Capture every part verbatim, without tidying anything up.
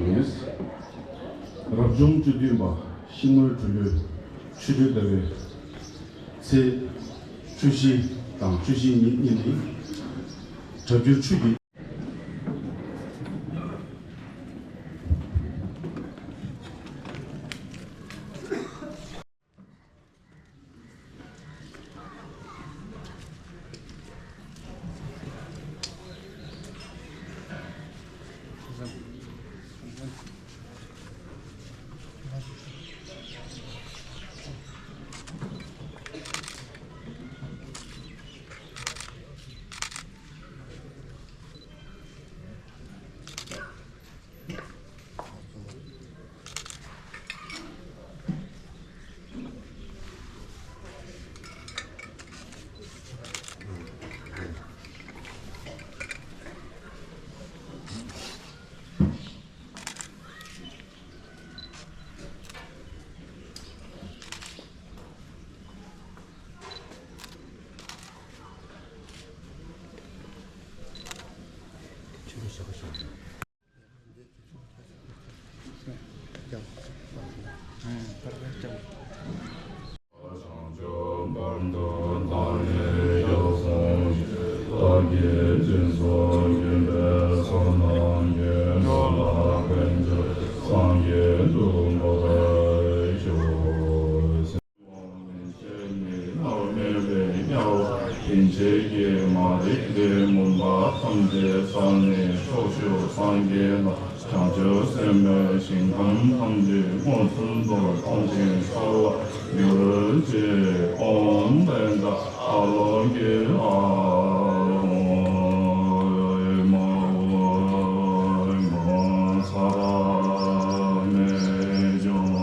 རབ་བྱུང་བཅུ་བདུན་པ་ཤིང་སྔོན་གྲུ་ལྷོད་ཆོ་འཕྲུལ་ཟླ་བའི་ཚེས་བཅུ་བཞི་དང་བཅུ་བཞི་ཉིན་གཉིས་ནི་སྒྲ་སྒྱུར་ཆོས་ཀྱི། དབང་ལས་བྱས་ནས་སྣང་མེད་པའི་དམྱལ་བ་གིན་ཆེ་གི་མ་རིག་པའི་མུན་པ་ཐམས་ཅད་བསལ་ནས་ཕྱོགས་བཅུའི་སངས་རྒྱས་དང་བྱང་ཆུབ་སེམས་དཔའི་ཞིང་ཁམས་ཐམས་ཅད་མངོན་སུམ་དུ་མཐོང་ཞིང་གསལ་བར་གྱུར་ཅིག། ཨོཾ་པཉྩ་ཨ་ལོ་ཀེ་ཨ་ཧོ་མ་ཧོ་མ་ཚ་ར་མེ་ཇོ།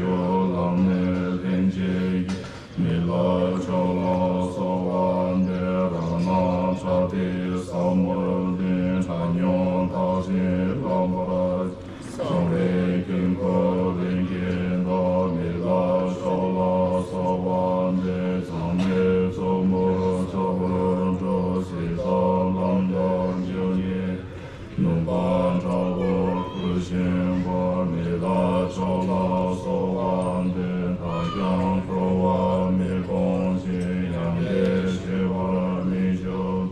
ལམ་ནས་ལྷན་ཅིག་སྐྱེས། མི་ལ་མཆོག་ལ་གསོལ་བ་འདེབས། རང་སྣང་ཕྲ་ཏི་ཟབ་མོ་ལྡན། གྲངས་མྱོང་དག་ཅིང་རློམ་པར། གསང་བའི་དཀྱིལ་འཁོར་ལྷན་སྐྱེས་དང་། མི་ལ་མཆོག་ལ་གསོལ་བ་འདེབས། ཚངས་མེད་མཚོ་མོ་ཆགས་པར་འགྲོ། གཟི་མདངས་ལམ་དུ་འཇུག་ནས། ནུས་པ་དྲག་པོས་བསྐུལ་བཞིན་པ། མི་ལ་མཆོག་ལ་གསོལ་བ་འདེབས། བདག་ཀྱང་འཁོར་བར་མི་སྤོང་ཞིང་། ཡང་བསྐྱར་ཤི་བར་མི་འགྱུར།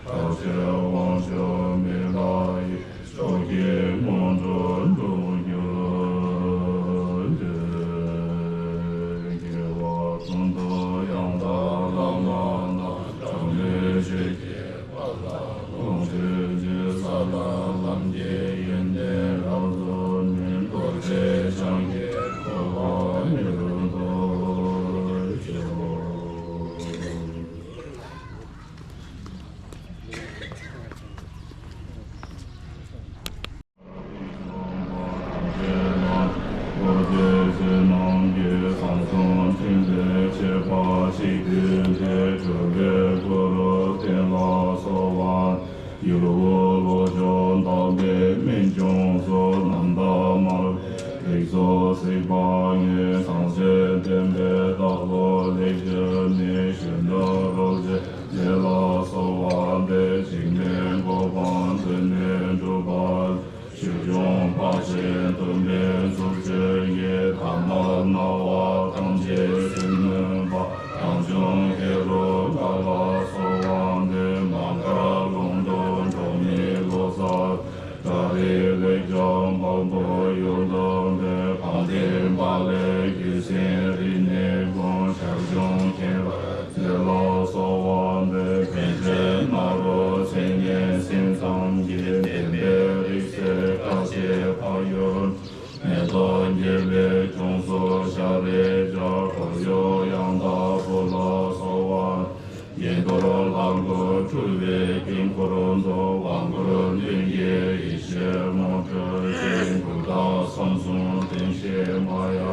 བདག་ཕྱིར་དབང་ཕྱུག་མི་ལ་ཡི། མཆོག་གི་དངོས་གྲུབ་འགྲུབ་གྱུར་ཅིག། དགེ་བ་ཀུན་ཏུ་ཡང་དག་བླ་མ་དང་། གྲངས་མེད་ཆོས་ཀྱི་དཔལ་ལ་ལོངས་སྤྱོད་ཅིང་། ས་དང་ལམ་གྱི་ཡོན་ཏན་རབ་རྫོགས་ནས། རྡོ་རྗེ་འཆང་གི་གོ་འཕང་མྱུར་ཐོབ་ཤོག། རྡོ་རྗེ་ཆོས་རྣམས་ཀྱི་ཟམ་གདོང་ཕྲིན་ལས་ཆེ་བ་ཞིག་བསྡུས་ཏེ། གྲུབ་པའི་གུ་རུ་བསྟན་ལ་གསོལ་བ། ཡུལ་དབུས་ལྷོ་ཕྱོགས་འདབ་པའི་སྨན་ལྗོངས་སུ། རྣམ་དག་སྨྲ་བའི་རིགས་ཚོགས་གཟིགས་པ་ཡི། ཟང་ཟིང་ལྡན་པའི་བདག་པོ་ལེགས་སྤྱད་ནས། གཞོན་ནུ་རོལ་ཆེན་ལས་ལ་གསོལ་བ་འདེབས། འཇིགས་མེད་གོ་འཕང་དོན་ནི་འགྲུབ་པ། ཆོས་སྐྱོང་དཔའ་ཆེན་གདུང་བས་འཛུགས་བྱས་ཀྱི། ཐ་མལ་སྣང་བ་ཐམས་ཅད་ཟིལ་གནོན་པ། རང་བྱུང་ཧེ་རུ་ཀ་ལ་གསོལ་བ་འདེབས། མ་མགར་ཀློང་དུ་འགྲོ་མིའི་བློ་འཚབ། བྲག་རི་ལེགས་བྱང་འཕགས་པོ་ཡུལ་དུ་འབོད། གངས་ལྡན་པ་ལས་རྒྱུད་སྲིན་རིག་གནས་ཀུན། ཞར་བྱུང་མཁྱེན་པར་མཛད་ལ་གསོལ་བ་འདེབས། པཎ་ཆེན་ནཱ་རོ་མཚན་སྙན་སྲིད་ཙམ་གྱི། བསྟན་པའི་རིགས་སུ་བཀའ་ཆེ་བ་ཡོད། མེ་ཏོག་རྒྱས་པའི་ལྗོངས་སུ་ཤར་རེ་བྱ། འཁོར་ཡུག་ཡང་དག་བུ་ལ་གསོལ་བ། གཡས་བསྐོར་ལྷ་སྐུ་སྤྲུལ་པའི་དཀྱིལ་འཁོར་དུ། དབང་བསྐུར་མདུན་བསྐྱེད་ཡེ་ཤེས་མུ་ཁྲོད་ཅན། འགུགས་དང་ཁམས་གསུམ་བདེ་གཤེགས་མ་ཡ།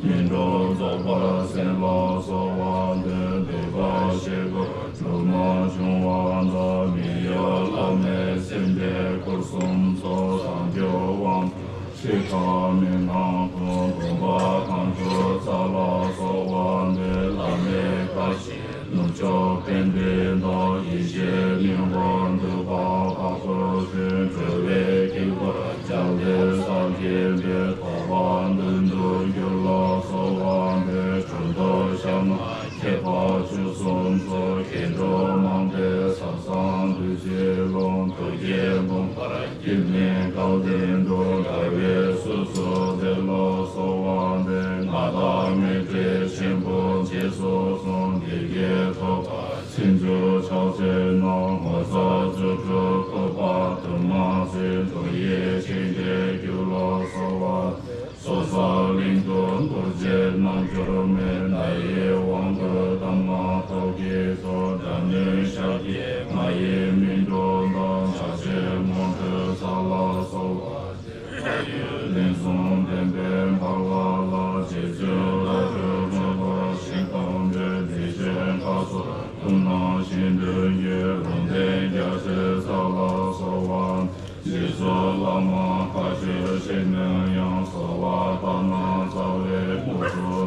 སྨིན་གྲོལ་རྫོགས་པར་གསན་ལ་གསོལ་བ་འདེབས། འདོད་པ་བཞེས་སྒོ་འགྲུབ་ན་འབྱུང་བ་དང་། མི་གཡོ་བླ་མེད་སེམས་དཔའི་སྐུ་གསུམ་ཚོགས། བཟང་སྤྱོད་དབང་ཕྱུག་འཆི་ཁ་མེད་ངང་ཐོབ། སྒོམ་པ་གང་བྱུང་སྩལ་ལ་གསོལ་བ་འདེབས། བླ་མེད་བཀའ་བཞིན་ནུབ་ཕྱོགས་དཔལ་ལྡན་འདས། ཡེ་ཤེས་གླིང་པ་འདུས་པ་འཕགས་པ་སྤྱན། སྤྲུལ་པའི་དཀྱིལ་འཁོར་རྒྱལ་བའི་སར་བརྒྱན་པའི། ཐོབ་པ་མདུན་དུ་འགྱུར་ལ་གསོལ་བ་འདེབས། དྲུང་དུ་ཞབས་ལ་མཁས་པ་བཅུ་གསུམ་ཚོགས། མཁས་གྲུབ་མང་པོས་ཟབ་གསང་བདུད་རྩིའི་ཀློང་། ཐུགས་བསྐྱེད་འབུམ་པར་བསྐྱེད་ནས་སྐལ་ལྡན་དུ། དགའ་བའི་གཟུགས་སུ་མཛད་ལ་གསོལ་བ་འདེབས། མངའ་བདག་མཻ་ཏྲི་ཆེན་པོ་རྗེས་སུ་བཟུང་། བདེ་སྐྱིད་ཐོབ་པར་ཚིག་མཛོད་ཕྱག་འཚལ་ན། ངོ་མཚར་རྫུ་འཕྲུལ་ཐོབ་པ་དུ་མ་ཟད། མདོ་ཡི་ཆོས་འདི་བསྒྱུར་ལ་གསོལ་བ། སོ་སོའི་གླིང་དུ་རྡོ་རྗེ་རྣལ་འབྱོར་མའི། ནཱ་ཡི་དབང་བསྐུར་གདམས་ངག་ཐོག་གི་མཚོ། སྒྲ་སྙན་ཤར་གྱི་མ་ཡི་སྨིན་གྲོལ་དང་། ཕྱག་རྒྱའི་མུ་ཁྲོད་འཚལ་ལ་གསོལ་བ། ལན་གསུམ་བདེན་པའི་འཕགས་པ་ལ། རྗེ་བཙུན་རབ་ཏུ་བརྩོན་པ་ཞིག་དང་འབྲེལ། བདེ་ཆེན་མཁའ་མཚོར་ཐུགས་སྣང་ཤིན་ཏུ་རྒྱས། ལུང་བསྟན་རྒྱ་ཆེར་སྩལ་ལ་གསོལ་བ། རྗེས་སུ་བླ་མ་མཁའ་སྤྱོད་ཞིག་ནས་ཡང་། གསོལ་བ་ལྟར་ན་རྩ་བའི་ཐུགས་སུ།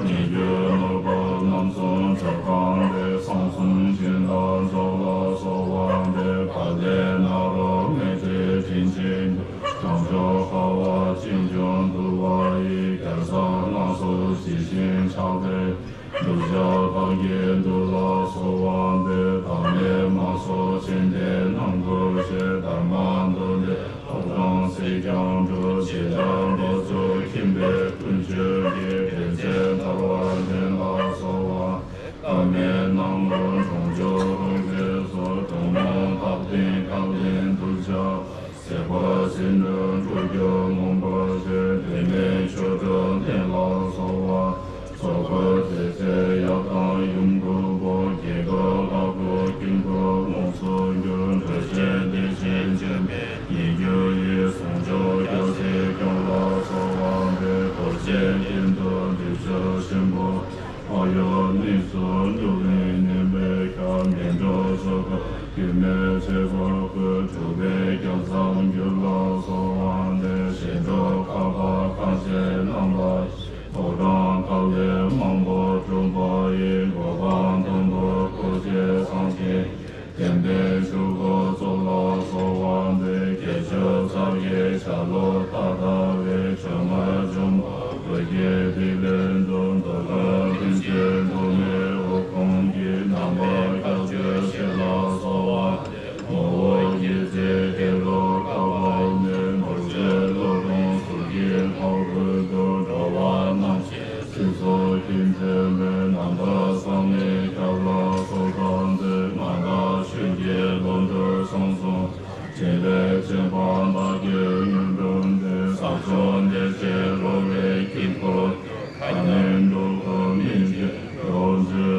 ཉེ་བརྒྱུད་ནོར་བུ་རྣམ་གསུམ་ཆོས་ཁང་དེ། གསང་གསུམ་སྦྱིན་བདག་མཆོག་ལ་གསོལ་བ་འདེབས། དཔལ་ལྡན་ནཱ་རོ་མཻ་ཏྲི་དྲིན་ཅན། བྱང་ཕྱོགས་ཁ་བ་ཅན་འབྱུང་འདུལ་བ་ཡི། བརྒྱ་རྩ་ལྔ་སོགས་ཇི་བཞིན་ཕྱག་འཚལ། གདུལ་བྱ་བདག་གི་འདུལ་ལ་གསོལ་བ་འདེབས། བདག་མེད་མ་སོགས་མཚན་ལྡན་རྣམས་སྐུ་ཞེས། དར་མ་མདུང་ལྡན་ཐོབ་དང་སྲིད་ཀྱང་འགྲུབ། བྱེ་བྲག་མདོ་རྫོགས་མཁྱེན་པའི་ཀུན་སྤྱོད་ཀྱིས། དེ་ཚེ་ཐར་པར་འདྲེན་ལ་གསོལ་བ། བཀའ་མའི་སྣང་ངོར་འབྱུང་འགྱུར་རོ་ཁྱེར་སོགས། གྲོགས་མོ་བདག་ལྡན་བཀའ་ལྡན་གདུལ་བྱ། ཟད་པར་ཟིན་དུ་འགྲོ་རྒྱུ་མངོན་པར་བྱེད། དེ་ནས་ཆོ་འཕྲུལ་བསྟན་ལ་གསོལ་བ། ཚོགས་འཁོར་དེ་ཚེ་ཡབ་དང་ཡུམ་དགུ་པོ། རྒྱལ་ཁབ་ལྷ་སྐུ་དཀྱིལ་འཁོར་དངོས་སུ་གྱུར། འགྲོ་ཆེན་བདེ་ཆེན་འབྱོན་པའི་ཉེ་བརྒྱུད་ཡི། ཟུང་འཇུག་རྒྱལ་སྲས་སྐྱོང་ལ་གསོལ་བ་འདེབས། རྡོ་ ཆེན་པོ། ཨ་ཡོ་ནི་སོ་འགྲོ་བའི་ཉན་པའི་ཁ་མི་འགྲོ་སོ་ཁ་གི་མེ་ཚེ་བ་ཁོ་གྲུབ་པའི་སྐྱབས་སམ་གྱུར་ལ་སོགས་པ་འདི་ཞིག་འགྲོ་ཁ་པ་ཁ་ཆེ་རྣམ་པ་ཕོ་བྲང་ཁ་ལས་མང་པོ་གྲུབ་པ་ཡི་གོ་འཕང་མཐོན་པོ་སྐུ་ཚེ་སངས་རྒྱས། བསྟན་པའི་ཆུ་འགོ་ཚོགས་ལ་སོགས་པ་འདི་ཁྱད་ཆོས་ཚར་གྱི་ཆ་ལུགས་ད་ལྟ་བའི་ཆོས་མངོན་འབྱུང་བ་བོད་ཀྱི་ཐིག་ལེ་འཛུམ་མདོག་དཀར་ལྷུན་གྱིས་འགྲོ་མའི་འོད་ཁོང་གི་རྣམ་པར་ཁྱབ་བརྗོད་ཞེས་ལ་སོགས་པ། ངོ་བོ་ཉིད་ཀྱི་ཧེ་རུ་ཀ་པ་ནས་རྡོ་རྗེ་གློག་སྒྲོན་ཟུར་གྱི་འཕགས་བོད་དུ་འགྲོ་བ་རྣམས་ཀྱི་སྲིད་མཚོ་གི་མཛེས་མའི་རྣམ་པ་བསམ་མི་ཁྱབ་ལ་སོགས་དང་མཛད་མ་དག་ཆོས་ཀྱི་བློ་གྲོས་གསུམ་གསུམ་འཕྲིན་ལས་ཆེན་པོ་བདག་གི་ཡོན་ཏན་ཏེ་ས་ཕྱོགས་འདི་ཕྱི་རོལ་པའི་དཀྱིལ་འཁོར་ཨ་ནེ་འགྲོ་ཀུན་སྨིན་ཅིང་རྡོ་རྗེ་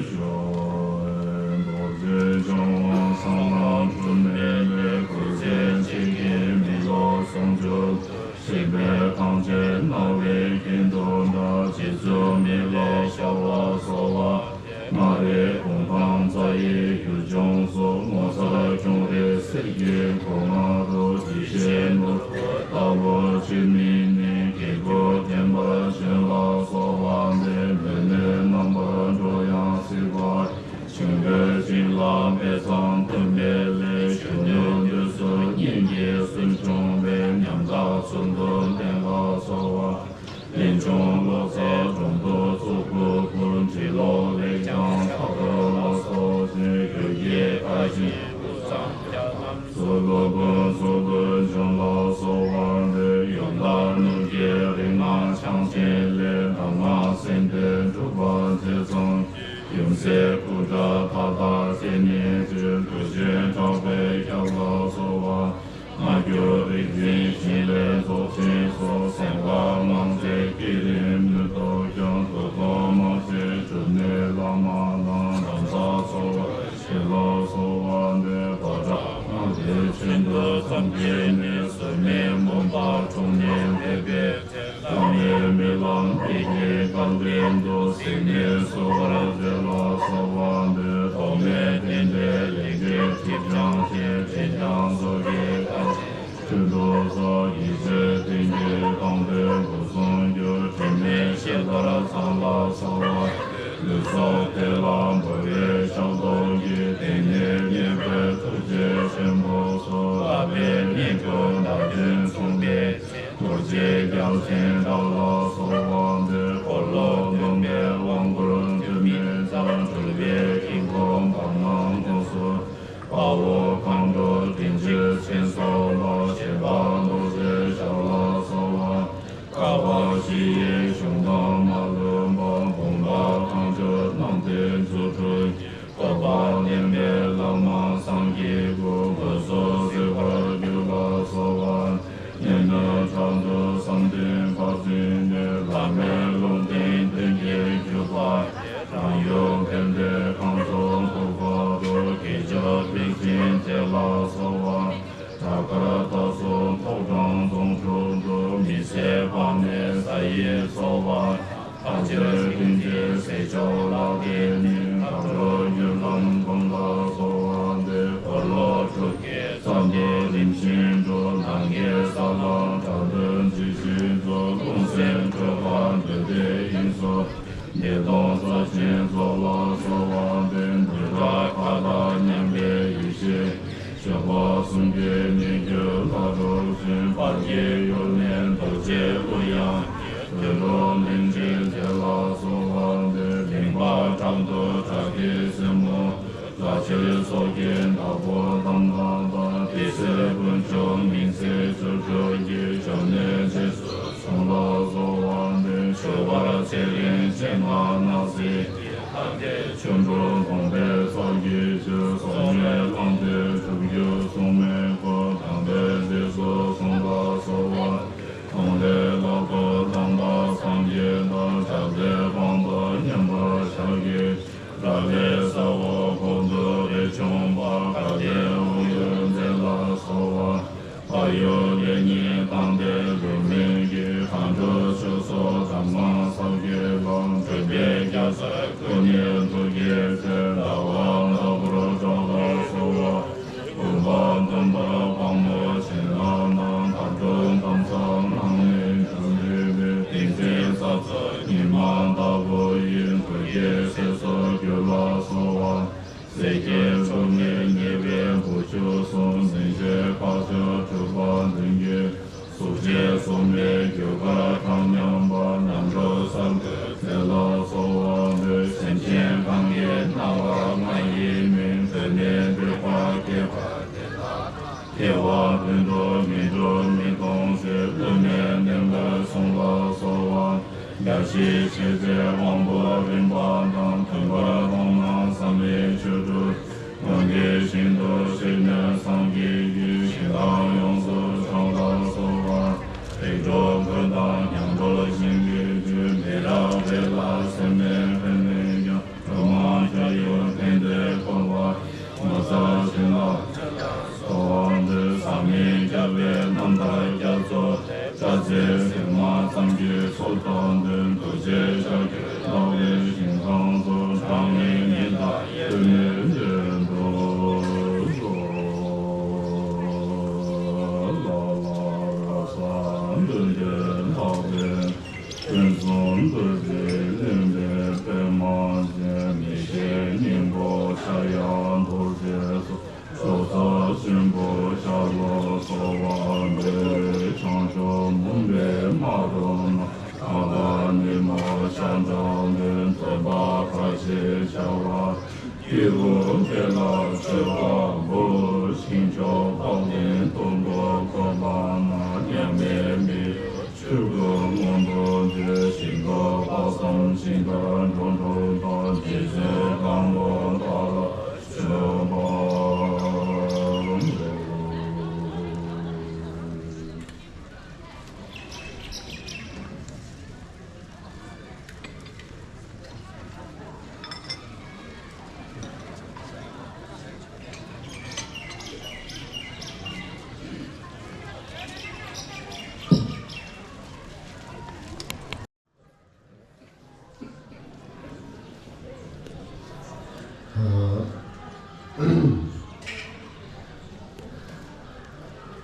ཤོག་རྡོ་རྗེ་འཆང་དབང་གསང་སྔགས་འཁྲུལ་མེད་ལས་སྐུ་ཚེ་གཅིག་གིས་མི་ལོ་སུམ་ཅུ། ཞིག་པའི་ཐམས་ཅད་སྣང་བའི་ཤིན་ཏུ་འདྲ། རྗེ་བཙུན་མི་ལ་ཤར་བ་སོགས་པ། མངའ་རིས་གུང་ཐང་རྩ་ཡི་གུར་ཆུང་སོགས། ངོ་མཚར་ཁྱུང་རིས་གསེར་གྱི་གོ་ལྔ་རུ། ཡེ་ཤེས་ནོར་བུ་ལྟ་བུ་ཆུ་མིག་ནི། གི་གུ་བརྟན་པར་བྱོན་ལ་སོགས་པ་འདི་མོས་ནས་རྣམ་པར་འགྲོ་ཡང་སྲིད་པ། ཆུང་དུས་ཅིག་ལ་དཔེ་བཟང་སྟོན་པའི་ལས། གཞོན་ནུ་དུས་སུ་སྙན་གྱི་སྲོལ་བྱུང་བའི། ཉམ་ཐག་ཚུལ་དུ་བསྟན་ལ་སོགས་པ། གླིང་ཆུང་ལོ་ཙཱ་དྲུང་དུ་བཙུགས་ཕུལ་ཕུལ། འབྲི་ཀློག་ལེགས་བྱང་ལྷག་ཏུ་ལ་སོགས་ཤིང་། ཡུལ་གྱི་ཁ་ཆེན་ཀུན་བཟང་རྒྱ་ལམ་སུ་སློབ་དཔོན་ཚུལ་དུ་བྱོན་ལ་སོགས་པ་འདི། ཡོན་བདག་ནོར་གྱི་རིགས་ལྔ་ཆང་ཆེན་ལས། གདམས་ངག་སེམས་དོན་གྲུབ་པ་ཆེ་ཚང་། ཡུམ་སྲས་སྐུ་འདྲ་མཐའ་དག་སེར་སྙན་ཅན། དུས་ཆེན་གྲགས་པའི་སྐྱབས་ལ་སོགས་པ། སྔ་འགྱུར་རིག་འཛིན་འཕྲིན་ལས་རྫོགས་ཆེན་སོགས། གསང་སྔགས་ངག་རྩལ་བསྐྱེད་རིམ་ནུས་སྟོབས་ཀྱང་། མདོ་དོན་མ་ཟད་གྲུབ་གནས་བླ་མ་རྣམས། རང་རྩལ་འཚོ་བ་ཞེས་ལ་སོགས་པ་འདི། བག་དྲག་སྔགས་སྡེ་ཆེན་པོ་ཙམ་གྱིས་ནི། ཟོལ་མེད་སྨོན་པ་འཁྲུངས་ནས་འདས་པའི་ཚེ། བླ་མའི་སྨོན་ལམ་རིགས་ཀྱི་བཀའ་དྲིན་དུ། གཟིགས་ནས་གསོལ་བར་མཛད་ལ་སོགས་པ་འདི། ཐོགས་མེད་བསྟན་པའི་ལེགས་སྐྱེས་ཁྲི་འཕྱང་ཞིང་། དྲིན་ཅན་ཚོགས་ཀྱི་བཀའ་དྲིན་ཁྲོད་དུ་གསལ། ཡེ་ཤེས་སྤྲིན་གྱིས་གང་བའི་སྒོ་གསུམ་གྱུར། དྲི་མེད་ཤེལ་ལྟར་ཚངས་ལ་སོགས་པ། ལུས་སྲོག་དེ་ལ་འབུལ་བའི་ཕྱག་རྡོར་གྱིས། དེང་ནས་མཉེས་པའི་ཐུགས་རྗེ་ཆེན་པོ་སོགས། བསླབ་པའི་སྙན་བརྒྱུད་བདག་དོན་མཚུངས་པའི་ཚེ། རྡོ་རྗེ་རྒྱལ་ཆེན་གྲགས་ལ་སོགས་པ་འདི། འཁོར་ལོ་སྟོན་པའི་དབང་བསྐུར་འགྱུར་མེད་མཛད། སྤྲུལ་པའི་དཀྱིལ་འཁོར་འབར་མ་དངོས་སུ། དཔའ་བོ་མཁའ་འགྲོ་དྲིན་ཅན་མཚན་སོགས་ལ། བཞད་པ་རྡོ་རྗེ་ཞབས་ལ་སོགས་པ། བསྐལ་པ་བཞི་ཡི་གཞུང་དང་མ་ལུས་པ། བུམ་པ་གང་བྱོའི་རྣམ་ཐར་རྫུ་འཕྲུལ་གྱི། བཀོད་པ་ལེན་པའི་བླ་མ་སངས་རྒྱས་ཀུན། སྒོས་སུ་གཟིགས་པར་གྱུར་ལ་སོགས་པ། སྙན་ནས་དྲང་དུ་བསམ་གཏན་ཕར་ཕྱིན་ནས། བླ་མའི་ལུང་བསྟན་དོན་གྱི་བརྒྱུད་པ། རང་ཡུལ་དཔལ་ལྡན་ཁམས་གསུམ་འཁོར་བ་དུ། དགེ་སྦྱོར་ལེགས་ཤིང་དེ་ལ་གསོལ་བ། བྲག་དཀར་རྟ་སོགས་ཕོ་བྲང་རྫོང་དྲུག་ཏུ། མི་ཟད་པ་ནས་ས་ཡི་འཚོ་བ། ཕ་ཆོས་ཀུན་གྱི་ཟས་མཆོག་ལག་ལེན་ནི། ཁ་དྲོ་རྒྱུ་ལམ་འབུམ་ལ་གསོལ་བ་འདེབས། འཁོར་ལོ་དྲུག་གི་ཚབ་ཏུ་རིམ་བཞིན་སྒྲུབ། ནམ་མཁའི་ས་ལ་གྲགས་འདོན་ཇི་བཞིན་སྩོལ། རླུང་སེམས་སྤྲོས་པ་འདུལ་བའི་དབྱིངས་སུ། བདེ་སྟོང་རྩ་ཆེན་རྫོགས་ལ་གསོལ་བ་འདེབས། འདུས་གྲགས་མཁའ་ལྟར་མཉམ་པའི་ཡེ་ཤེས། ཆོས་འཁོར་གསུམ་གྱི་སྙིང་བཅུད་ལ་གྲུབ་ཅིང་། བར་གྱི་ཡུལ་ནི་རྡོ་རྗེ་གླུ་དབྱངས་ཀྱིས། དུད་འགྲོ་གླིང་བཞི་མཛེས་ལ་གསོལ་བ་འདེབས། གླིང་པ་བྲག་ཏུ་བྲག་གི་སྲིན་མོ། རྫ་ཆུའི་ཚོགས་ཀྱི་བདག་པོ་དམ་པ་དང་། དེ་སྲིད་དཀོན་མཆོག་མིང་ཚིག་བཅུ་དྲུག་གི། ཞབས་ནས་རྗེས་སུ་བཟུང་ལ་གསོལ་བ་འདེབས། བྱོན་པར་ཚེ་རིང་མཚན་མ་སྣང་སྲིད་ཀྱི། ལྷ་འདྲེ་ཆོ་འཕྲུལ་གོང་འཕེལ་ཚོགས་ཀྱི་མཆོད། སྲོག་གཉོས་གླང་མདོས་སྒྲུབ་བརྒྱུད་སྲུང་མའི་སྐུ། དམ་པའི་རྗེས་སུ་བཟུང་ལ་གསོལ་བ། མཐོང་ལས་ལྷག་པའི་དམ་པ་སངས་རྒྱས་དང་། ཕྱག་འཚལ་དབང་དང་མཉམ་པར་ཕྱག་གི། རབ་གནས་ས་འོག་ཁོག་ཏུ་རས་ཆུང་པ། དགའ་ལྡན་དབང་ཡོད་མཛད་ལ་གསོལ་བ། བག་ཡོད་ལེགས་ཉེས་དང་ལྡན་ལུགས་མིན་གྱི། མཁའ་འགྲོ་མཆོད་གསོལ་གདམས་ངག་ཟབ་རྒྱས། ཉི་མ་ལྟ་བུ་ཡི་འགུལ་སྐྱོད་སེལ་སོགས་རྒྱུ་ལ་གསོལ་བ། ཟས་སྐྱེལ་བཙོ་མའི་ཉེས་པའི་འབུ་ཆུ་གསུམ། ཟིན་བྲིས་ཕར་ཕྱོགས་གྲུབ་པ་མདུན་གྱི་གཟུགས་བྱད་གསུམ་པའི་རྒྱུ་སྐར་གང་མཉམ་པ། ནམ་གྲུ་གསར་འགོད་མཛད་ལ་གསོལ་བ་འབུལ། སེམས་ཅན་གང་གི་སྣང་བ་ང་ཡི་མིང་། བོད་ནས་འབྲེལ་བ་སྐྱེས་པ་དེ་དག་དང་། སྐྱེ་བ་དོན་དུ་མི་འགྲུབ་མི་གཏོང་ཕྱིར། སློབ་མའི་བསྟན་པར་སྲུང་བར་གསོལ་བ། རྒྱལ་སྲས་ཆོས་མཛད་དབང་པོ་རིམ་པ་དང་། མཐུན་པར་གཏོང་ན་བསམ་པའི་ཆོས་སྒྲུབ། དོན་གྱི་ཞིང་དུ་གཤེགས་ནས་སངས་རྒྱས་ཀྱི། ཞིང་རྣམས་ཡོངས་སུ་སྦྱོང་བར་གསོལ་བ། རིགས་དྲུག་མགོན་དང་མྱང་གྲོལ་ཞིང་གི་རྒྱུ། མི་རབས་རེ་ལ་སེམས་ནས་ཕན་ནུས་ཀྱང་། སྒྲོལ་མ་ཁྱོད་ཡུལ་ཕན་བདེ་འཁོར་བ་ཡི། ངོ་མཚར་ཞིང་ལ་ཆགས་པའི་སྟོབས་ཀྱིས། ཟག་མེད་རྒྱལ་བའི་རྣམ་ཐར་རྒྱ་མཚོ་སྟེ། སྐྲ་རྩེའི་ཟེགས་མ་ཙམ་གྱི་ཚོགས་དང་ལྡན། རྡོ་རྗེ་ཤཱཀྱའི་ལྟ་བའི་ཞིང་ཁམས་སུ། གྲངས་མེད་ཉི་ཟླ་ཡོད་མེད་བརྗོད་དུ་གསོལ། ལ་ལ་ར་ས་འདུས་ཏེ་ལྷག་པའི། ཕུན་སུམ་ཚོགས་ཀྱིས་ཀླུབས་པའི་པདྨ་ཅན། མི་ཤེས་སྙིང་པོ་ཆགས་ཡང་འདོར་བྱེད་སོགས། ཚོགས་བསགས་ཆེན་པོ་ཤར་ལ་གསོལ་བ་འདེབས། བྱང་ཆུབ་མུན་པས་མ་དཀྲུགས་ན། ནམ་མཁའ་ཉི་མ་ཤར་འདྲ་ལོན། འདོད་པ་ཁ་ཕྱེ་བྱ་བ། སྐྱེས་བུ་དེ་ལ་མཆོད་པ་འབུལ། ཞིང་མཆོག་དཔག་ལྡན་སྟོང་དུ་བཀོད་པ་ན། མཉམ་མེད་མི་ཡི་ཆོས་སྐུ་མངོན་དུ་མཛོད། ཞིང་ཁམས་དཔག་བསམ་ཤིང་རྟ་འགྲོ་འགྲུལ་དང་། རྗེ་བཙུན་དཀར་མོ་ཏཱ་ལ་མཆོད་པ། ཨ། དེ་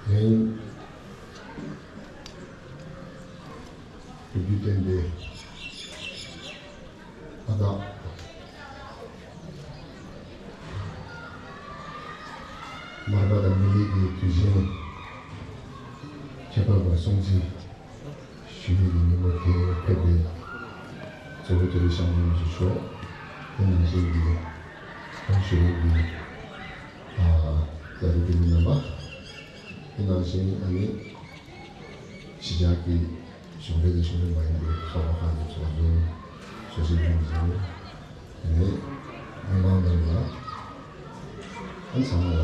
རིང་བོད་བརྒྱུད་བསྟན་པའི་མངའ་བདག་མར་པ་དང་མི་ལུས་ཀྱི་དུས་ཆེན་ཁྱད་པར་བ་སྲུང་བརྩི་ཞུ་ཡུལ་གྱི་ཉིན་མོ་དེ་ཕེབས་པའི་གཙོ་བོ་དེ་རིང་ཤར་མོ་མི་ཚོ་མཆོག་དེ་ནང་བཞིན་གྱི་ཧོན་ཞུ་ཡུལ་གྱི་ཨ་བླ་རི་བདེ་མི་རྣམ་པ། དེ་ནང་བཞིན་ཨ་ནི་ཕྱི་རྒྱལ་གྱི་གཞུང་འབྲེལ་དང་གཞུང་འབྲེལ་མ་ཡིན་པའི་ཚོགས་པ་ཁག་གི་ཚོགས་གཙོ་ཟུར་ཟུར་ཞིག་ཡོང་ཟིན། དེ་ནས་མི་མང་རྣམས་ལ་ཨ་ཚང་མ་ལ་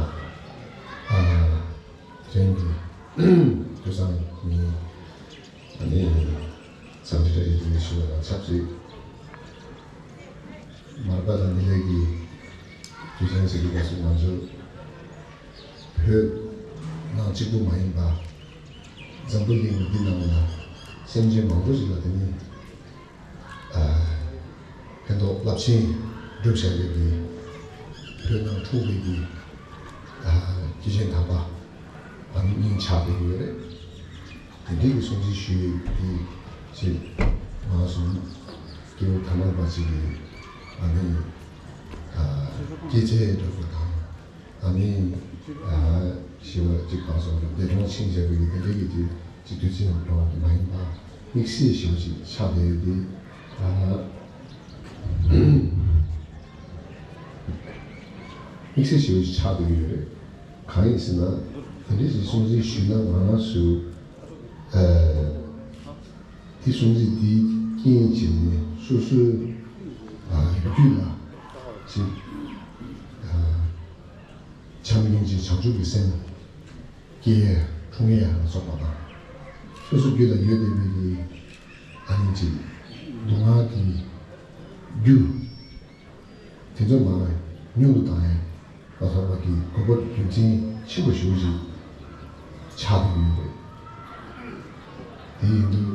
ཨ་དྲན་གྱི་ཐོས་བསམ་གཉིས། ཨ་ནི་འཚམས་འདྲི་བཀྲ་ཤིས་བདེ་ལེགས་ཞུ་བ་དང་ཆབས་ཅིག་མར་པ་དང་མི་ལུས་ཀྱི་དུས་ཆེན་ཟེར་གྱི་སྐབས་སུ་ང་ཚོ་བོད་ནང་གཅིག་པུ་མ་ཡིན་པ། འཛམ་བུ་གླིང་འདི་ནང་ལ་སེམས་ཅན་མང་པོ་ཞིག་ལ་དེ་ནི་ཨ་ཕན་ཐོགས་རླབས་ཆེན་བསྒྲུབས་བཞག་ཡོད་པའི་བོད་ནང་འཁྲུངས་པའི་གི་ཨ་སྐྱེས་ཆེན་དམ་པ་ཨ་ནི་སྙིང་ཆགས་བསྡད་ཀྱི་ཡོད་རེད། དེ་འདྲའི་གི་སྲུང་བརྩི་ཞུ་ཡས་དེ་ཆེད་ང་ཚོ་སྐྱེ་བོ་ཐ་མལ་པ་ཅིག་གི་ཨ་ནི་ཨ་སྐྱེས་ཚེ་འགྲོ་བ་དང་ཨ་ནི་ཨ་ཞི་བ་ཅིག་གང་སོང་འདས་གྲོངས་ཕྱིན་བྱས་པའི་གི་དེ་འདྲའི་གི་དེ་ཅིག་དུས་ཚོད་འགྲོ་བ་དེ་མ་ཡིན་པ་དམིགས་བསལ་ཞེ་པོ་ཅིག་ཆགས་བསྡད་ཡོད་དེ་ཨ་དམིགས་བསལ་ཞེ་པོ་ཅིག་ཆགས་བསྡད་ཡོད་རེད། གང་ཡིན་ཟེར་ན་དེ་འདྲའི་ཅིག་སྲུང་བརྩི་ཞུས་ན་ང་རང་ཚོ་ཨ། དེ་སྲུང་བརྩི་འདིའི་རྐྱེན་བྱས་ནས་སོ་སོའི་ཨ་རྒྱུད་ལ་ཅིག་ཨ་བྱམས་སྙིང་རྗེ་བྱང་ཆུབ་ཀྱི་སེམས་སྐྱེ་ཡས་འཁྲུངས་ཡས་ལ་སོགས་པ་དང་། སོ་སོ་རྒྱུད་ལ་ཡོད་བསྡད་པའི་གི་ཨ་ནི་ཅིག་སྡུག་བསྔལ་གྱི་རྒྱུ། དེ་ཚོ་མར་ཉུང་དུ་བཏང་ཡས་ལ་སོགས་པ་གི་གོ་སྐབས་རྒྱུ་མཚན་ཆེན་པོ་ཞེ་པོ་ཅིག་ཆགས་བསྡད་ཀྱི་ཡོད་རེད། དེ་ཡིན་དུས་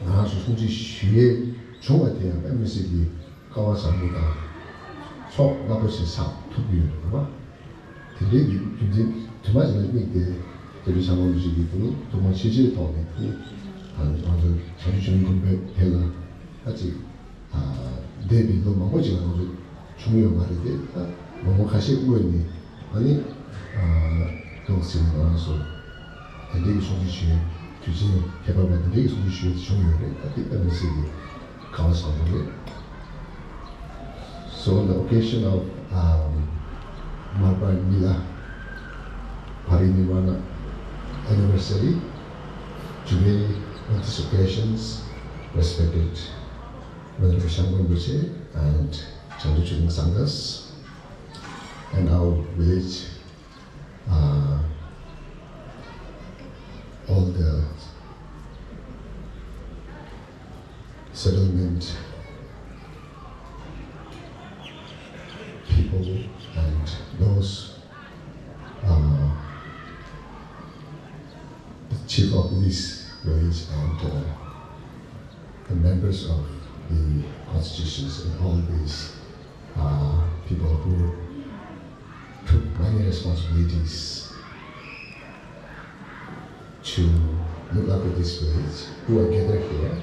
ང་རང་ཚོ་སྲུང་བརྩི་ཞུ་ཡས་བྱུང་བ་དེ་ཡང་དཔེ་མི་སྲིད་ཀྱི་སྐལ་བ་བཟང་པོ་དང་ཚོགས་རླབས་པོ་ཆེ་བསགས་ཐུབ་ཀྱི་ཡོད་རེད་པ། དེ་འདྲའི་རྒྱུ་མཚན་དུ་མ་ཞིག་ལ་དམིགས་ཏེ་དེ་འདྲའི་བྱ་བ་མི་ཞིག་གིས་དེ་ནི་ཐུགས་དགོངས་ཆེ་ཆེའི་ཐོག་ནས་དེ་ནི་ ང་ཚོ་བྱང་ཆུབ་ཆོས་དབྱིངས་དགོན་པའི་དེ་ལ་ད་ཅིག་འདས་པའི་ལོ་མང་པོ་ཅིག་ལ་ང་ཚོ་བྱུང་ཡོད་མ་རེད་དེ། ད་ལོ་ངོ་ཁ་ཤས་སྔོན་ནས་ཨ་ནི་ཏོག་ཙམ་ང་རང་ཚོ་དེ་འདྲའི་གི་གསུང་ཆོས་ཞུ་ཡས། དུས་ཆེན་ཁྱད་པར་བ་དེ་འདྲའི་གི་གསུང་ཆོས་ཞུ་ཡས་བྱུང་ཡོད་རེད། ད་དེ་ལྟ་མི་སྲིད་ཀྱི་དགའ་བ་བཟང་པོ་རེད། So on the occasion of um, Marpa Mila Parinirvana anniversary, today on this occasion, respected Venerable Shangon Rinpoche and Chandu Chuling Sanghas and our village, uh, all the settlement people and those uh, the chief of this village and uh, the members of the constitutions and all these uh, people who took many responsibilities to look after this village who are gathered here,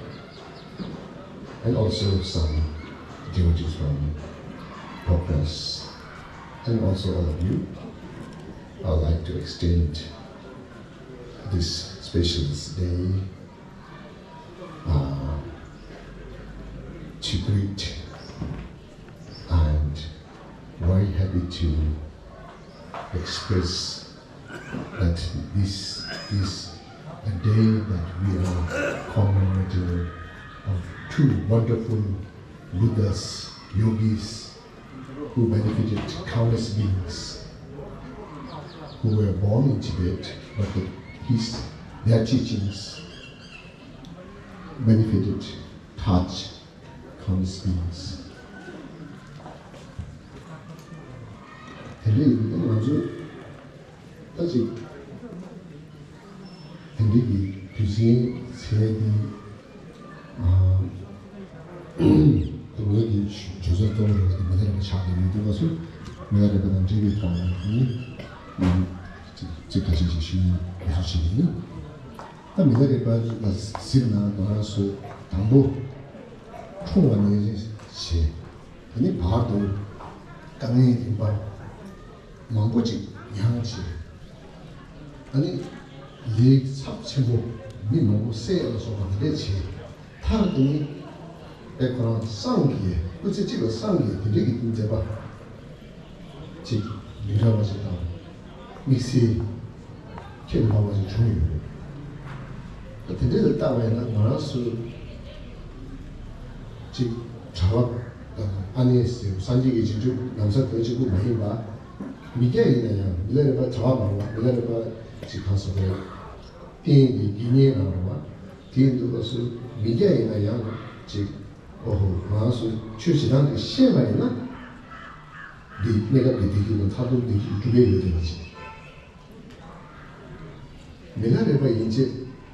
and also some devotees from Progress, and also all of you. I would like to extend this special day uh, to greet and very happy to express that this is a day that we are commemorating of two wonderful Buddhas, yogis who benefited countless beings who were born in Tibet, but the, his, their teachings benefited, touched countless beings. དེ་འདྲ་ཡིན་དུས་ང་ཚོས་ད་ཅིག་དེ་འདྲའི་གི་དུས་ཆེན་ཚེས་འདི་ཨ་ངེད་ཀྱི་ཇོ་ཇོ་ཚོགས་གཙོ་བོ་རེད་པ། དེ་མི་ལ་རས་པ་ཆགས་ཀྱི་ཡོད་དུས་སྐབས་སུ་མི་ལ་རས་པ་དང་འབྲེལ་བའི་ཐོག་ནས་ནི་ཅིག་ཅིག་ཁ་ཤས་ཤིག་ཞུ་ཡིན། དེ་ཚོ་བྱེད་ཀྱི་ཡིན། ད་མི་ལ་རས་པ་ལ་གཟིགས་ན་ང་རང་ཚོ་དང་པོ་འཁྲུངས་པ་ནས་བྱས། དེ་ནི་བར་དུ་དཀའ་ངལ་རིམ་པ་མང་པོ་ཅིག་མྱངས་བྱས། ཨ་ནི་ལས་ཚབས་ཆེན་པོ་མི་མང་པོ་བསད་ལ་སོགས་པ་འདི་འདྲས་བྱས། མཐར་དེ་ནི་དཔེ་ཁོ་རང་སངས་རྒྱས། སྐུ་ཚེ་གཅིག་ལ་སངས་རྒྱས་དེ་འདྲས་ཀྱི་མཛད་པ་ཅིག་མི་འདྲ་བ་ཞིག་དང་། དམིགས་བསལ་ཁྱད་དུ་འཕགས་པ་ཞིག་བྱུང་ཡོད་རེད། ད་དེ་འདྲ་ལ་བལྟ་བ་ཡིན་ན་ང་རང་ཚོ་ཅིག་གྲྭ་པ་དང་ཨ་ནེ་ཟེར་སངས་རྒྱས་ཀྱི་རྗེས་འཇུག་ལམ་སང་དོན་གཅིག་པུ་མ་ཡིན་པ། མི་སྐྱ་ཡིན་ན་ཡང་མི་ལ་རས་པ་གྲྭ་པ་མ་རེད་པ། མི་ལ་རས་པ་ཅིག་གང་ཟེར་དགོས་རེད། རྟེན་གྱི་དགེ་བསྙེན་རང་རེད་པ། དེ་ཡིན་དུས་སྐབས་སུ་མི་སྐྱ་ཡིན་ན་ཡང་ཅིག་ཨོ་ཧོ་ང་རང་ཚོ་ཆོས་བྱེད་སྟངས་དེ་ཤེས་པ་ཡིན་ན། འདི་གནས་སྐབས་ཀྱི་བདེ་སྐྱིད་དང་མཐར་ཐུག་བདེ་སྐྱིད་འགྲུབ་ཡས་ཡོད་དེ་མ་བྱེད། མི་ལ་རས་པ་ཡིན་ཚེ་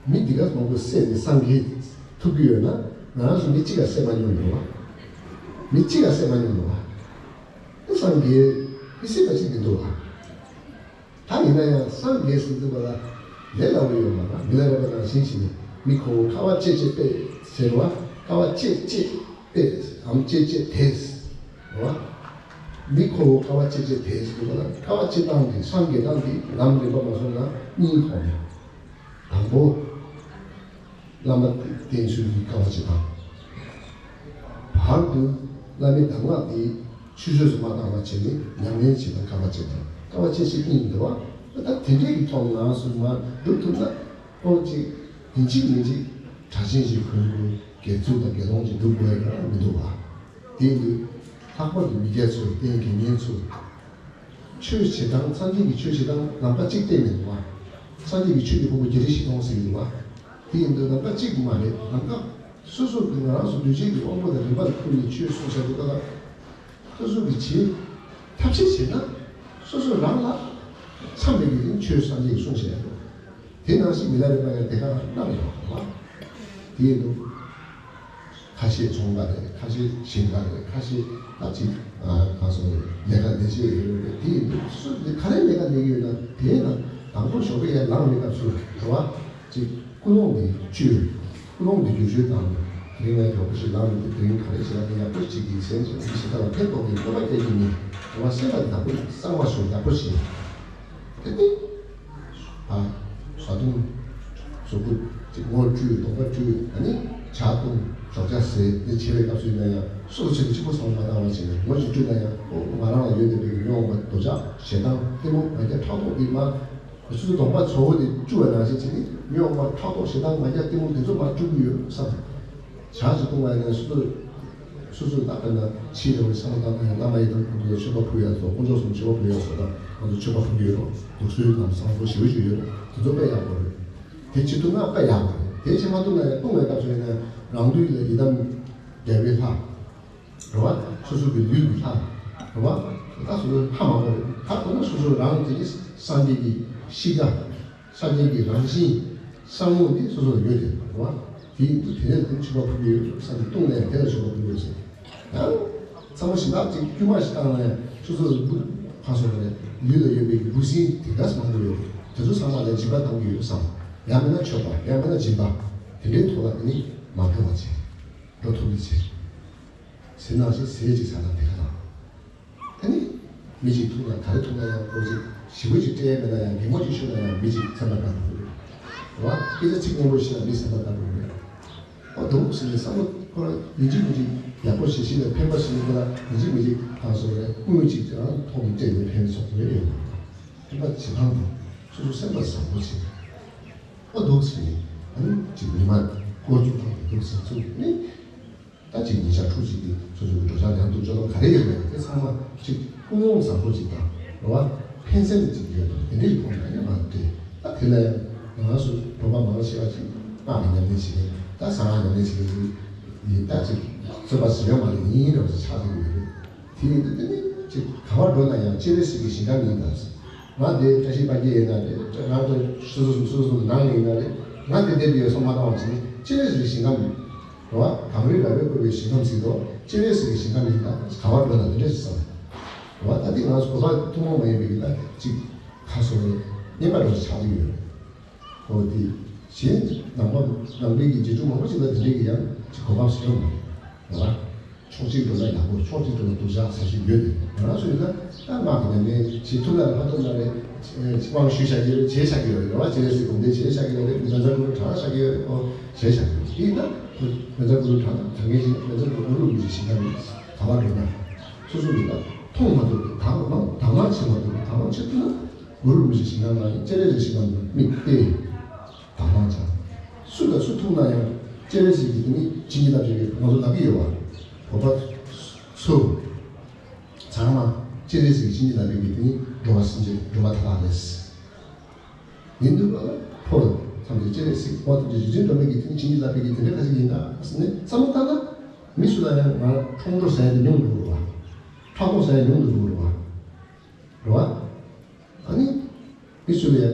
མི་འདི་ག་མང་པོ་བསད་ནས་སངས་རྒྱས་ཐུབ་ཀྱི་ཡོད་ན་ང་རང་ཚོ་མི་གཅིག་ག་བསད་མ་མྱོང་ཡོད་བ། མི་གཅིག་ག་བསད་མ་མྱོང་ཡོད་བ། ཨེ་སངས་རྒྱས་མི་སྲིད་པ་ཅིག་མི་འདུག་བ། ད་ཡིན་ན་ཡང་སངས་རྒྱས་ཟེར་དུས་པ་ལ་ལས་སླ་བོ་ཡོད་མ་རེད། མི་ལ་རས་པ་ནང་བཞིན་བྱས་ནས་མི་ཁོ་བོ་ཁ་བ་ལྕེ་ལྕེ་པས་ཟེར་བ། ཁ་བ་ལྕེ་ལྕེ་པས་འམ་ལྕེ་ལྕེ་དེས་རེད་བ། མི་ཁོ་བོ་ཁ་བ་ལྕེ་ལྕེ་དེས་ཟེར་དུས་པ་ལ་ཁ་བ་ལྕེ་སྟངས་དེ་སངས་རྒྱས་སྟངས་དེ་ལམ་རིམ་པ་མ་སོང་ན་གཉིས་ཐོག་ནས་དང་པོ། བླ་མ་བསྟེན་ཚུལ་གྱི་དཀའ་བ་སྤྱད་སྟངས། བར་དུ་བླ་མའི་གདམས་ངག་དེ་ཆུད་ཟོས་སུ་མ་བཏང་བ་བྱས་ནས་ཉམས་ལེན་བྱེད་སྟངས་དཀའ་བ་སྤྱད་སྟངས། དཀའ་བ་སྤྱད་བྱེད་གཉིས་འདུག་བ། ད་དེ་འདྲའི་གི་ཐོག་ནས་ང་རང་ཚོ་མར་སྒྲུབ་ཐུབ་ན་ཁོང་ཅིག་ཡིན་གཅིག་མིན་གཅིག་གྲྭ་ཆེན་ཞིག་དགོས་དགོས། དགེ་ཚུལ་དང་དགེ་སློང་ཅིག་སྒྲུབ་དགོས་ཡ་གང་ཡང་མི་འདུག་བ། དེ་ཡིན་དུས་ལྷག་པར་དུ་མི་སྐྱ་ཚོས་རྟེན་དགེ་བསྙེན་ཚོས། ཆོས་བྱེད་སྟངས་སངས་རྒྱས་ཀྱི་ཆོས་བྱེད་སྟངས་ལམ་ཁ་གཅིག་གཏན་ནས་འདུག་བ། སངས་རྒྱས་ཀྱི་ཆོས་ཀྱི་ཕུང་པོ་བརྒྱད་ཁྲི་བཞི་སྟོང་ཟེར་གྱི་འདུག་བ། དེ་ཡིན་དུས་ལམ་ཁ་གཅིག་མ་རེད། ལམ་ཁ་སོ་སོ་གི་ང་རང་ཚོ་གདུལ་བྱའི་གི་དབང་པོ་དང་རིམ་པ་ལ་ཐུག་ནས་ཆོས་གསུངས་བཞག་འདུག་ག་ལ། སོ་སོ་གི་བྱེད་ཐབས་ཤེས་བྱེད་ན་སོ་སོ་རང་ལ་འཚམ་པའི་གི་ཆོས་སངས་རྒྱས་ཀྱིས་གསུངས་བཞག་འདུག་དེ་ནང་བཞིན་མི་ལ་རས་པ་ཡང་དེ་ག་རང་གནང་ཡོད་པ་རེད་བ། དེ་ཡིན་དུས། ཁ་ཤས་ཚོང་པ་རེད། ཁ་ཤས་ཞིང་པ་རེད། ཁ་ཤས་ཨ་ཅིག་ཨ་གང་སོང་ལས་ཀ་ལས་བྱེད་ཡོད་རེད། དེ་ཡིན་དུས་སུ་ག་རེ་ལས་ཀ་ལས་ཀྱི་ཡོད་ན་དེ་ན་དང་པོ་ཞོགས་པ་ཡར་ལངས་པའི་སྐབས་སུ་རེད་བ། ཅིག་ཀུན་སློང་ནི་བཅོས། ཀུན་སློང་འདི་བསྒྱུར་བཅོས་དང་། དེ་རིང་ངས་མགྱོགས་པོ་ཞིག་ལངས་ནས་དེ་རིང་ག་རེ་བྱེད་ཡག་ཡག་པོ་ཞིག་གིས་ཟེར་ནས་མི་ཞིག་ལ་ཕན་ཐོགས་ཀྱི་སྤོབས་པ་སྐྱེ་གི་མིན། དེ་བ་སེམས་ལ་ཡག་པོ་གསང་བ་ཞིག་ཡག་པོ་བྱེད། དེ་ནི། ཨ། བཟའ་བཏུང་། གཟུགས་པོ་ཅིག་ངོ་བཅུས་གདོང་པ་བཅུས་ཨ་ནི་ཇ་བཏུང་ཞོགས་ཇ་ཟས་འདི་བྱེད་པའི་སྐབས་སུ་ཡིན་ན་ཡང་སོ་སོ་ཆེད་དུ་གཅིག་པོ་ཚང་མ་བཏང་བ་བྱས་ནས་ངོ་ཅིག་བཅུས་ན་ཡང་ཨོ་ང་རང་ལ་ཡོད་བསྡད་པའི་ཉོན་མོངས་པ་འདོད་ཆགས་ཞེ་སྡང་གཏི་མུག་ང་རྒྱལ་ཕྲག་དོག་འདི་མ། སོ་སོའི་གདོང་པ་བཟོ་བོ་དེ་བཅུ་བ་ནང་བཞིན་བྱས་ནས་ཉོན་མོངས་པ་ཕྲག་དོག་ཞེ་སྡང་ང་རྒྱལ་གཏི་མུག་དེ་ཚོ་མར་བཅུག་གི་ཡོད་བསམ། ཇ་ཅིག་བཏུང་བ་ཡིན་ན་སོ་སོ་སོ་སོ་ད་དཔེར་ན་ཕྱིའི་འགྲོ་བའི་བསམ་བློ་བཏང་ན་ཡང་བླ་མ་ཡི་དམ་དཀོན་མཆོག་ལ་མཆོད་པ་ཕུལ་ཡག་ཚོ་དཀོན་མཆོག་གསུམ་མཆོད་པ་ཕུལ་ཡག་ཚོ་དང་ང་ཚོ་མཆོད་པ་ཕུལ་གྱི་ཡོད་རོགས་འདུག་སྲོལ་དང་བཟང་པོ་ཞེ་པོ་ཞིག་ཡོད་རོགས་དེ་ཚོ་དཔེ་ཡག་པོ་རེད། དེ་བྱེད་ཐུབ་ན་དཔེ་ཡག་པོ་རེད། དེ་བྱེད་མ་ཐུབ་ན་ཡང་བཏུང་བའི་སྐབས་སུ་ཡིན་ན་རང་དུས་ལ་ཡི་དམ་རྒྱལ་བའི་ལྷ། རེད་བ། སོ་སོ་གི་ལུས་ཀྱི་ལྷ། རེད་བ། ད་སོ་སོའི་ལྷ་མང་པོ་རེད། ད་དེ་ན་སོ་སོ་རང་གི་སངས་རྒྱས་ཀྱི་གཤིས་ཀ་སངས་རྒྱས་ཀྱི་རང་བཞིན་བསམ་བློ་འདི་སོ་སོ་ལ་ཡོད་དེ་རེད་བ། དེ་ཡིན་དུས་དེ་ནས་ཀུན་མཆོད་པ་ཕུལ་གྱི་ཡོད་བསམ་སྟེ་བཏུང་ནས་དེ་ལ་མཆོད་པ་ཕུལ་དགོས་ཟེར། ཡང་། ཚང་མ་ཞིང་ཁ་ཅིག་དཀྱུས་མ་ཞིག་བཏང་ནས་སོ་སོ་ལུས་ག་སོ་རེད་ལུས་ལ་ཡོད་པའི་འབུ་སྲིན་དེ་འདྲ་མང་པོ་ཡོད། དེ་ཚོ་ཚང་མ་ལ་སྦྱིན་པ་གཏང་གི་ཡོད་བསམ། ཡང་མིན་ན་མཆོད་པ་ཡང་མིན་ན་སྦྱིན་པ། དེ་འདྲའི་ཐོག་ལ་དེ་ནི་མ་འགྲོ་བ་བྱེད། འགྲོ་ཐུབ་ནི་བྱེད། ཟས་ནང་བཞིན་ཟས་ཅིག་ཟ་ན་དེ་ག་དང་། ཨ་ནི། མི་གཅིག་ཐུག་ན་ག་རེ་ཐུག་ན་ཡང་ཁོ་ཅིག་ཞི་བ་ཅིག་སྤྲད་མེད་ན་ཡང་གད་མོ་ཅིག་ཤོར་ན་ཡང་མི་གཅིག་སེམས་པ་དགའ་འགྲོ་གི་རེད། རེད་བ། སྐད་ཆ་ཚིག་སྙན་པོ་བཤད་ན་མི་སེམས་པ་དགའ་འགྲོ་གི་རེད། ཨོ་འདུག་ཟེར་ནས་བསམ་བློ་ཁོ་རང་ཡིན་གཅིག་མིན་གཅིག་ཡག་པོ་བྱེད་ཤེས་ན་ཕན་པ་ཞིག་ཡིན་ན་ཡིན་གཅིག་མིན་གཅིག་ཧང་སོ་རེད་དངུལ་གཅིག་ཀྱང་ཐོག་ཏུ་སྤྲད་ནས་ཕན་ཐོགས་ཡོད་ཡོད། ཕན་པ་བྱེད་སྟངས་དང་སོ་སོ་སེམས་པ་བཟང་པོ་བྱེད། ཨོ་འདུག་ཟེར་ནས་ཨ་ནི་གཅིག་ཉི་མ་སྐོར་བཅུ་ཐོག་ཏུ་འདུག་ཟེར་ཚུལ་ནི། ད་གཅིག་ཉིན་ཞག་ཕྲུགས་གཅིག་གིས་སོ་སོའི་འགྲོ་འཆག་ཡང་དུ་སྤྱོད་ལམ་ག་རེ་ཡོད་མེད་དེ་ཚང་མ་གཅིག་ཀུན་སློང་བཟང་པོ་གཅིག་དང་རེད་བ། ཕན་སེམས་གཅིག་ཡོད་དང་དེ་འདྲའི་ཁོང་ཡང་ཡང་མ་སྤྲད། ད་དེ་ལ་ཡང་ང་རང་ཚོ་གྲོགས་པོ་མང་ཆེ་བ་གཅིག་སྔགས་ཀྱི་ཉམས་ལེན་བྱེད་མཁན་ད་གསང་སྔགས་ཉམས་ལེན་བྱེད་མཁན་ཡིན་ད་གཅིག་རྩོད་པ་ཟེར་ཡོད་མ་རེད་ཡིན་རེད་བ་ཆགས་ཀྱི་ཡོད་རེད། དེ་ཡིན་དུས་དེ་ནི་གཅིག་ག་བར་འགྲོ་ན་ཡང་སྤྱན་རས་གཟིགས་ཀྱི་ཞིང་ཁམས་ཡིན་ད། ང་དེ་བཀྲ་ཤིས་དཔལ་དགྱེས་ཡིན་ན་རེད་ང་དེ་སོ་སོ་སོ་སོ་ནང་ཡིན་ན་རེད་ང་དེ་བསྡད་པའི་ཡོད་སོང་མ་བཏང་བ་བྱས་ནས་སྤྱན་རས་གཟིགས་ཀྱི་ཞིང་ཁམས་ཡིན། རེད་བ། གངས་རི་ར་བས་བསྐོར་བའི་ཞིང་ཁམས་ཟེར་དོ། སྤྱན་རས་གཟིགས་ཀྱི་ཞིང་ཁམས་ཡིན་ད་ག་བར་འགྲོ་ན་དེ་འདྲས་ཟེར་བསམ། རེད་བ། ད་ལྟའི་ང་ཚོ་གོ་ལག་ཐུན་མོང་མ་ཡིན་པའི་ཡིན་ད་ཅིག་ཁ་སོ་རེད་རྙེད་པ་འདྲ་ཞིག་ཆགས་ཀྱི་ཡོད་རེད། ཨོ་དེ་གཞན་ནང་པ་ནང་པའི་གི་རྗེས་འཇུག་མང་པོ་ཞིག་ལ་དེ་འདྲས་ཀྱི་ཡང་ཅིག་གོ་སྐབས་ཟེར་ཡོད་མ་རེད། རེད་བ། ཕྱོགས་གཅིག་འགྲོ་ན་ཡག་པོ་ཕྱོགས་གཅིག་འགྲོ་ན་སྡུག་ཅག་ཟེར་བཞིན་ཡོད་དེ་ང་རང་ཚོ་ཡིན་ན་ད་སྔགས་ཀྱི་ཉམས་ལེན་བྱེད་ཐུབ་ན་རེད་མ་ཐུབ་ན་རེད། དབང་ཞུས་བཞག་གི་ཡོད་རེད་བྱས་བཞག་གི་ཡོད་རེད་རེད་བ། སྤྱན་རས་གཟིགས་སྒོམ་བཟླས་བྱས་བཞག་གི་ཡོད་རེད། བཛྲ་གུ་རུ་བགྲང་བཞག་གི་ཡོད་རེད་ཨོ་བྱས་བཞག་གི་ཡོད་རེད། དེ་ཡིན་ན་བཛྲ་གུ་རུ་བགྲང་ན་བགྲང་མཁན་ཞིག་བཛྲ་གུ་རུ་གུ་རུ་མི་ཞིག་ཞིང་ཁམས་ཡིན་ག་བར་འགྲོ་ན་སོ་སོ་མི་ལ་མཐོང་མ་ཐུབ་པའི་དག་མང་དག་མང་བྱེད་མ་ཐུབ་པའི་དག་མང་བྱེད་ཐུབ་ན་གུ་རུ་མི་ཞིག་ཞིང་ཁམས་ན་ཡང་སྤྱན་རས་གཟིགས་ཞིང་ཁམས་ན་མིག་ལྟས། དག་སྣང་བྱ། སུ་དང་སུ་ཐུག་ན་ཡང་སྤྱན་རས་གཟིགས་ཀྱི་དེ་ནི་བྱིན་གྱིས་བརླབས་པའི་ང་ཚོ་ལབ་ཀྱི་ཡོད་པ། བོད་པ་ཚོ་ཚང་མ་སྤྱན་རས་གཟིགས་ཀྱི་བྱིན་གྱིས་བརླབས་པའི་དེ་ནི་འགྲོ་བ་སེམས་ཅན་འགྲོ་བ་མཐའ་དག་རེད། ཡིན་དུས་ཕོ་ཐམས་ཅད་སྤྱན་རས་གཟིགས་དབང་ཐམས་ཅད་རྗེ་བཙུན་སྒྲོལ་མ་གི་དེ་ནི་བྱིན་གྱིས་བརླབས་པའི་དེ་འདྲ་ཁ་ཅིག་ཡིན་ན་ཟེར་ནས་བསམ་བློ་བཏང་ན་མི་སུ་ལ་ཡང་ང་ཁྲོམ་འགྲོ་ཟེར་ཡ་དེ་ཉུང་དུ་འགྲོ་བ། ཕྲག་དོག་ཟེར་ཡ་ཉུང་དུ་འགྲོ་བ། རེད་བ། ཨ་ནི། མི་སུ་ལས།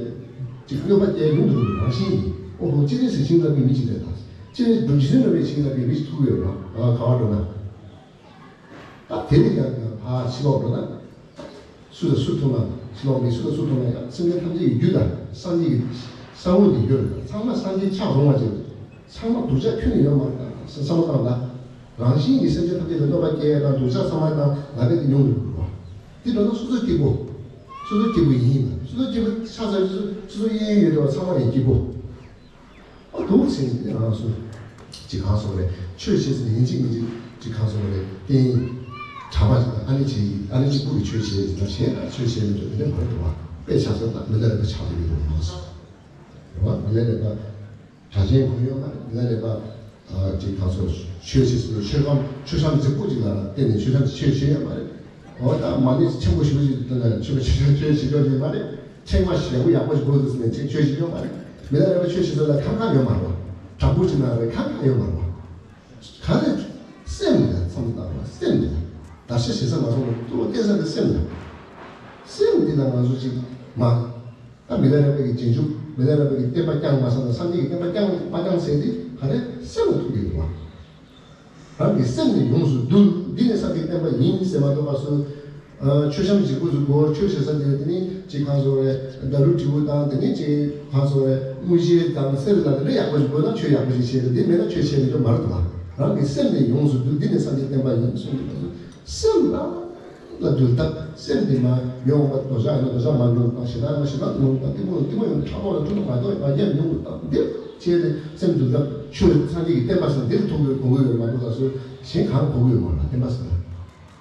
ཅིག་གནོད་པ་སྐྱེལ་ཡོང་དུས་རང་བཞིན་གྱིས་ཨོ་ཧོ་སྤྱན་རས་གཟིགས་ཤིང་རྟ་པའི་མི་ཅིག་རེད་ད། སྤྱན་རས་རྡོ་རྗེ་བཙུན་འདྲ་བའི་ཤིང་རྟ་པའི་མི་ཅིག་ཐུག་ཡོད་ར་ཨ་ག་བ་འགྲོ་ན། ད་དེ་ནས་ཀྱང་ཕ་ཕྱི་ལོགས་འགྲོ་ན། སུ་དང་སུ་ཐུག་ན་ཕྱི་ལོགས་མི་སུ་དང་སུ་ཐུག་ན་ཡང་སེམས་ཅན་ཐམས་ཅད་ཀྱི་རྒྱུ་དང་སངས་རྒྱས་ཀྱི་ས་བོན་གྱི་རྒྱུ་རེད་ད་ཚང་མ་སངས་རྒྱས་ཆགས་རུང་བ་ཅིག་ཚང་མ་སྡུག་ཅག་ཁྱོན་ནས་ཡོད་མ་རེད་ད་བསམ་བློ་བཏང་ད། རང་བཞིན་གྱིས་སེམས་ཅན་ཐམས་ཅད་ལ་གནོད་པ་སྐྱེལ་ཡ་དང་སྡུག་ཅག་བསམ་ཡ་དང་ལབ་པའི་དེ་ཉུང་དུ་འགྲོ་བ། དེ་འགྲོ་ན་སོ་སོ་སྐྱིད་པོ། སོ་སོ་སྐྱིད་པོ་ཡིན་ཡིན་པ། སོ་སོ་སྐྱིད་པོ་ཆགས་ཚར་སོ་སོ་སོ་སོ་གཡས་གཡོན་ཡོད་དེ་བ་ཚང་མ་ཡང་སྐྱིད་པོ། ཨ་འདུག་ཟེར་ནས་དེ་རང་སོ། ཅིག་གང་སོང་རེད་ཆོས་བྱེད་ཟེར་ནས་ཡིན་གཅིག་མིན་གཅིག་ཅིག་གང་སོང་རེད་བསྟན། གྲྭ་པ་ཅིག་དང་ཨ་ནེ་ཅིག་ཨ་ནེ་གཅིག་པུ་གི་ཆོས་བྱེད་ཟེར་ན་གཞན་ལ་ཆོས་བྱེད་མི་འདུག་དེ་འདྲ་མ་རེད་འདུག་བ། དཔེ་ཆ་བཟོ་ན་མི་ལ་རས་པ་ཆགས་ཀྱི་ཡོད་འདུག་མ་སོང་། རེད་བ་མི་ལ་རས་པ། གྲྭ་ཆེན་གོ་ཡོད་མ་རེད། མི་ལ་རས་པ། ཅིག་གང་སོ། ཆོས་ཆོས་ཆོས་ཁམས་ཆོས་ཁམས་རྫིག་པོ་ཅིག་ལ་བརྟེན་ནས་ཆོས་ཁམས་ཆོས་ཆོས་ཡོད་མ་རེད། འོ་ད་མ་ཎི་ཆེན་པོ་ཞིག་ཅིག་ལ་ཆོས་ཆོས་ཆོས་བྱེད་ཡོད་མ་རེད། ཕྲེང་བ་ཞེ་པོ་ཡག་པོ་ཞིག་དགོས་འདུག་ཟེར་ནས་ཅིག་ཆོས་བྱེད་ཡོད་མ་རེད། མི་ལ་རས་པ་ཆོས་བྱེད་ས་ལ་ཁང་ཁང་ཡོད་མ་རེད། བྲག་ཕུག་ཅིག་ན་རེད་ཁང་ཁང་ཡོད་མ་རེད། ག་རེ། སེམས་ལ་བསམ་བཏང་བ་སེམས་ལ། བརྡར་ཤ་ཞེ་ས་མ་སོང་བ་གཙོ་བོ་བསྟན་ས་དེ་སེམས་ལ། སེམས་འདི་ལ་ང་ཚོ་ཅིག་མ། ད་མི་ལ་རས་པའི་གི་རྗེས་འཇུག་མི་ལ་རས་པའི་གི་བསྟན་པ་བསྐྱངས་མ་ཟ་ན་སངས་རྒྱས་ཀྱི་བསྟན་པ་བསྐྱངས་མ་བསྐྱངས་ཟེར་དེ་ག་རེ་སེམས་ལ་ཐུག་གི་འདུག་བ། རང་གི་སེམས་ནི་ཡོངས་སུ་འདུལ་འདི་ནི་སངས་རྒྱས་བསྟན་པ་ཡིན་ཟེར་མ་གཏོགས་པ་སུ། ཨ། མཆོད་བཤམས་ཅིག་ཁོ་ཚོས་སྒོར་མཆོད་བྱེད་ས་དེ། དེ་ནི་ཅིག་གང་སོང་རེད། ད་ལུ་དྲིལ་བུ་དང་། དེ་ནི་ཅིག་གང་སོང་རེད། དངུལ་ཞལ་དང་གསེར་ལ་དེ་འདྲ་ཡག་པོ་ཞིག་དགོས་ན་ཆོས་ཡག་པོ་ཞིག་བྱས་རེད། དེ་མེད་ན་ཆོས་བྱས་མི་འགྲོ་མ་རེད་དོ། རང་གི་སེམས་ནས་ཡོངས་སུ་འདུལ། འདི་ནི་སངས་རྒྱས་བསྟན་པ་ཡིན་གསུངས་ཡོད་པ་ཚོ། སེམས་རང་ལ་འདུལ་ཐབས། སེམས་དེ་མ་ཡོང་བ་འདོད་ཆགས་ཡིན་ན་འདོད་ཆགས་མ་འདུལ་དང་། ཞེ་སྡང་ཡིན་ན་ཞེ་སྡང་མ་འདུལ་དང་། གཏི་མུག་ཡིན་ན་གཏི་མུག་ཡིན་ན། ཕྲག་དོག་ལ་སྤྲོ་བ་མ་འདོད་པ་ཡང་ཡོང་འདུག་དང་། འདི་བྱས་ཏེ་སེམས་འདུལ་ཐབས། ཆོས་སངས་རྒྱས་ཀྱི་བསྟན་པ་ཟེར་འདིར་ཐུག་དགོས་དགོས་ཀྱི་ཡོད་མ་གཏོགས། ད་གཟོད་གཞན་གང་དགོས་ཀྱི་ཡོད་མ་རེད། བསྟན་པ་ཟེར་ན།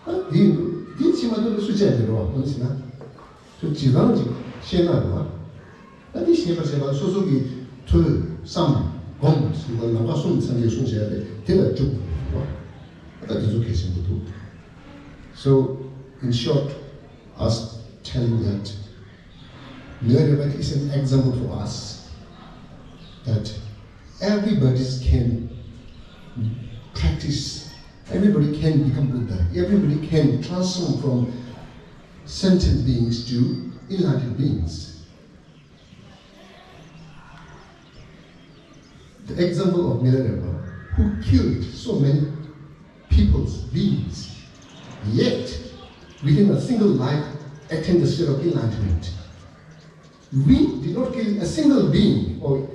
ཨ། འདི་ཡིན་འདུག་འདི་བྱེད་མ་ཐུབ་ན་སུ་བྱས་མི་འགྲོ་བ། འོ་ན་ཟེར་ན། ཁྱོད་ཇི་ལྟར་ཅིག་ཤེས་ན་རེད་བ། ད་འདི་ཤེས་པར་བྱེད་པ་སོ་སོ་གིས་ཐོས་བསམ་སྒོམ་ཟེར་བ་ལམ་ཁ་གསུམ་སངས་རྒྱས་གསུངས་བྱས་པས་དེ་ལ་འཇུག་དགོས་པ། ད་འདི་ཚོ་གལ་ཆེན་པོ་འདུག So, in short, I was telling that Milarepa is an example for us that everybody can practice, everybody can become Buddha, everybody can transform from sentient beings to enlightened beings. The example of Milarepa, who killed so many people's beings, yet within a single life attained the state of enlightenment. We did not kill a single being, or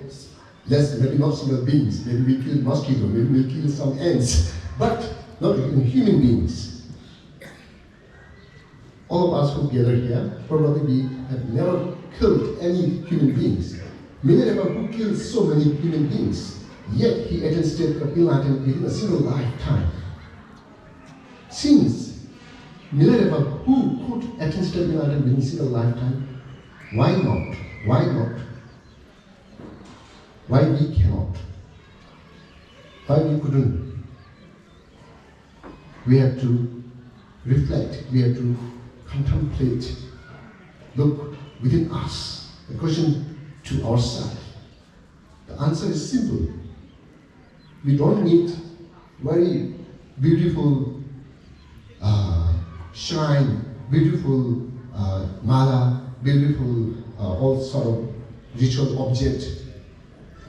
less, maybe not single beings, maybe we killed mosquito, maybe we killed some ants, but not even human beings. All of us who gather here, probably we have never killed any human beings. Milarepa, who killed so many human beings, yet he attained state of enlightenment within a single lifetime. Since Milarepa, who could attain state of enlightenment within a single lifetime, why not? Why not? Why we cannot? Why we couldn't? We have to reflect, we have to contemplate, look within us, the question to ourselves. The answer is simple. We don't need very beautiful uh, shrine, beautiful uh, mala, beautiful uh, all sort of ritual object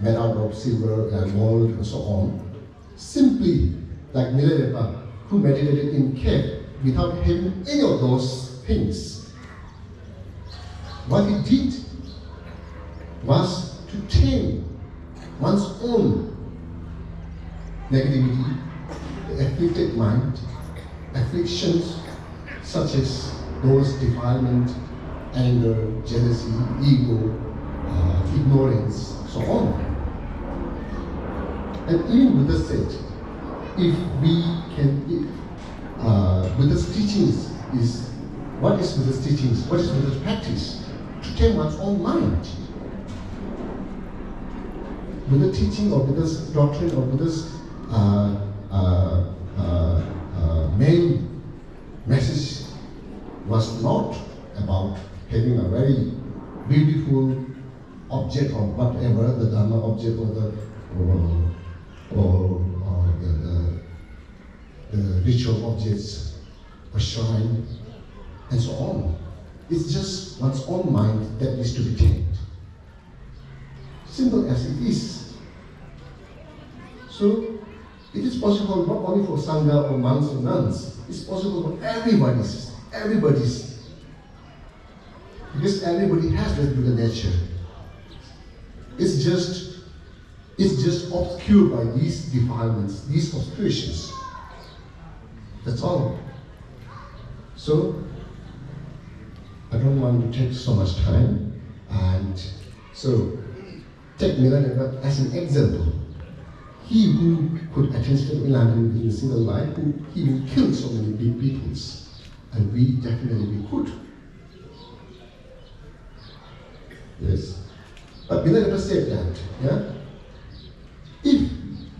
made out of silver and gold and so on. Simply like Milarepa, who meditated in cave without having any of those things. What he did was to tame one's own negativity, the afflicted mind, afflictions such as those defilement, anger, jealousy, ego, uh, ignorance, so on. And even Buddha said, if we can, if, uh, Buddha's teachings is, what is Buddha's teachings? What is Buddha's practice? To tame one's own mind. Buddha's teaching or Buddha's doctrine or Buddha's uh, uh, uh, uh, main message was not about having a very beautiful object or whatever, the Dharma object or the or, or, or the, the, the ritual objects, a shrine, and so on. It's just one's own mind that needs to be tamed. Simple as it is. So, it is possible not only for Sangha or monks or nuns, it's possible for everybody's, everybody's. Because everybody has that Buddha nature. It's just, it's just obscured by these defilements, these obscurations. That's all. So, I don't want to take so much time. And so, take Milarepa as an example. He who could attain state of enlightenment in a single life, who, he who killed so many big peoples. And we definitely we could. Yes. But Milarepa said that, yeah, if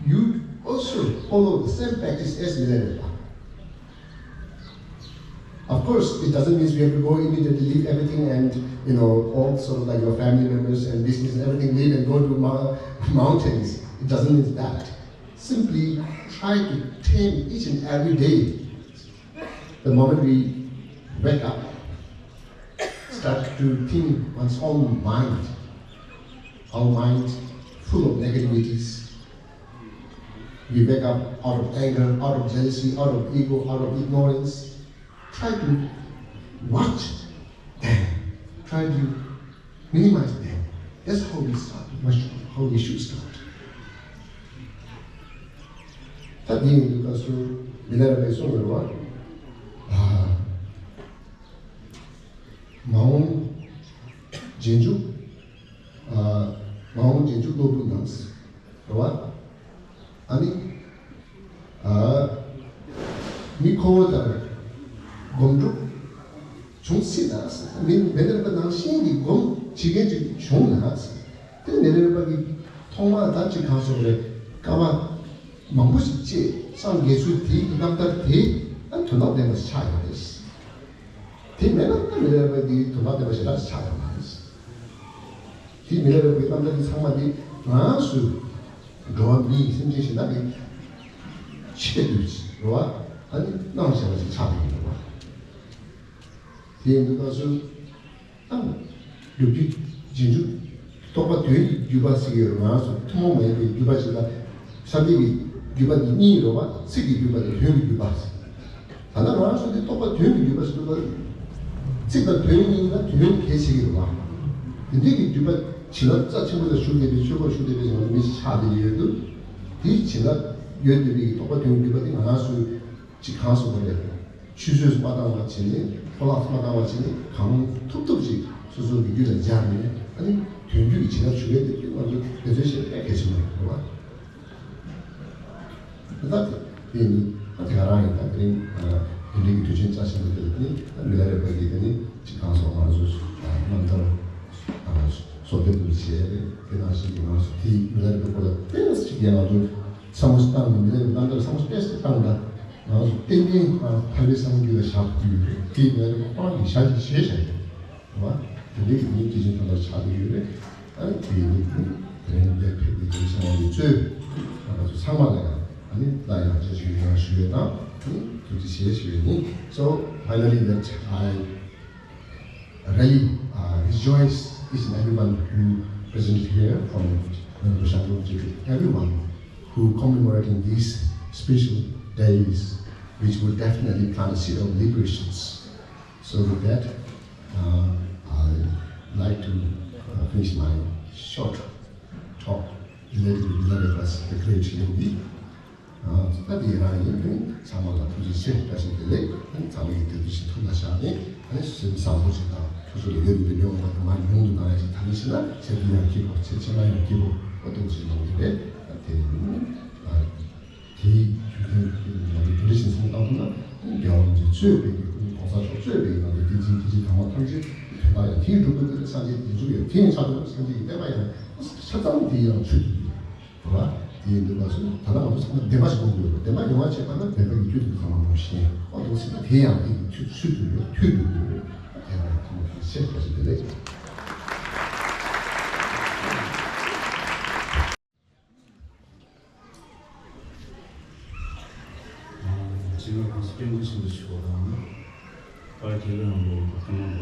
you also follow the same practice as Milarepa, of course, it doesn't mean we have to go immediately, leave everything and, you know, all sort of like your family members and business and everything, leave and go to mo- mountains. It doesn't mean that. Simply try to tame each and every day. The moment we wake up, start to think one's own mind, our mind full of negativities. We wake up out of anger, out of jealousy, out of ego, out of ignorance. Try to Watch them. Try to minimize them. That's how we start. How we should start. ད་འདི་ཡིན་དུས་སྐབས་སུ་མི་ལ་རས་པས་གསུངས་ཡོད་པ། མ་འོངས་རྗེས་འཇུག་མ་འོངས་རྗེས་འཇུག་སློབ་ཕྲུག་རྣམས། རེད་བ། ཨ་ནི། ཨ། མི་ཁོ་བོ་ལྟར་སྒོམ་སྒྲུབ་བྱུང་སྲིད་ན། མི་མི་ལ་རས་པ་ནང་བཞིན་གྱི་སྒོམ་བྱེད་མཁན་ཅིག་བྱུང་ན། དེ་མི་ལ་རས་པ་གི་ཐོག་མར་ད་ཅིག་གང་སོང་རེད། སྐར་མ་མང་པོ་ཞིག་བཅད་སངས་རྒྱས་ཚུལ་དེའི་རྣམ་ཐར་དེ་ཨ་དོན་དག་ལྡན་པ་ཞིག་ཆགས་ཡོང་རེད། དེ་མེད་ན་ད་མི་ལ་རས་པ་འདི་དོན་དག་ལྡན་པ་ཞེ་དྲག་ཆགས་ཡོང་མ་རེད། དེ་མི་ལ་རས་པའི་རྣམ་ཐར་འདི་ཚང་མ་འདི་ང་རང་ཚོའི་འགྲོ་བ་མིའི་སེམས་ཅན་གཞན་དག་གི་ཆེད་དུ་རེད་བ། ཨ་ནི་གནང་བཞག་པ་ཞིག་ཆགས་ཡོང་རེད་བ། དེ་ཡིན་དུས་སྐབས་སུ་ཨ་ནི་སྒྲུབ་བརྒྱུད་རྗེས་འཇུག་རྟོགས་པ་དོན་གྱི་བརྒྱུད་པ་ཟེར་གྱི་ཡོད་རེད། ང་རང་ཚོ་ཐུན་མོང་མ་ཡིན་པའི་བརྒྱུད་པ་ཞིག་ལ། བསམ་གཏན་གྱི་བརྒྱུད་པ་འདི་གཉིས་རེད་བ། ཚིག་གི་བརྒྱུད་པ་དང་དོན་གྱི་བརྒྱུད་པ། ད་ལྟ་ང་རང་ཚོ་འདི་རྟོགས་པ་དོན་གྱི་བརྒྱུད་པ་ཟེར་དུས། ཚིག་དང་དོན་གཉིས་ལ་དོན་གལ་ཆེ་གི་རེད་བ། དེ་འདྲའི་གི་བརྒྱུད་པ་བྱིན་རླབས་རྩ་ཆེན་པོ་དང་ཞུགས་བསྡད་པའི་ཆོས་སྐོར་ཞུགས་བསྡད་པའི་ང་ཚོ་མི་ཞིག་ཆགས་བསྡད་ཀྱི་ཡོད་འདུག་དེའི་བྱིན་རླབས་ཡོད་བསྡད་པའི་རྟོགས་པ་དོན་གྱི་བརྒྱུད་པ་དེ་ང་རང་ཚོའི་ཅིག་གང་སོང་བ་རེད། ཆུད་ཟོས་སུ་མ་བཏང་བ་བྱས་ནས། འཕྲོ་བརླག་སུ་མ་བཏང་བ་བྱས་ནས། གང་ཐུབ་ཐུབ་ཅིག་སོ་སོ་གི་རྒྱུད་ལ་སྦྱར་ནས། ཨ་ནི་དོན་བརྒྱུད་ཀྱི་བྱིན་རླབས་ཞུ་ཡས་དེ་ང་ཚོ་འབད་བརྩོན་བྱེད་དཔེ་གལ་ཆེན་པོ་རེད་བ། ད་དེ་ཡིན་དུས་ད་དེ་ག་རང་ཡིན། ད་དེ་རིང་དེ་འདྲའི་གི་དུས་ཆེན་རྩ་ཆེན་པོ་དེ་ལ་དེ་ནི་ད་མི་ལ་རས་པ་གི་དེ་ནི་ཅིག་གང་སོང་། ང་ཚོ་རྣམ་ཐར་སོ་སྡེབ་ཏུ་བྱས་རེད། དེ་ནང་བཞིན་གྱི་ང་ཚོ་དེ་མི་ལ་རས་པའི་སྐོར་ལ་ཏོག་ཙམ་ཅིག་ཡང་ང་ཚོ་བསམ་བློ་ཞིག་བཏང་ནས། མི་ལ་རས་པའི་རྣམ་ཐར་བསམ་བློ་ཏོག་ཙམ་བཏང་ན། ང་ཚོ་ཏན་ཏན་ང་ཐར་པའི་སངས་རྒྱས་ལ་ཞབས་ཕྱི་ཡོད་རེད། དེ་མི་ལ་རས་པ་ཁོ་རང་གི་ཞལ་གྱིས་བཞེས་བཞག་ཡོད་རེད་བ། དེ་འདྲའི་གི་མི་སྐྱེས་ཆེན་ཐོག་མར་ཆགས་ཀྱི་ཡོད་རེད། ཨ་ནི་དེ་ཡིན་དུས་དེ་རིང་འདིར་ཕེབས་པའི་དགེ་བཤེས་ལགས་ཀྱིས་གཙོས་ང་ཚོ་ཚང་མ་ལ་ཡང་ཨ་ནི་སླར་ཡང་བཀྲ་ཤིས་བདེ་ལེགས་ཞུ་ཡས་དང་། ཨ་ནི་ཐུགས་རྗེ་ཆེ་ཞུ་ཡས་ཡིན། So finally, that I really uh, rejoice each and everyone who present here, from Venerable Shanti Rinpoche to everyone who commemorating these special days, which will definitely plant a seed of liberations. So with that, uh, I like to uh, finish my short talk related to Milarepa's the great yogi. ཨ་ད་དེ་རང་ཡིན་དུས་ཚང་མ་ལ་ཐུགས་རྗེ་ཆེ། བཀྲ་ཤིས་བདེ་ལེགས། ཨ་ནི་ཚང་མ་གིས་དེ་དུས་ཤིག་ཐུགས་ལ་བཞག་ནས། ཨ་ནི་སེམས་བཟང་པོ་ཞིག་དང་། ཐུགས་སྲོག་ལ་ཡོད་པའི་མི་ཡོང་བ་དང་། མ་ཉུང་དུ་གནང་ཡ་ཞིག་ད་ནི་ཤི་ན་ཚེ་འདི་ཡང་སྐྱིད་པོ། ཚེ་ཕྱི་མ་ཡང་སྐྱིད་པོ། ཨོ་དེ་འདྲ་ཞིག་གནང་གི་རེད། ཨ་དེ་ཡིན། ཨ་དེའི་རྒྱུ་མཚན་གྱིས་ང་ཚོ་དེ་འདྲ་ཞིག་སེམས་བཏང་ཐུབ་ན། རྒྱལ་བ་རིན་པོ་ཆེ་གཙོས་པའི་གི་༸གོང་ས་མཆོག་གཙོས་པའི་ང་ཚོ་བསྟན་འཛིན་སྐྱེས་ཆེན་དམ་པ་ཐམས་ཅད་དོན་དག་ཡང་དེའི་འགྲུབ་པའི་ཚུལ་དུ། སངས་རྒྱས་བསྟན་འཛིན་ཡང་དེ་ཡང་ཆགས་འགྲོ། སངས་རྒྱས་ཀྱི་བསྟན་པ་ཡང་ཆ་ཚང་དེ་ཡང་ཆོས་ཀྱི་རེད་བ། དེ་ཡིན་དུས་སྐབས་སུ་ད་ལྟ་ང་ཚོ་ཚང་མ་བདེན་པ་ཞིག་དགོས་ཀྱི་ཡོད་རེད། བདེན་པ་ཡོང་བ་བྱེད་པ་ན་བདེན་པ་ཡི་རྒྱུ་དེ་ཚང་མ་ངོ་ཤེས། ཨོ་འདུག་ཟེར་ན་དེ་ཡང་དེ་ཡི་ཚུལ་ཚུལ་དུ་ཡོད། མཐུན་དུ་ཡོད་རེད། དེ་ཡང་ཚང་མ་ཤེས་པ་ཞིག་དེ་རེད། སྤྱི་ནོར་༸གོང་ས་༸སྐྱབས་མགོན་ཆེན་པོ་མཆོག་དང་། དཔལ་དགེ་ལེགས་དབང་པོ་ཀརྨ་པ་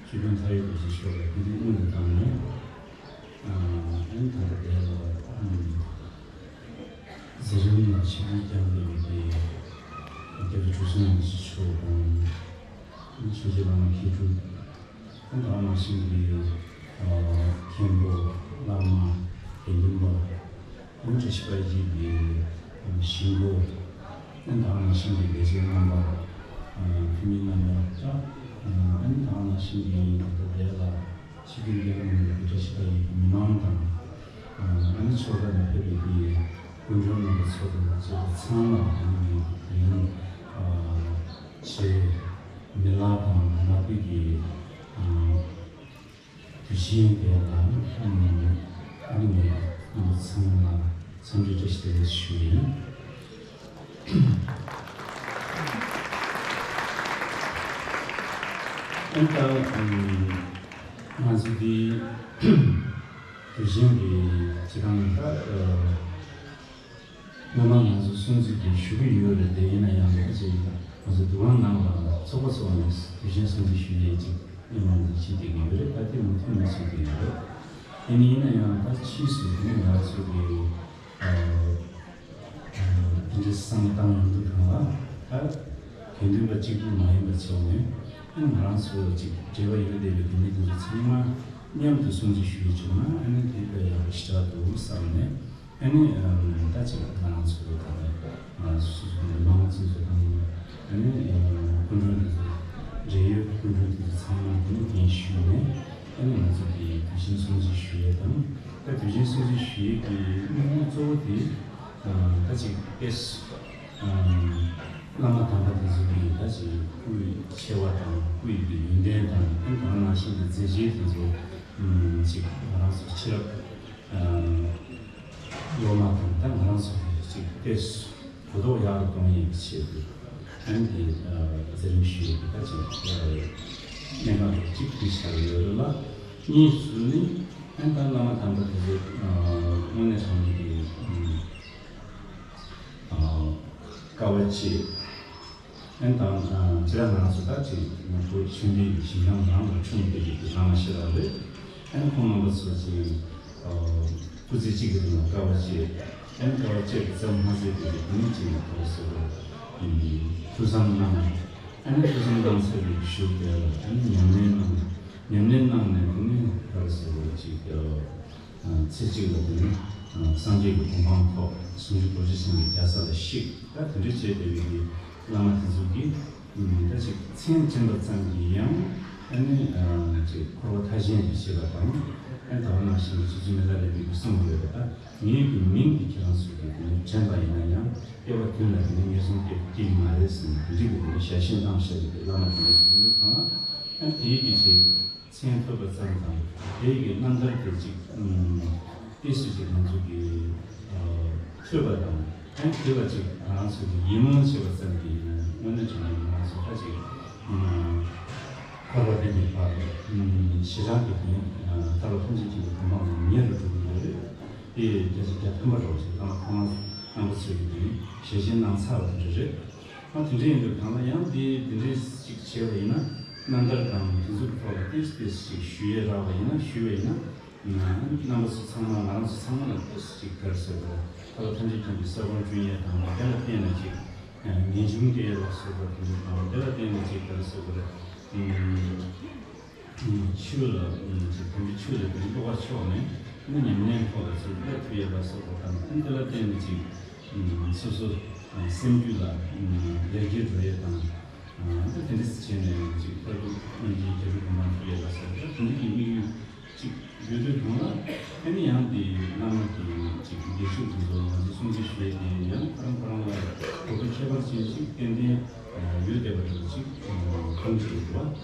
ཆོས་སྐྱོང་མཐའ་ཡས་རྡོ་རྗེ་མཆོག་ལ་སྐུ་དུས་སྔོན་དུ་བཏང་ནས། ཨ་ནི་ད་ལྟ་དེ་ལ་མཛད་རིམ་ལ་ཆིབས་བསྒྱུར་བསྐྱངས་པའི་དེ་རྒྱལ་བ་གྲུབ་ཆེན་རིན་པོ་ཆེ་མཆོག་དང་། ཆོས་རྗེ་བླ་མ་མཁས་གྲུབ། ཨ་ནི་ད་ག་ནང་བཞིན་གྱི་ཨ་མཁན་པོ་བླ་མ་དགེ་འདུན་པ། ཨ་ནི་བཀྲ་ཤིས་པ་ཡི་གི་ཨ་ནི་གཞིས་འགོ། ཨ་ནི་ད་ག་ནང་བཞིན་གྱི་ལས་བྱེད་རྣམ་པ། ཨ་འཐུས་མི་རྣམ་པ། ཨ་ནི་ད་ག་ནང་བཞིན་གྱི་ད་ལྟ་དེ་ལ་ཆིབས་བསྒྱུར་བསྐྱངས་པའི་བཀྲ་ཤིས་པ་ཡི་གི་མི་མང་དང་། ཨ་ནི་ཕྱོགས་མཐའ་ནས་ཕེབས་པའི་གི་སྐུ་མགྲོན་རྣམ་པ་ཚོ་དང་ཚོ་ཚང་མ་ལ་ཨ་ནི་དེ་རིང་ཨ་ཆེས་མི་ལ་དང་ལ་པའི་གི་ཨ་དུས་ཆེན་དེ་ལ་ཨ་ནི་ཨ་ནི་ངས་ཨ་ནི་ཚང་མ་ལ་འཚམས་འདྲི་བཀྲ་ཤིས་བདེ་ལེགས་ཞུ་ཡིན། ཨ་ནི་ད་ང་ཚོ་འདི་དུས་ཆེན་གྱི་སྤྱི་བཏང་ད། སྔོན་མ་ང་ཚོ་སྲུང་བརྩི་དེ་ཞུ་གི་ཡོད་རེད། དེ་ཡིན་ན་ཡང་ཁ་ཅིག་ང་ཚོ་འདུ་ཁང་ནང་ལ་ཚོགས་པ་ཚོགས་ནས་དུས་ཆེན་སྲུང་བརྩི་ཞུ་ཡས་ཅིག་སྔོན་མ་ནས་བྱེད་བསྡད་ཀྱི་ཡོད་རེད། ད་དེ་མུ་མཐུད་ནས་བྱེད་ཀྱི་ཡོད་རེད། དེ་ནི་ཡིན་ན་ཡང་ད་ཕྱིས་སུ་དེ་ནི་ང་ཚོ་གི་ཨ་ཨ་དེ་འདྲའི་བསམ་བློ་བཏང་ཡོང་དུས་གང་ལ་ད་དགེ་འདུན་པ་གཅིག་པུ་མ་ཡིན་པ་ཚོགས་ནས་ ཨ་ནི་ང་རང་ཚོ་ཅིག་འབྲེལ་བ་ཡོད་བསྡད་པའི་བུད་མེད་དེ་ཚོ་ཚང་མ་མཉམ་དུ་སྲུང་བརྩི་ཞུ་ཡས་བྱུང་ན་ཨ་ནི་དེ་དཔེ་ཡག་པོ་ཞེ་དྲག་འདུག་བསམ་ནས། ཨ་ནི་ཨམ་ད་ཅིག་ང་རང་ཚོ་ད་ནས་སོ་སོ་མི་མང་ཚོ་དང་ཨ་ནི་སྐུ་མགྲོན་དེ་ཚོ་འབྲེལ་ཡོད་སྐུ་མགྲོན་དེ་ཚོ་ཚང་མ་དེ་ནས་གདན་ཞུས་ནས་ཨ་ནི་ང་ཚོ་དེ་དུས་ཆེན་སྲུང་བརྩི་ཞུ་ཡས་དང་། ད་དུས་ཆེན་སྲུང་བརྩི་ཞུ་ཡས་ཀྱི་དམིགས་ཡུལ་གཙོ་བོ་དེ་ད་ཅིག་ཏེས་བླ་མ་དམ་པ་དེ་ཚོ་གིས་ད་ཅིག་སྐུ་ཆེ་བ་དང་སྐུ་ཡི་གི་ཡོན་ཏན་དང་ཨ་ནི་ད་ག་ནང་བཞིན་གྱི་མཛད་རྗེས་དེ་ཚོ་ཅིག་ང་རང་ཚོ་ཕྱི་རབས་སློབ་མ་དང་ད་ང་རང་ཚོ་གི་ཅིག་ཏེས་གོ་རྟོགས་ཡག་རུ་གཏོང་ཡས་ཀྱི་ཆེད་དུ་ཨ་ནི་དེ་མཛད་རིམ་ཞུ་ཡས་ཀྱི་ད་ཅིག་གནད་འགག་གཅིག་དེ་ཆགས་ཡོད་རེད་ལ། གཉིས་སུ་ནི་ཨ་ནི་ད་བླ་མ་དམ་པ་དེ་ཚོ་དངོས་གནས་དྲང་གནས་ཀྱི་དཀའ་བ་སྤྱད། ཨན་དང་ཅི་ར་ང་རང་ཚོ་ད་ཅིག་ང་ཚོ་ཆོས་འདི་ཡི་ཞིང་ཁམས་རང་ལ་འཁྲུངས་པའི་གི་བླ་མ་ཤེས་རབ་རེད། ཨན་ཁོང་རྣམ་པ་ཚོ་ཅིག་སྐུ་ཚེ་གཅིག་གི་རིང་ལ་དཀའ་བ་སྤྱད། ཨན་དཀའ་བ་སྤྱད་པའི་ཙམ་མ་ཟད་པའི་གི་དེ་ནི་ཅིག་ང་ཚོ་ཐུགས་བསམ་གནང་། ཨན་ཐུགས་བསམ་གནང་ཚར་བའི་གཞུག་དེ་ལ་ཨན་ཉམས་ལེན་གནང་། ཉམས་ལེན་གནང་ནས་དེ་ནི་ག་རེ་ཟེར་བ་ཅིག་ཚེ་གཅིག་ལ་དེ་ནི་སངས་རྒྱས་ཀྱི་གོ་འཕང་ཐོབ། སུམ་ཅུ་རྡོ་རྗེ་འཆང་གི་རྒྱལ་ས་ལ་གཤེགས། ད་དེ་འདྲ་བྱས་བསྡད་པའི་གི་བླ་མ་དེ་ཚོ་གིས་ད་ཅིག་མཚན་དྲན་པ་ཙམ་གྱིས་ཡང་ཨ་ནི་ཅིག་འཁོར་བ་མཐའ་ཅན་དུ་སྐྱེ་བ་དང་། ཨ་ནི་ད་ག་ནང་བཞིན་གྱི་ཆུ་ཚོད་མེ་ལ་རས་པའི་གི་གསུང་ཡོད་པ། ད་ངའི་གི་མིང་འདི་ཁྱེད་རང་ཚོ་གིས་དེ་ནི་དྲན་པ་ཡིན་ན་ཡང་སྐྱེ་བ་ཀུན་ལ་དེ་ནི་ངན་སོང་སྐྱེ་སྐྱེ་གི་མ་རེད་ཟེར་ནས་དེ་འདྲའི་གི་དེ་ནི་ཞལ་བཞེས་གནང་བཞག་གི་བླ་མ་དེ་འདྲ་ཡིན་འདུག་གང་ལ། ཨ་ནི་དེའི་གི་ཅིག་མཚན་ཐོས་པ་ཙམ་དང་དེའི་གི་རྣམ་ཐར་དེ་ཅིག་ཨུམ་ཏོག་ཙམ་ཅིག་ང་ཚོ་གི་ཨ་ཐོས་པ་དང་ཨ་ནི་དེ་ལ་ཅིག་ང་རང་ཚོ་གི་ཡིད་སྨོན་བྱེད་པ་ཙམ་གྱིས་ཡིན་ན་དངོས་གནས་དྲང་གནས་ང་རང་ཚོ་ད་ཅིག་ཨུམ་འཁོར་བ་འདི་ནས་བར་དུ་ཨུམ་ཞེ་དྲག་གི་དེ་ནི་ཐར་པ་ཐམས་ཅད་མཁྱེན་པའི་གོ་འཕང་ལ་ཉེ་རུ་འགྲོ་གི་ཡོད་རེད། དེ་རྒྱ་ཆེ་རྒྱ་ཐམ་པ་འགྲོ་ཞིག་ད་ཁོང་རྣམ་པ་ཚོས་ཀྱི་དེ་ནི་ཞལ་བཞེས་གནང་ཚར་བ་འདྲ་རེད། ཨ་དེ་འདྲ་ཡིན་དུས་གང་ལ་ཡང་དེ་དེ་འདྲས་ཅིག་བྱས་པ་ཡིན་ན་རྣམ་ཐར་དང་དེ་ཚོ་གི་ཐོག་ལ་ཏིས་ཏིས་ཅིག་ཞུ་ཡས་རག་པ་ཡིན་ན་ཞུས་པ་ཡིན་ན་ང་རྣམ་པ་ཚོ་ཚང་མ་ང་རང་ཚོ་ཚང་མ་ལ་ཏིས་ཅིག་ག་རེ་ཟེར་དགོས་རེད། ད་ལ་ཐམས་ཅད་མཁྱེན་པའི་ས་བོན་བསྐྲུན་ཡས་དང་དེ་ལ་བརྟེན་ནས་ཅིག་ངེས་འབྱུང་སྐྱེ་ཡས་ལ་སོགས་པ་དེ་ཚོ་དང་དེ་ལ་བརྟེན་ནས་ཅིག་ག་རེ་ཟེར་དགོས་རེད། ཆོས་ལ་ཅིག་དམ་པའི་ཆོས་ལ་དེ་བློ་ཁ་ཕྱོགས་ནས་ཨ་ནི་ཉམས་ལེན་ཐོག་ལ་ཅིག་སླེབས་ཐུབ་ཡས་ལ་སོགས་པ་དང་ཨ་ནི་དེ་ལ་བརྟེན་ནས་ཅིག་སོ་སོ་སེམས་རྒྱུད་ལ་ལེགས་བཅོས་འགྲོ་ཡས་དང་ཨ་ནི་དེ་འདྲ་བྱས་ནས་ཅིག་ལྟ་གྲུབ་སྔོན་གྱི་རྒྱལ་པོའི་གོ་འཕང་ཐོབ་ཡས་ལ་སོགས་པ་དེ་འདྲ་གི་དམིགས་ཡུལ་ཅིག་ཡོད་དུས་གང་ལ་ཨ་ནི་ཡང་དེ་བླ་མ་གི་ཅིག་དགེ་ཕྱུག་དེ་ཚོ་ང་ཚོ་སྲུང་བརྩི་ཞུ་ཡས་དེ་ཡང་ཁོ་རང་ཁོ་རང་ལ་གོ་རྟོགས་ཁྱད་པར་ཅན་ཅིག་ཏན་ཏན་ཡོད་བསྡད་པ་འདྲ་ཅིག་མཐོང་གི་འདུག་བ།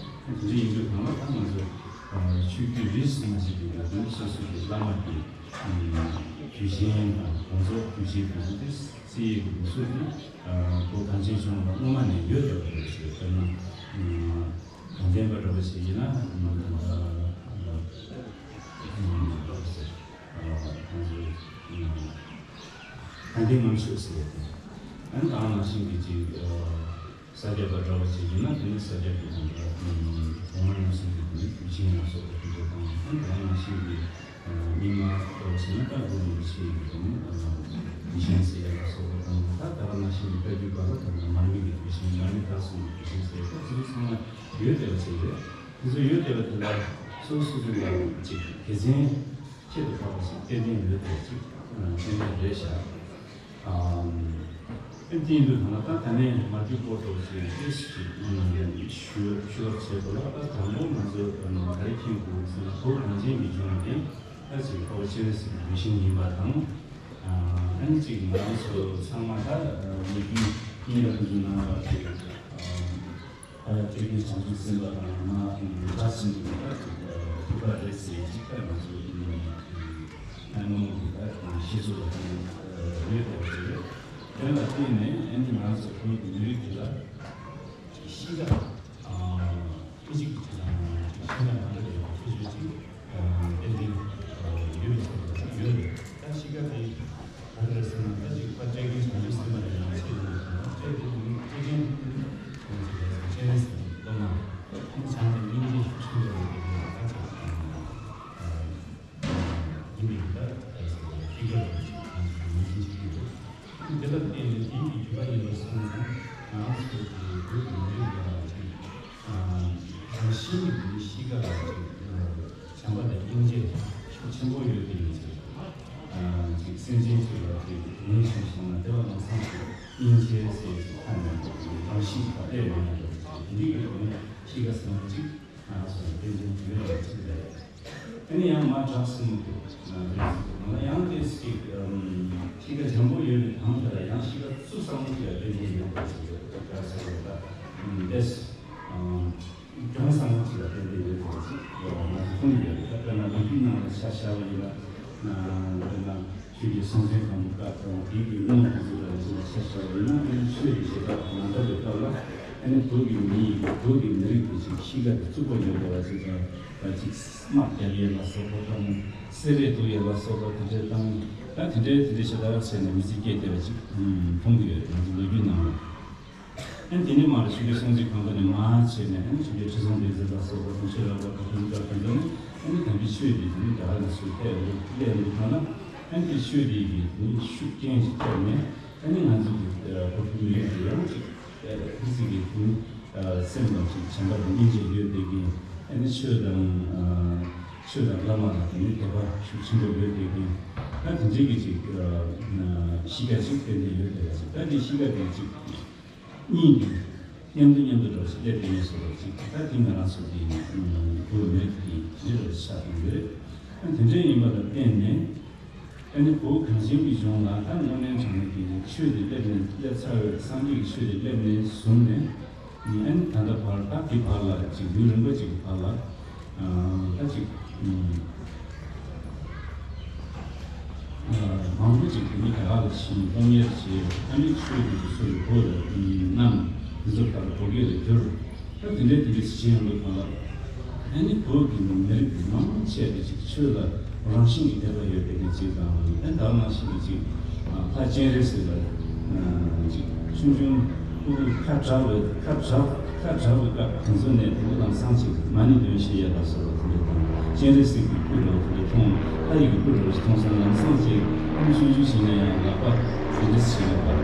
དེ་འདྲ་ཡིན་དུས་གང་ལ་ད་ང་ཚོ་ཆོས་བརྒྱུད་རིས་སུ་མ་ཆད་པའི་ཡ་དོན་སོ་སོ་གི་བླ་མ་གི་དུས་ཆེན་དང་དགོངས་རྫོགས་དུས་ཆེན་དེ་ཚོ་དེ་བརྩི་ཡས་ཀྱི་ལུགས་སྲོལ་དེ་བོད་གངས་ཅན་ལྗོངས་ལ་སྔོན་མ་ནས་ཡོད་བསྡད་པ་རེད་ཟེར། དཔེར་ན་དྲང་བདེན་པ་འདྲ་པོ་ཞིག་ཡིན་ན་ད་ལྟ་ཁོང་ཚོས་ད་ལྟའི་ངམ་ཤུགས་ཟེར་ཡ་དེ་ཨ་ནི་ད་ནང་བཞིན་གྱི་ཅིག་ས་སྐྱ་པ་འདྲ་བོ་ཅིག་ཡིན་ན་དེ་ནི་ས་སྐྱ་པའི་ནང་དུ་གོང་མ་ཡང་སྲིད་ཀྱི་དེ་ནི་དུས་ཆེན་ལ་སོགས་པ་དེ་ཚོ་དང་ཨ་ནི་ད་ནང་བཞིན་གྱི་རྙིང་མ་འདྲ་བོ་ཞིག་ན་ད་གུ་རུ་རིན་པོ་ཆེ་ཡི་དེ་ནི་དུས་ཆེན་ཟེར་ཡ་ལ་སོགས་པ་དང་ད་ད་ནང་བཞིན་གྱི་བཀའ་བརྒྱུད་པ་ལ་ད་མར་མེ་གི་དུས་ཆེན་མར་མེ་དར་གསུམ་གྱི་དུས་ཆེན་ཟེར་ཡ་ད་དེ་ཚོ་ཚང་མ་ཡོད་བསྡད་པ་ཅིག་རེད། དེ་ཚོ་ཡོད་བསྡད་པ་དེ་ལ་སོ་སོ་སོ་སོ་ལ་ཅིག་དགེ་མཚན་ཁྱད་དུ་འཕགས་པ་ཞིག་ཏན་ཏན་ཡོད་པ་ཞིག་ཏན་ཏན་རེད་ཤག་ཨ་ནི་དེ་ཡིན་དུས་ད་ལྟ་ད་ནས་མ་རྒྱུད་སྐོར་ཐོག་ཞིག་ཏོག་ཙམ་ཞུ་ཞུ་བར་བྱེད་དགོས་ལ། ད་དང་པོ་ང་ཚོ་ག་རེ་མཁྱེན་དགོས་ཟེར་ན་བོད་གངས་ཅན་གྱི་ལྗོངས་འདི་ད་ཅིག་འཕགས་པ་སྤྱན་རས་གཟིགས་ཀྱི་གདུལ་ཞིང་ཡིན་པ་དང་། ཨ་ནི་ཅིག་ང་རང་ཚོ་ཚང་མ་ད་ལོ་རྒྱུས་རྙིང་པ་རང་བཞིན་གནང་བ་ཞིག་ཨ་ཨ་ཡ་ཐེག་ཆེན་བྱང་ཆུབ་སེམས་དཔའ་དང་ང་ཡི་ལྷ་བྱིན་གྱིས་ཐུག་པ་རེད་ཟེར་གཅིག་ལྟ་ང་ཚོ་ཨ་ནི་སྔོན་མ་གི་ད་ཤེས་ཚོད་ལ་ཡོད་པ་རེད། དེ་ལ་བརྟེན་ནས་ཨ་ནི་ང་ཚོ་བོད་ཀྱི་མི་རིགས་འདི་ལ་གཤིས་ཀ་ཨ་སྐད་ཅིག་གི་ཁྱད་ལ་ཤེས་ན་གང་འདྲ་རེད་པ་ཁྱད་ཆོས་ཅིག་ཏན་ཏན་ཡོད་པའི་ཆ་ནས་ཡོད་རེད། ད་གཤིས་ཀ་དེ་ག་འདྲ་རེད་ཟེར་ན་ད་ཅིག་ཕར་ཐེག་ཆེན་བྱང་ཆུབ་སེམས་དཔའ་དེ་ཡང་ཆེད་དུ་ཆེད་དུ་ཐེག་ཆེན་ཁོང་ཚོ་ལ་སྤྱན་རས་གཟིགས་སློབ་མ་ཨ་ནི་བྱང་ཆུབ་སྙིང་རྗེ་ཆེན་པོ་རེད་དེ་ད་ཅིག་ཡིན་པའི་ད་ཤེས་རྒྱ་རེད་ཅིག་ཁོང་ཚོ་ཉིན་ཤིན་ཅིག་ཡོད། ཨ་ནི་དེ་ལ་བརྟེན་ནས་དེའི་གི་རྒྱུད་པ་ཡིན་པ་སོང་ཙང་ང་རང་ཚོ་གི་བོད་ཀྱི་མི་རིགས་ལ་ཅིག་ཨ་ ངོས་བཟུང་སོང་ན་དེ་བ་ལམ་སང་དབྱིན་ཇིའི་ཟེར་ཞིག་ཁ་ནས་རང་བཞིན་གྱི་བར་ལས་ཡོང་ཡ་འདུག་དེ་འདྲའི་གི་ཐོག་ནས་གཤིས་ཀ་ཟེར་ན་གཅིག་ང་རང་ཚོ་ལ་དཔེ་མཚོན་ཡོད་པ་གཅིག་རེད། དེ་ནས་ཡང་མ་དྲག་སེ་མི་འདུག་ང་རང་ཚོ་ལ་ཡང་དེ་ཞིག་གཤིས་ཀ་འཇམ་པོ་ཡོད་པའི་དང་དེ་ལ་ཡང་གཤིས་ཀ་སུ་བསམ་བློ་ཞིག་ལ་དཔེ་མཚོན་ཡོད་པ་ཞིག་རེད། དྲག་སེ་རེད་ད་དེ། གྱོང་བསམ་བློ་གཅིག་ལ་བརྟེན་ཏེ་ཡོད་ཙང་ཅིག་ཡོད་པ་ང་ཚོ་མཐོང་གི་ཡོད་རེད། ད་དཔེར་ན་ལོ་རྒྱུས་ནང་ལ་ཆ་བཞག་པ་ཡིན་ན། དཔེར་ན་ཆོས་ཀྱི་སྲོང་བཙན་སྒམ་པོའི་སྐབས་དང་དེའི་གི་སྔོན་དེ་ཚོ་ལ་ཡིན་ན་ཆ་བཞག་པ་ཡིན་ན། ཨ་ནི་ཆོས་ཀྱི་བྱེ་བྲག་མ་འདྲ་བའི་སྐབས་ལ་ཨ་ནི་བོད་ཀྱི་མི་ཡི་བོད་ཀྱི་མི་རིགས་ཀྱི་ཅིག་གཤིས་ཀ་དེ་རྩུབ་པོ་ཡོད་པ་ཅིག་དང་། ད་ཅིག་དམག་རྒྱག་ཡས་ལ་སོགས་པ་དང་། སེ་རས་གཏུབ་ཡས་ལ་སོགས་པ་དེ་འདྲ་དང་། ད་དེ་འདྲའི་དེ་འདྲའི་ཤ་སྟག་བྱས་ནས་མི་ཚེ་སྐྱེལ་བསྡད་པ་ཅིག་མཐོང་གི་ཡོད་རེད། ང་ཚོ་ལོ་རྒྱུས་ནང་ལ། ཨ་ནི་དེ་ནས་མར་ཆོས་རྒྱལ་སྲོང་བཙན་སྒམ་པོ་ནས་མར་བྱས་ནས། ཨ་ནི་ཆོས་རྒྱལ་ཁྲི་སྲོང་ལྡེ་བཙན་ལ་སོགས་པ་དང་ཆོས་རབ་པ་དང་དེ་འདྲ་དེ་ཚོ་ནས། ཨ་ནི་དམ་པའི་ཆོས་དེ་དེ་ནི་རྒྱ་གར་ལ་སུ་ཕེབས་ཡོད་ལས་འདུག་ན། ཨ་ནི་དེ་ཆོས་དེ་གི་དེ་ནི་ཤུགས་རྐྱེན་ཞིག་ཐེབས་ནས། ཨ་ནི་ང་ཚོ་གི་བོད་ཕྲུག་མི་རིགས་དེ་ཡང་ཅིག་ཨ་ཧི་སི་གི་དེ་ནི་སེམས་དང་ཅིག་བྱམས་པ་དང་སྙིང་རྗེ་ཡོད་བསྡད་མཁན། ཨ་ནི་ཆོས་དང་ཆོས་དང་བླ་མ་ལ་དེ་ནི་དད་པ་ཤུགས་ཆེན་པོ་ཡོད་བསྡད་མཁན། ད་དེ་འདྲའི་གི་ཅིག་གཤིས་ཀ་ཅིག་ཏན་ཏན་ཡོད་བསྡད་པ་ཅིག་ད་དེ་གཤིས་ཀ་དེ་ཅིག་གཉིས་ཀྱིས་མཉམ་དུ་མཉམ་དུ་འགྲོ་ཞིག་སླེབས་ཡོང་བཟོ་འདྲ་ཅིག་ད་དེ་ང་རང་ཚོ་གི་བོད་མི་རིགས་ཀྱི་དེ་འདྲ་ཆགས་ཡོང་གི་རེད། ཨ་དེ་འདྲ་ཡིན་པ་ལ་བརྟེན་ནས། ཨ་ནི་བོད་གངས་ཅན་གྱི་ལྗོངས་ལ་ད་དངོས་གནས་དྲང་གནས་ཀྱི་ཆོས་དེ་སླེབས་ནས་སླེབས་ཚར་བའི། སངས་རྒྱས་ཀྱི་ཆོས་དེ་སླེབས་ནས་བཟུང་ནས། ཨ་ནི་ད་ལྟ་བར་ད་དེ་བར་ལ་ཅིག་ཡུན་རིང་པོ་ཅིག་གི་བར་ལ། ད་ཅིག་མང་པོ་ཅིག་དེ་ནི་རྒྱ་གར་ལ་ཕྱིན། སློབ་གཉེར་བྱས། ཨ་ནི་ཆོས་ཀྱི་སྲོལ་བོད་ལ་བསྣམས། དེ་ཚོ་ཕར་བོད་སྐད་ལ་བསྒྱུར། ད་དེ་འདྲའི་དེ་འདྲའི་བྱེད་ཡོང་དུས་སྒང་ལ། ཨ་ནི་བོད་ཀྱི་མི་རིགས་མང་ཆེ་བ་ཅིག་ཆོས་ལ་རང་བཞིན་གྱི་དད་པ་ཡོད་པའི་གནས་ཅིག་དང་། ཨ་ནི་ད་ནང་བཞིན་གྱི་ཅིག་ལྷ་སྤྱན་རས་གཟིགས་ལ་ཅིག་ཆུང་ཆུང་ཕྲུ་གུ་ཁ་གྲག་པའི་ཁ་གྲག་ཁ་གྲག་པའི་སྐབས་དེ་ཚོ་ནས་དེ་ཚོ་ལམ་སང་ཅིག་མ་ཎི་འདོན་ཤེས་ཡ་ལ་སོགས་པ་དེ་འདྲ་དང་། སྤྱན་རས་གཟིགས་ཀྱི་སྐུ་འདྲ་བོ་དེ་འདྲ་མཐོང་། ལྷ་ཡི་གི་སྐུ་འདྲ་བོ་ཞིག་མཐོང་སོང་། ལམ་སང་ཅིག་ཨ་ནི་ཆུང་ཆུང་ཞིག་ན་ཡང་ལག་པ་དེ་འདྲ་ཞིག་ལ་ཕར་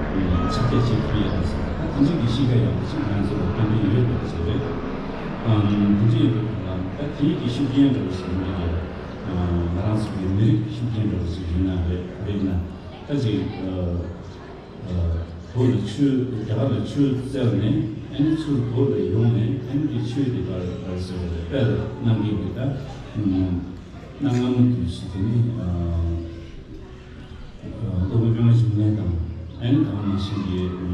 ཕྱག་རྒྱ་བྱེད་ཐུབ་ཡ་ལ་སོགས་པ། ད་དེ་འདྲ་གི་གཤིས་ཀ་ཡག་པོ་ཅིག་ང་ཚོ་ལ་ཏན་ཏན་ཡོད་པ་ཞིག་རེད། ཨམ། དེ་འདྲ་ཡིན་དུས་ད་ལ་ད་དེའི་གི་ཤུགས་རྐྱེན་འདྲ་བོ་ཞིག་ཡིན་གྱི་རེད། ང་རང་ཚོ་གི་མི་རིགས་ཀྱི་ཤུགས་རྐྱེན་འདྲ་བོ་ཞིག་ཡིན་ན་རེད། རེད་ན་ད་ཅིག་ཨ། ཨ། བོད་ལ་ཆོས། རྒྱ་གར་ལ་ཆོས་བཙལ་ནས། ཨ་ནི་ཚུར་བོད་ལ་ཡོང་ནས། ཨ་ནི་དེ་ཆོས་དེ་ག་རེ་ག་རེ་ཟེར་བ་རེད། སྤེལ་གནང་མཁན་གྱི་ད་ཨམ། གནའ་སྔ་མོ་དུས་སུ་དེ་ནི་ཨ། ཨ། སློབ་དཔོན་པདྨ་འབྱུང་གནས་དང་། ཨ་ནི་ད་ག་ནང་བཞིན་གྱི་ཨམ།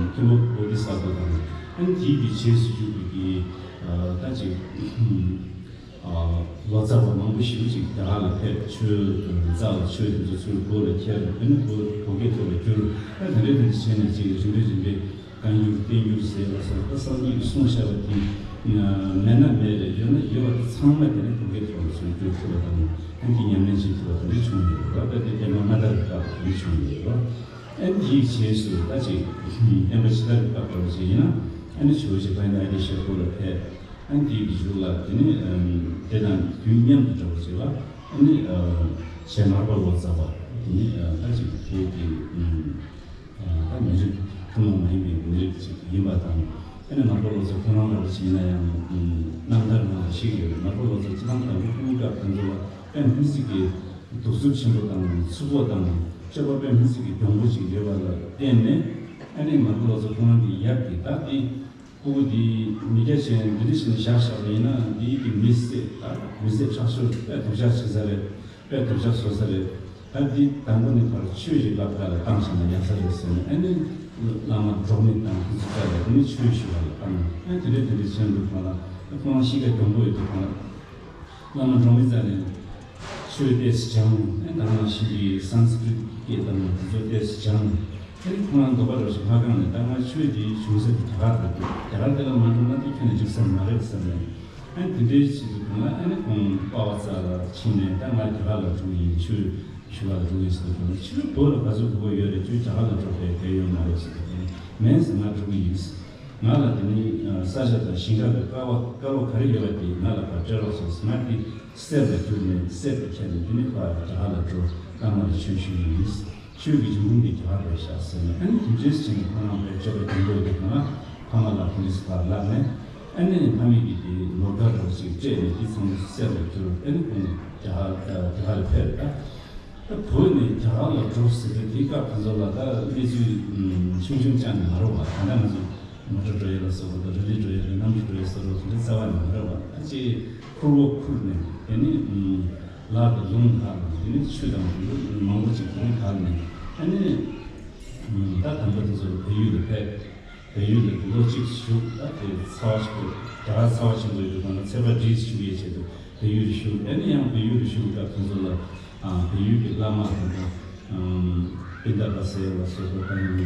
མཁན་པོ་བོ་དྷི་ས་ཏྭ་དང་། ཨ་ནི་དེའི་གི་རྗེས་སུ་འཇུག་པའི་གི་ཨ། ད་ཅིག་ཨམ། ཨ། ལོ་ཙཱ་བ་མང་པོ་ཞིག་ཅིག་རྒྱ་གར་ལ་ཕེབས། ཆོས་བཙལ། ཆོས་དེ་ཚོ་ཚུར་བོད་ལ་ཁྱེར། ཨ་ནི་བོད་བོད་སྐད་ཐོག་ལ་བསྒྱུར། ཨ། དེ་འདྲ་དེ་འདྲ་བྱས་ནས་ཅིག་རིམ་པས་རིམ་པས་བཀའ་འགྱུར་བསྟན་འགྱུར་ཟེར་བ་སོགས། ད་སངས་རྒྱས་ཀྱིས་གསུངས་བཞག་པ་དེ་མེད་ན་མེད་རེད། ཡོད་ན་ཡོད་པ་དེ་ཚང་མ་དེ་ནི་བོད་སྐད་ཐོག་ལ་ཚུར་བསྒྱུར་ཐུབ་པ་དང་། ཨ་ནི་དེ་ཉམས་ལེན་བྱེད་ཐུབ་པ་དེ་འདྲ་བྱུང་ཡོད་རེད་བ། ད་དེ་བསྟན་པ་སྔ་དར་གྱི་སྐབས་དེ་འདྲ་བྱུང་ཡོད་རེད་བ། ཨ་ནི་དེའི་རྗེས་སུ་ད་ཅིག་བསྟན་པ་ཕྱི་དར་གྱི་སྐབས་འདྲ་བོ་ཅིག་ཡིན་ན། ཨ་ནི་ཇོ་བོ་རྗེ་དཔལ་ལྡན་ཨ་ཏི་ཤ་ཁུ་ལ་ཕེབས། ཨ་ནི་དེའི་གི་མཇུག་ལ་དེ་ནི་ཨམ། དེ་དང་དུས་མཉམ་དུ་འདྲ་བོ་ཅིག་ལ། ཨ་ནི་ཨ། རྗེ་མར་པ་ལོ་ཙཱ་བ་དེ་ནི་ཨ། ད་ཅིག་བོད་ཀྱི་ཨམ། ཨ། ད་མི་རིགས་ཐུན་མོང་མ་ཡིན་པའི་མི་རིགས་ཅིག་ཡིན་པ་དང་། ཨ་ནི་མར་པ་ལོ་ཙཱ་ཁོ་རང་འདྲ་བོ་ཅིག་ཡིན་ན་ཡང་ཨམ། རྣམ་ཐར་ནང་ལ་བཤད་ཀྱི་ཡོད། མར་པ་ལོ་ཙཱ་སྤྱིར་བཏང་དང་པོ་སྐུའི་སྐབས་དེ་ཚོ་ལ་དཔེ་མི་སྲིད་ཀྱི་གདུག་རྩུབ་ཆེན་པོ་དང་། ཚུལ་ཁོག་དང་སྤྱོད་པ་དཔེ་མི་སྲིད་ཀྱི་གྱོང་པོ་ཅིག་ཡོད་པ་ལ་བརྟེན་ནས། ཨ་ནི་མར་པ་ལོ་ཙཱ་ཁོ་རང་གི་ཡབ་ཀྱིས་ད་དེ། ཕྲུ་གུ་འདི་མི་སྐྱ་ཅན་འདི་འདྲ་ཞིག་ནས་བཞག་བཞག་པ་ཡིན་ན། འདི་ཡིད་ཀྱི་མི་བསད། ད་མི་བསད་ཁྲག་སྦྱོར་དཔེ་སྡུག་ཅག་བྱེད་ས་རེད། དཔེ་སྡུག་ཅག་བཟོ་ས་རེད། ད་འདི་དང་པོ་ནས་ཕར་ཆོས་ཀྱི་བསླབ་བྱ་ལ་བཏང་བཞག་ན་ཡག་ས་རེད་ཟེར་ནས། ཨ་ནི་བླ་མ་འབྲོག་མི་དང་དེ་ཚོ་བཅར་ལ་དེ་ནས་ཆོས་ཞུ་བ་ལ་བཏང་། ཨ་ནི་དེ་འདྲ་དེ་འདྲ་བྱས་འདུག་གང་ལ། ད་ཁོང་གཤིས་ཀ་གྱོང་པོ་ཡོད་འདུག་གང་ལ། བླ་མ་འབྲོག་མི་རྩ་ནས་ཆོས་ཏོག་ཙམ་སྦྱངས། ཨ་ནི་ད་ག་ནང་བཞིན་གྱི་སཾ་སྐྲྀཏ་སྐད་དང་དེ་ཚོ་ཏོག་ཙམ་སྦྱངས། ཨ་ནི་ཁོ་རང་འདོད་པ་འདྲ་ཞིག་མ་ཁེངས་ནས། ད་ང་ཆོས་འདི་བྱུང་ས་དེ་རྒྱ་གར་རེད་འདུག་རྒྱ་གར་དེ་ལ་མ་འགྲོ་ན་དེ་ཁྱོན་ནས་འགྲིག་ས་མ་རེད་བསམ་ནས། ཨ་ནི་དེ་འདྲའི་ཆེད་དུ་དུས་ལ། ཨ་ནི་ཁོང་པ་ཝ་ཙ་ལ་ཕྱིན་ནས། ད་ང་རྒྱ་གར་ལ་འགྲོ་གི་ཡིན། ཆོས་ཞུ་བ་ལ་འགྲོ་གི་ཡིན་ཟེར་དུས། ཕྱི་རོལ་བོད་ལ་ག་ཚོད་དགོས་པ་ཡོད་རེད། ཁྱོད་རྒྱ་གར་ལ་འགྲོ་བསྡད་ཡོད་མ་རེད་ཟེར་དུས། མེད་ཟེར། ང་འགྲོ་གི་ཡིན། ང་ལ་དེ་ནི་ས་ཆ་དང་ཞིང་ཁ་དང་དཀའ་བ་དཀའ་ལོ་ག་རེ་ཡོད་པ་དེ་ང་ལ་ཕར་སྤྲད་རོགས་ཟེར། ང་དེ་གསེར་ལ་བསྒྱུར་ནས། གསེར་དེ་ཁྱེར་ནས་དེ་ནི་ཕར་རྒྱ་གར་ལ་འགྲོ། བླ་མ་ལ་ཆོས་ཞུ་གི་ཡིན། ཆོས་ཀྱི་འབྱུང་ཁུངས་དེ་རྒྱ་གར་རེད་ཤག་ཟེར་ནས། ཨ་ནི་དེ་འདྲས་བྱས་ནས་ཁོ་རང་དཔེ་སྤྱོད་པ་གྱོང་པོ་ཡོད་དུས་ན། ཕ་མ་ལ་ཕུ་ལི་སི་ཕར་བསླབས་ནས། ཨ་ནི་ཕ་མེས་ཀྱིས་དེ་ནོར་དཀར་འདྲ་བོ་ཞིག་སྤྲད་ནས་དེ་ཚང་མ་གསེར་ལ་བསྒྱུར། ཨ་ནི་ཁོང་རྒྱ་གར་རྒྱ་གར་ལ་ཕེབས། ད་ ད་བོད་ནས་རྒྱ་གར་ལ་འགྲོ་ཟེར་དུས་དེའི་སྐབས་དེ་ཚོ་ལ་ད་གནས་ཚུལ་ཆུང་ཆུང་ཅང་མ་རེད་བ། ད་ལྟ་ང་ཚོ་མོ་ཊ་འགྲོ་ཡས་ལ་སོགས་པ་དང་རི་ལི་འགྲོ་ཡས་དང་གནམ་གྲུ་འགྲོ་ཡས་སོགས་པ་དེ་འདྲ་རྩ་བ་ནས་མ་རེད་བ། ད་ཅིག་ཁུར་བོ་ཁུར་ནས་དེ་ནས་ལ་དང་ལུང་དག་ནས་དེ་ནས་ཆུ་དང་རི་མང་པོ་ཅིག་དེ་ནས་བརྒལ་ནས་ཨ་ནི། ད་དམ་པ་དེ་ཚོ་བལ་ཡུལ་ལ་ཕེབས། བལ་ཡུལ་ལ་ལོ་གཅིག་བཞུགས། ད་དེ་ཚ་བ་ཆེན་པོ་རྒྱ་གར་ཚ་བ་ཆེན་པོ་ཡོད་དུས་སྒང་ལ་ཚད་པ་འདྲིས་བཞུགས་ཡས་ཆེད་དུ་བལ་ཡུལ་ལ་བཞུགས། ཨ་ནི་ཡང་བལ་ཡུལ་ལ་བཞུགས་སྐབས་དེ་ཚོ་ལ་ཨ་བལ་ཡུལ་གྱི་བླ་མ་དང་ད་པིན་ད་པ་ཟེར་བ་སོགས་པ་དང་དེ་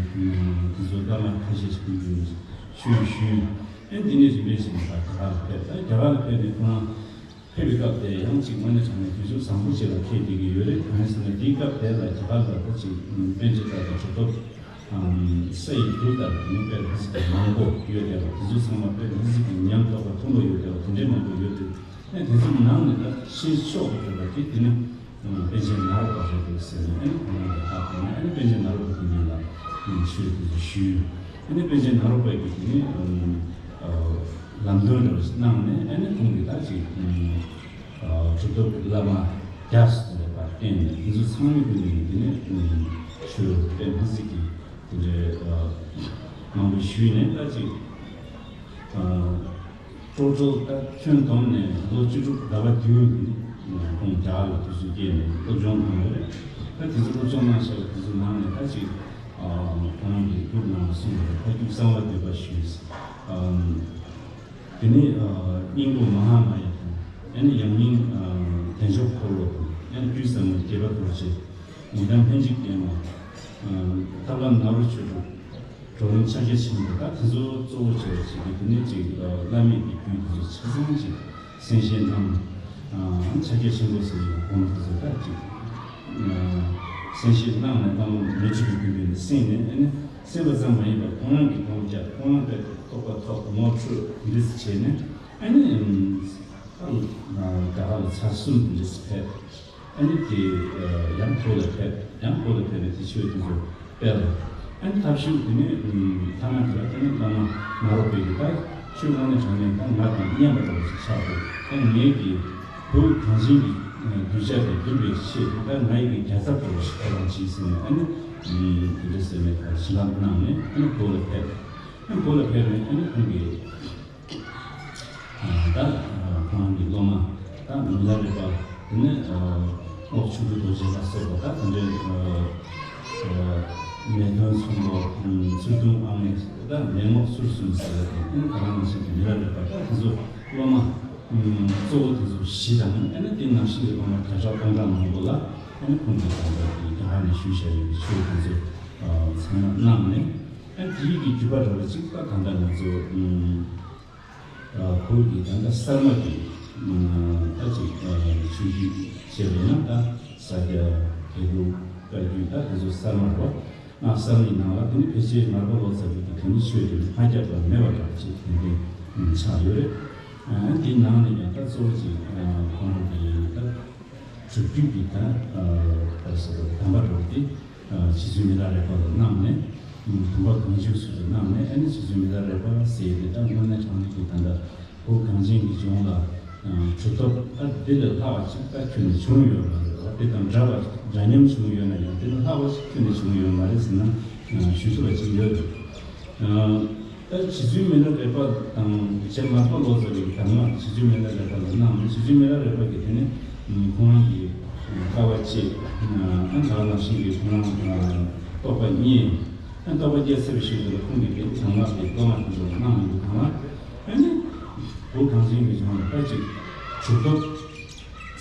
ཚོ་བླ་མ་ཁ་ཤས་ཤིག་ཡོད་ཆོས་ཞུས། ཨ་ནི་དེ་ནས་རིམ་པས་བྱས་ནས་ད་རྒྱ་གར་ལ་ཕེབས། ད་རྒྱ་གར་ལ་ཕེབས་ནས་ཁོ་རང་ཕེབས་པའི་སྐབས་དེ་ཡང་གཅིག་དངོས་གནས་དྲང་གནས་དུས་ཚོད་བཟང་པོ་ཅིག་ལ་ཁེལ་བསྡད་ཀྱི་ཡོད་རེད། གང་ཡིན་ཟེར་ན་དེའི་སྐབས་དེ་ལ་རྒྱ་གར་ལ་ད་ཅིག་པཎ་ཆེན་དང་གྲུབ་ཐོབ་ས་ཡི་འདུ་ལྟར་དེ་ནི་དཔེ་ལྷ་གཟིགས་ཀྱི་མང་པོ་ཡོད་བསྡད་པ། དེ་ཚོ་ཚང་མ་དཔེ་ལྷ་གཟིགས་ཀྱི་ཉམས་རྟོགས་པ་མཐོན་པོ་ཡོད་བསྡད་པ་དེ་འདྲའི་མང་པོ་ཡོད་དུས་ཨ་དེ་ཚོའི་ནང་ནས་ད་ཆེས་མཆོག་ཏུ་གྱུར་པ་དེ་དེ་ནི་པཎ་ཆེན་ནཱ་རོ་པ་རེད་འདུག་ཟེར་ནས་ཨ་ནི་ཁོང་རང་གིས་ཧ་གོ་ནས་ཨ་ནི་པཎ་ཆེན་ནཱ་རོ་པ་གི་མིང་ལ་ཆོས་དེ་ཚོ་ཞུས། ཨ་ནི་པཎ་ཆེན་ནཱ་རོ་པ་གིས་དེ་ནི་ལམ་སྟོན་འདྲ་བ་ཞིག་གནང་ནས་ཨ་ནི་ཁོང་གིས་ད་ཅིག་གྲུབ་ཐོབ་ཀྱི་བླ་མ་བརྒྱ་ཙམ་ལ་བསྟེན་ནས་དེ་ཚོ་ཚང་མའི་སྒོ་ནས་དེ་ནས་ཆོས་དཔེ་མི་སྲིད་ཀྱི་དེ་འདྲའི་མང་པོ་ཞུས་ནས་ད་ཅིག་སྤྲོ་སྤྲོ་ད་ཁྱོན་བསྡོམས་ནས་ལོ་བཅུ་དྲུག་ཟླ་བ་བདུན་ཁོང་རྒྱ་གར་ལ་དུས་ཚོད་བསྐྱལ་ནས་སློབ་སྦྱོང་གནང་བ་རེད། ད་དེ་ཚོ་སློབ་སྦྱོང་གནང་བཞག་པ་དེ་ཚོ་ནང་ནས་ད་ཅིག་ཁོང་རང་གིས་སྒྲུབ་གནང་བ་གསུངས་པ་རེད། ཕ་རྒྱུད་གསང་བ་འདུས་པ་ཞུས། དེ་ནས་སྙིང་པོ་མ་ཧཱ་མ་ཡ་དང་། ཨ་ནི་ཡང་སྙིང་དལ་འབྱོར་འཁོར་ལོ་དང་། ཨ་ནི་རྒྱུད་ཟབ་མོ་དགྱེས་པ་རྡོ་རྗེ། ཉི་ཟླ་འཕེན་བྱེད་བརྒྱད་མ། ཐབས་ལམ་ནཱ་རོ་ཆོས་དྲུག། གྲོགས་རིམ་ཕྱག་རྒྱ་ཆེན་པོ། ད་དེ་ཚོ་གཙོ་བོ་བྱས་ཅིག་གི་དེ་ནས་ཅིག་བླ་མེད་ཀྱི་རྒྱུད་དེ་ཚོ་ཆ་ཚང་ཅིག་གསན་བཞེས་གནང་། ཕྱག་རྒྱ་ཆེན་པོ་ཟེར་བའི་སྒོམ་དེ་ཚོ་ད་ཅིག་གསན་བཞེས་གནང་ནས་བླ་མ་མི་འཁྲུགས་པའི་རྒྱུད་པའི་ནས་གསན་ནས་ཨ་ནི། སེམས་པ་ཙམ་མ་ཡིན་པར་ཁོང་རང་གི་སྒོམ་རྒྱག་ཁོང་རང་དཔེ་རྟོགས་པ་ཐོབ་ངོ་འཕྲོད་འདི་འདྲ་བྱས་ནས་ཨ་ནི་རྒྱ་གར་ལ་ཚར་གསུམ་འདི་འདྲ་ཕེབས། ཨ་ནི་དེ་ཡང་བོད་ལ་ཕེབས། ཡང་བོད་ལ་ཕེབས་ནས་དེ་ཆོས་དེ་ཚོ་སྤེལ། ཨ་ནི་ཐབས་ཤུགས་དེ་ནས་ཐ་མ་དེ་ལ་དེ་ནས་བླ་མ་ནཱ་རོ་པའི་གི་ད་ཆོས་དངོས་གནས་དྲང་གནས་ད་ང་དང་མཉམ་པ་འདྲ་བ་ཞིག་ཆགས་འདུག་ཨ་ནི་ངེད་ཀྱི་བོད་གངས་ཅན་གྱི་གདུལ་བྱ་དེ་འདུལ་བའི་ཆེད་དུ་ད་ང་ཡི་གི་རྒྱལ་ཚབ་འདྲ་བོ་ཞིག་ཁས་བླངས་བྱས་ཟིན་ནས་ཨ་ནི་དེ་འདྲ་ཟེར་ནས་བྱིན་རླབས་གནང་ནས་ཨ་ནི་བོད་ལ་ཕེབས། ཨ་ནི་བོད་ལ་ཕེབས་ནས་ཨ་ནི་ཁོང་གིས་ད་ཁོང་གི་སློབ་མ་ད་མི་ལ་རས་པ་དེ་ནས་རྔོག་ཆོས་སྐྱིད་རྡོ་རྗེ་ལ་སོགས་པ་ད་དེ་འདྲའི་མེས་སྟོན་ཚོན་པོ་ཚུལ་ཁྲིམས་ཨ་མས་ད་མེས་རྔོག་ཚུལ་གསུམ་ཟེར་བ་དེ་ཨ་ནི་ད་ག་ནང་བཞིན་གྱི་མི་ལ་རས་པ་ད་དེ་ཚོ་སློབ་མ། གཙོ་བོ་དེ་ཚོ་བཞི་དང་ཨ་ནི་དེ་ནང་བཞིན་གྱི་སློབ་མ་བརྒྱ་ཕྲག་སྟོང་ཕྲག་མང་པོ་ལ་ཨ་ནི་ཁོང་གིས་ད་ལྟ་དེ་རྒྱ་གར་ནས་ཞུས་བཞག་ཡོད་པའི་ཆོས་དེ་ཚོ་ཚང་མ་གནང་ནས་ཨ་ནི་དེའི་གི་བརྒྱུད་པ་འདྲ་བ་ཅིག་ད་ད་ལྟ་ང་ཚོ་བོད་ཀྱི་ད་ལྟ་གསར་མ་གི་ད་ཅིག་ཆོས་བརྒྱུད་བཤད་པ་ཡིན་ན་ད་ས་སྐྱ་བོད་ལུགས་བཀའ་བརྒྱུད་ད་དེ་ཚོ་གསར་མ་རེད་བ། སྔགས་གསར་མའི་ནང་ལ་དེ་ནི་ཕལ་ཆེར་མར་པ་ལོ་ཙཱ་བའི་གི་དེ་ནི་ཆོས་དེ་ནི་ཕར་བརྒྱབ་པ་མེད་པ་འདྲ་བ་ཅིག་དེ་འདྲའི་ཆགས་ཡོད་རེད། དེའི་ནང་ནས་ཀྱང་ད་གཙོ་བོ་ཅིག་ཁོང་རང་གི་ད་སྒྲུབ་བརྒྱུད་ཀྱི་ད་ད་ཟེར་བ་གདམས་པ་འདྲ་བོ་དེ་རྗེ་བཙུན་མི་ལ་རས་པ་ལ་གནང་ནས་བུམ་པ་གང་བྱོའི་ཚུལ་དུ་གནང་ནས་ཨ་ནི་རྗེ་བཙུན་མི་ལ་རས་པ་ཟེར་ཡས་དེ་ད་དངོས་གནས་དྲང་གནས་ཀྱི་ད་ལྟ་བོད་གངས་ཅན་གྱི་ལྗོངས་ལ་གྲུབ་ཐོབ་ད་འདི་ལས་ལྷག་པ་ཅིག་ད་ཁྱོན་ནས་བྱུང་ཡོད་མ་རེད་བ། དེ་དང་འདྲ་བ་འདྲ་མཉམ་བྱུང་ཡོད་ན་ཡང་འདི་ལས་ལྷག་པ་ཅིག་ཁྱོན་ནས་བྱུང་ཡོད་མ་རེད་ཟེར་ན་ཞུ་ཐུབ་པ་ཅིག་ཡོད་རེད། ད་རྗེ་བཙུན་མི་ལ་རས་པ་དང་རྗེ་མར་པ་ལོ་ཙཱ་བའི་གདམས་ངག་རྗེ་བཙུན་མི་ལ་རས་པ་ལ་གནང་ནས་རྗེ་བཙུན་མི་ལ་རས་པ་གིས་དེ་ནས་ཁོང་རང་གི་དཀའ་བ་སྤྱད་ཨ་ནི་ད་ག་ནང་བཞིན་གྱི་ཁོང་རང་རྟོགས་པ་རྙེད། ཨ་རྟོགས་པ་རྙེད་ཚར་བའི་ཤུལ་དུ་ལ་ཁོང་གིས་དེ་གདམས་ངག་གི་སློབ་མ་དེ་ཚོ་ལ་གནང་ཡོང་དུས་གང་ལ་ཨ་ནི་བོད་གངས་ཅན་གྱི་ལྗོངས་ལ་ད་ཅིག་གྲུབ་ཐོབ་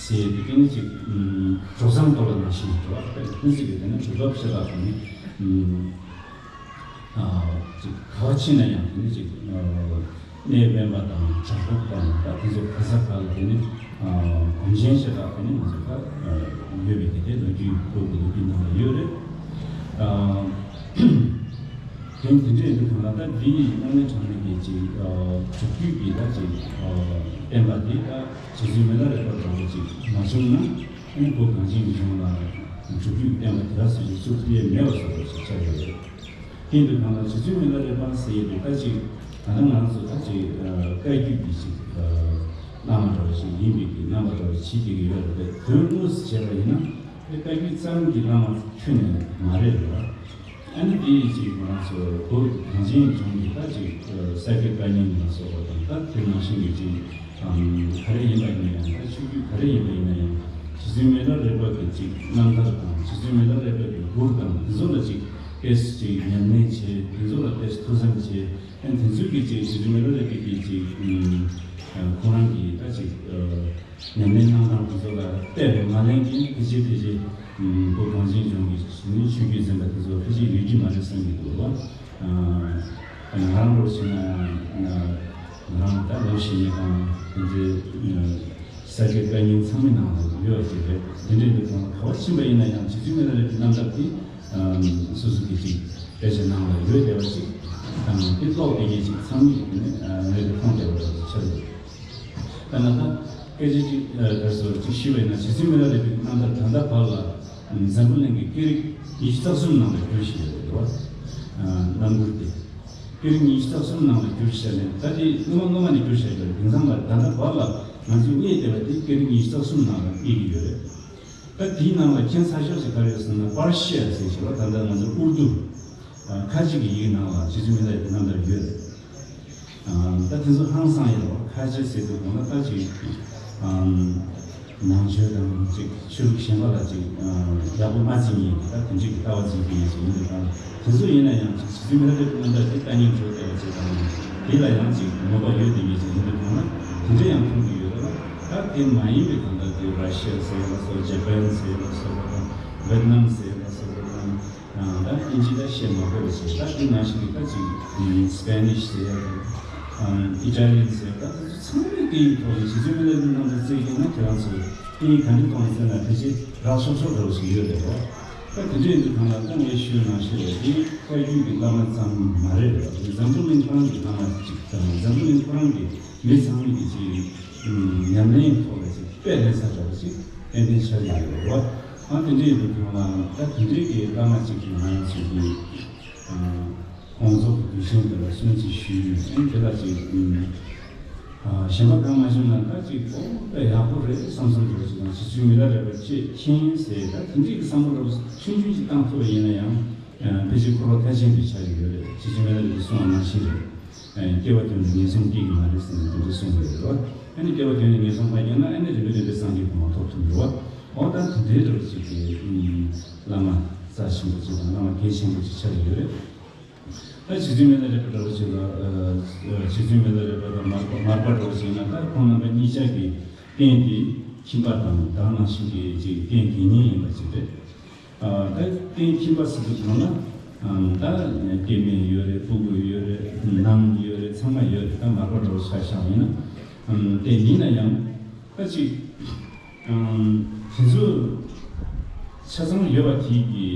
ཟེར་དུས་དེ་ནི་ཅིག་གྲོགས་བཟང་ཐོབ་པ་ནང་བཞིན་འགྲོ་བ་དཔེ་ཀུན་གཟིགས་ཀྱི་དེ་ནི་གྲུབ་ཐོབ་ཤེས་རབ་དང་ནི་ཅིག་ག་བ་ཕྱིན་ན་ཡང་དེ་ནི་ཅིག་གནས་དབེན་པ་དང་བྲག་ཕུག་དང་ད་དེ་ཚོ་ག་ས་ག་ལ་དེ་ནི་སྒོམ་ཆེན་ཤེས་རབ་དེ་ནི་ང་ཚོ་ད་ཡོད་པའི་དེ་དེ་ལོ་རྒྱུས་བོད་ཀྱི་ལོ་རྒྱུས་ནང་ལ་ཡོད་རེད། དེ་དེ་འདྲ་ཡིན་དུས་གང་ལ་ད་འདི་ཡི་དངོས་གནས་དྲང་གནས་ཀྱི་ཅིག་སྒྲུབ་བརྒྱུད་ཀྱི་ད་ཅིག་བསྟན་པ་འདི་ད་རྗེ་བཙུན་མི་ལ་རས་པ་འདྲ་བོ་ཅིག་མ་བྱུང་ན་ཨ་ནི་བོད་གངས་ཅན་གྱི་ལྗོངས་ལ་སྒྲུབ་བརྒྱུད་ཀྱི་བསྟན་པ་དེ་ལ་སོགས་ཅིག་བཙུགས་ཐུབ་ཡས་མེད་པ་བཟོ་འདྲ་ཞིག་ཆགས་ཡོད་རེད། དེ་ཡིན་དུས་གང་ལ་རྗེ་བཙུན་མི་ལ་རས་པ་ཟེར་ཡས་དེ་ད་ཅིག་ད་ལྟ་ང་རང་ཚོ་ད་ཅིག་བཀའ་བརྒྱུད་ཀྱི་ཅིག་བླ་མ་འདྲ་བོ་ཞིག་ཡིན་པའི་གི་རྣམ་པ་འདྲ་བོ་ཞིག་བྱེད་ཀྱི་ཡོད་རེད། དོན་དངོས་སུ་བྱས་པ་ཡིན་ན། དེ་བཀའ་བརྒྱུད་རྩ་རླུང་གི་བླ་མ་ཁྱོན་ནས་མ་རེད་རེད་བ། ཨ་ནི་དེ་ཡི་ཅིག་ང་རང་ཚོ་བོད་གངས་ཅན་ལྗོངས་ཀྱི་ད་ཅིག་ས་སྐྱ་བཀའ་རྙིང་ལ་སོགས་པ་དང་ད་དེ་ནང་བཞིན་གྱི་ཅིག་ག་རེ་ཡིན་པ་ཡིན་ན་ཡང་ད་ཆོས་བརྒྱུད་ག་རེ་ཡིན་པ་ཡིན་ན་ཡང་རྗེ་བཙུན་མི་ལ་རས་པ་གི་ཅིག་རྣམ་ཐར་དང་རྗེ་བཙུན་མི་ལ་རས་པ་གི་མགུར་དང་དེ་ཚོ་ལ་ཅིག་དཔེ་ཅིག་ཉམས་ལེན་བྱེད་དེ་ཚོ་ལ་དཔེ་ཐུགས་བསམ་བྱེད། ཨ་ནི་དེ་ཚོའི་གི་ཅིག་རྗེ་བཙུན་མི་ལ་རས་པའི་གི་ཅིག་ཁོ་རང་གི་ད་ཅིག་ཉམས་ལེན་གནང་སྟངས་དེ་ཚོ་ལ་བལྟས་པའི་ང་ལན་གྱིས་ཕལ་ཆེར་ཕལ་ཆེར་བོད་གངས་ཅན་ལྗོངས་ཀྱི་ཆོས་བརྒྱུད་འཛིན་པ་དེ་ཚོ་ཕལ་ཆེར་ཡོད་ཀྱི་མ་རེད་བསམ་གྱི་འདུག་བ། ང་རང་ལོར་ཕྱིན་ན་ང་རང་ད་ལོ་ཞེ་གཉིས་དང་དེ་འདྲའི་ས་སྐྱ་བཀའ་རྙིང་ཚང་མའི་ནང་ལ་ཡོད་ཅིག་རེད། དེ་འདྲའི་འདུག་གང་ལ་ག་བར་ཕྱིན་པ་ཡིན་ན་ཡང་རྗེ་བཙུན་མི་ལ་རས་པའི་རྣམ་ཐར་དེ་སོ་སོ་གི་ཅིག་དཔེ་ཆ་ནང་ལ་ཡོད་བསྡད་པ་ཅིག་དང་དེ་ཀློག་བསྡད་མཁན་ཅིག་ཚང་མ་ཡིན་ནས་ངས་དེ་མཐོང་བསྡད་པ་ཆགས་འདུག་ད་ང་ད་སྐད་ཆ་ཅིག་དེར་སོ་ཅིག་ཞུས་པ་ཡིན་ན་རྗེ་བཙུན་མི་ལ་རས་པའི་རྣམ་ཐར་ད་ལྟ་བར་ལ་འཛམ་བུ་གླིང་གི་སྐད་རིགས་ཉི་ཤུ་རྩ་གསུམ་ནང་ལ་བསྒྱུར་བཞིན་ཡོད་རེད་བ། རྣམ་མགུར་དེ་སྐད་རིགས་ཉི་ཤུ་རྩ་གསུམ་ནང་ལ་བསྒྱུར་བཞག་ནས་ད་དེ་སྔོན་མ་སྔོན་མ་ནས་བསྒྱུར་བཞག་ཡོད་རེད། དེང་སང་མ་རེད། ད་ལྟ་བར་ལ་ང་ཚོས་རྙེད་བསྡད་པ་དེ་སྐད་རིགས་ཉི་ཤུ་རྩ་གསུམ་ནང་ལ་རྙེད་ཀྱི་ཡོད་རེད། ད་དེའི་ནང་ལ་མཁྱེན་ཚ་ཤོས་ཤིག་ག་རེ་ཡོད་ཟེར་ན་པར་ཤི་ཡ་ཟེར་ཞེས་པ་ད་ལྟ་ང་ཚོ་ཨུར་དུ་ཁ་ཆེ་གི་ཡིག་ནང་ལ་རྗེ་བཙུན་མི་ལ་རས་པའི་རྣམ་ཐར་ཡོད་རེད། ད་དེ་ཚོ་ཧང་སང་ཡོད་རེད། ཁ་ཆེ་ཟེར་དུས་གང་ལ་ད་ཅིག་ནང་ཆོས་དང་ཅིག་ཆོས་ལུགས་གཞན་པ་ལ་ཅིག་ཡག་པོ་མ་བརྩི་མཁན་གྱི་ད་དེ་འདྲ་གི་ལྟ་བ་འཛིན་མཁན་ཞིག་ཡིན་དུས་གང་ལ་དེ་ཚོ་ཡིན་ན་ཡང་ཅིག་རྗེ་བཙུན་མི་ལ་རས་པའི་རྣམ་ཐར་དེ་ལྟ་ཉན་བྱོས་བསྡད་པ་ཅིག་དང་དེ་ལ་ཡང་ཅིག་མོས་པ་ཡོད་བསྡད་མཁན་ཞིག་ཡིན་དུས་གང་ལ་དེ་འདྲ་ཡང་མཐོང་གི་ཡོད་རེད་ལ། ད་དེ་མ་ཡིན་པའི་གང་ལྟར་དེ་ར་ཤི་ཡ་ཟེར་ལ་སོགས་ཇ་པན་ཟེར་ལ་སོགས་པ་དང་ཝེད་ནམ་ཟེར་ལ་སོགས་པ་དང་། ད་ཨིན་ཇི་ད་བཤད་མ་དགོས་པ་ཞིག་ད་དེ་ནང་བཞིན་གྱི་ད་ཅིག་སི་པེ་ནིཤ་ཟེར་ཡ་དང་ཨི་ཊ་ལི་ཡན་ཟེར་ད་དེ་ཚོ་ཚང་མའི་སྐད་ཡིག་ཐོག་ནས་རྗེ་བཙུན་མི་ལ་རས་པའི་རྣམ་ཐར་བཙལ་གྱིན་ན་ཁྱེད་རང་ཚོས་སྐད་ཡིག་ག་འདྲ་གཏོང་ཟེར་ན་ཕལ་ཆེར་རག་ཤོར་ཤོར་འདྲ་བོ་ཞིག་ཡོད་རེད་བ། ད་དེ་འདྲ་ཡིན་དུས་གང་ལ་ད་ངས་ཞུས་ནང་བཞིན་རེད། དེ་བཀའ་བརྒྱུད་ཀྱི་བླ་མ་ཙམ་མ་རེད་བ། འཛམ་བུ་གླིང་ཁོ་རང་གི་བླ་མ་ཅིག་དང་འཛམ་བུ་གླིང་ཁོ་རང་གི་མི་ཚང་མ་གི་ཅིག་ཉམས་ལེན་ཐོག་ལ་ཅིག་དཔེ་ལེན་ས་འདྲ་བོ་ཅིག་ཏན་ཏན་ཆགས་ཀྱི་ཡོད་རེད་བ། ཨ་དེ་འདྲ་ཡིན་དུས་ཁོང་ལ་ད་དེ་འདྲའི་གི་བླ་མ་ཅིག་གི་ང་རང་ཚོ་གི་དགོངས་རྫོགས་ཀྱི་དུས་ཆེན་དེ་ལ་གསོལ་ཚིགས་ཞུས་ཡོད། ཨ་དེ་ལ་ཅིག་གཞན་པ་གང་མ་ཞུས་ན་ད་ཅིག་ཨོ་དཔེ་ཡག་པོ་རེད་བསམ་བསམ་འདྲ་བོ་ཅིག་དང་རྗེ་བཙུན་མི་ལ་རས་པ་ཅིག་མཁྱེན་ཟེར་ད་དེ་འདྲའི་གི་བསམ་བློ་འདྲ་བོ་ཆུང་ཆུང་ཅིག་བཏང་ཐུབ་པ་ཡིན་ན་ཡང་ཕལ་ཆེར་འཁོར་བ་མཐའ་ཅན་དུ་ཆགས་ཀྱི་ཡོད་རེད། རྗེ་བཙུན་མི་ལ་རས་པས་གསུངས་པ་ནང་བཞིན་རེད། སྐྱེ་བ་དོན་དུ་ངན་སོང་སྐྱེ་གི་མ་རེད་ཟེར་ནས་དེ་འདྲ་གསུངས་ཡོད་རེད་བ། ཨ་ནི་སྐྱེ་བ་དོན་དུ་ངན་སོང་མ་སྐྱེས་ན་ཨ་ནི་རིམ་པས་རིམ་པས་སངས་རྒྱས་གོ་འཕང་ཐོབ་ཐུབ་འགྲོ་བ། འོ་ད་དེ་འདྲའི་འདྲ་བོ་ཅིག་གི་བླ་མ་རྩ་ཆེན་པོ་ཅིག་དང་བླ་མ་གལ་ཆེན་པོ་ཅིག་ཆགས་ཀྱི་ཡོད་རེད། ད་རྗེ་བཙུན་མི་ལ་རས་པ་འདྲ་བོ་ཅིག་ལ་རྗེ་བཙུན་མི་ལ་རས་པ་དང་མར་པ་མར་པ་འདྲ་བོ་ཅིག་ན་ད་ཁོང་རྣམ་པ་གཉིས་ཆ་གི་རྟེན་དེ་ཁྱིམ་པ་དང་ད་ནང་བཞིན་གྱི་ཅིག་རྟེན་དགེ་བསྙེན་ཡིན་པ་ཅིག་རེད། ད་རྟེན་ཁྱིམ་པ་ཟེར་དུས་གང་ལ་ད་སྐྱེ་དམན་ཡོད་རེད། སྤུ་གུ་ཡོད་རེད། ནང་ཡོད་རེད། ཚང་མ་ཡོད་རེད། ད་མར་པ་འདྲ་བོ་ཆ་བཞག་ཡིན་ན་དེ་ཡིན་ན་ཡང་ད་ཅིག་དེ་ཚོ་ཆ་ཚང་ཡོད་པ་དེ་གི་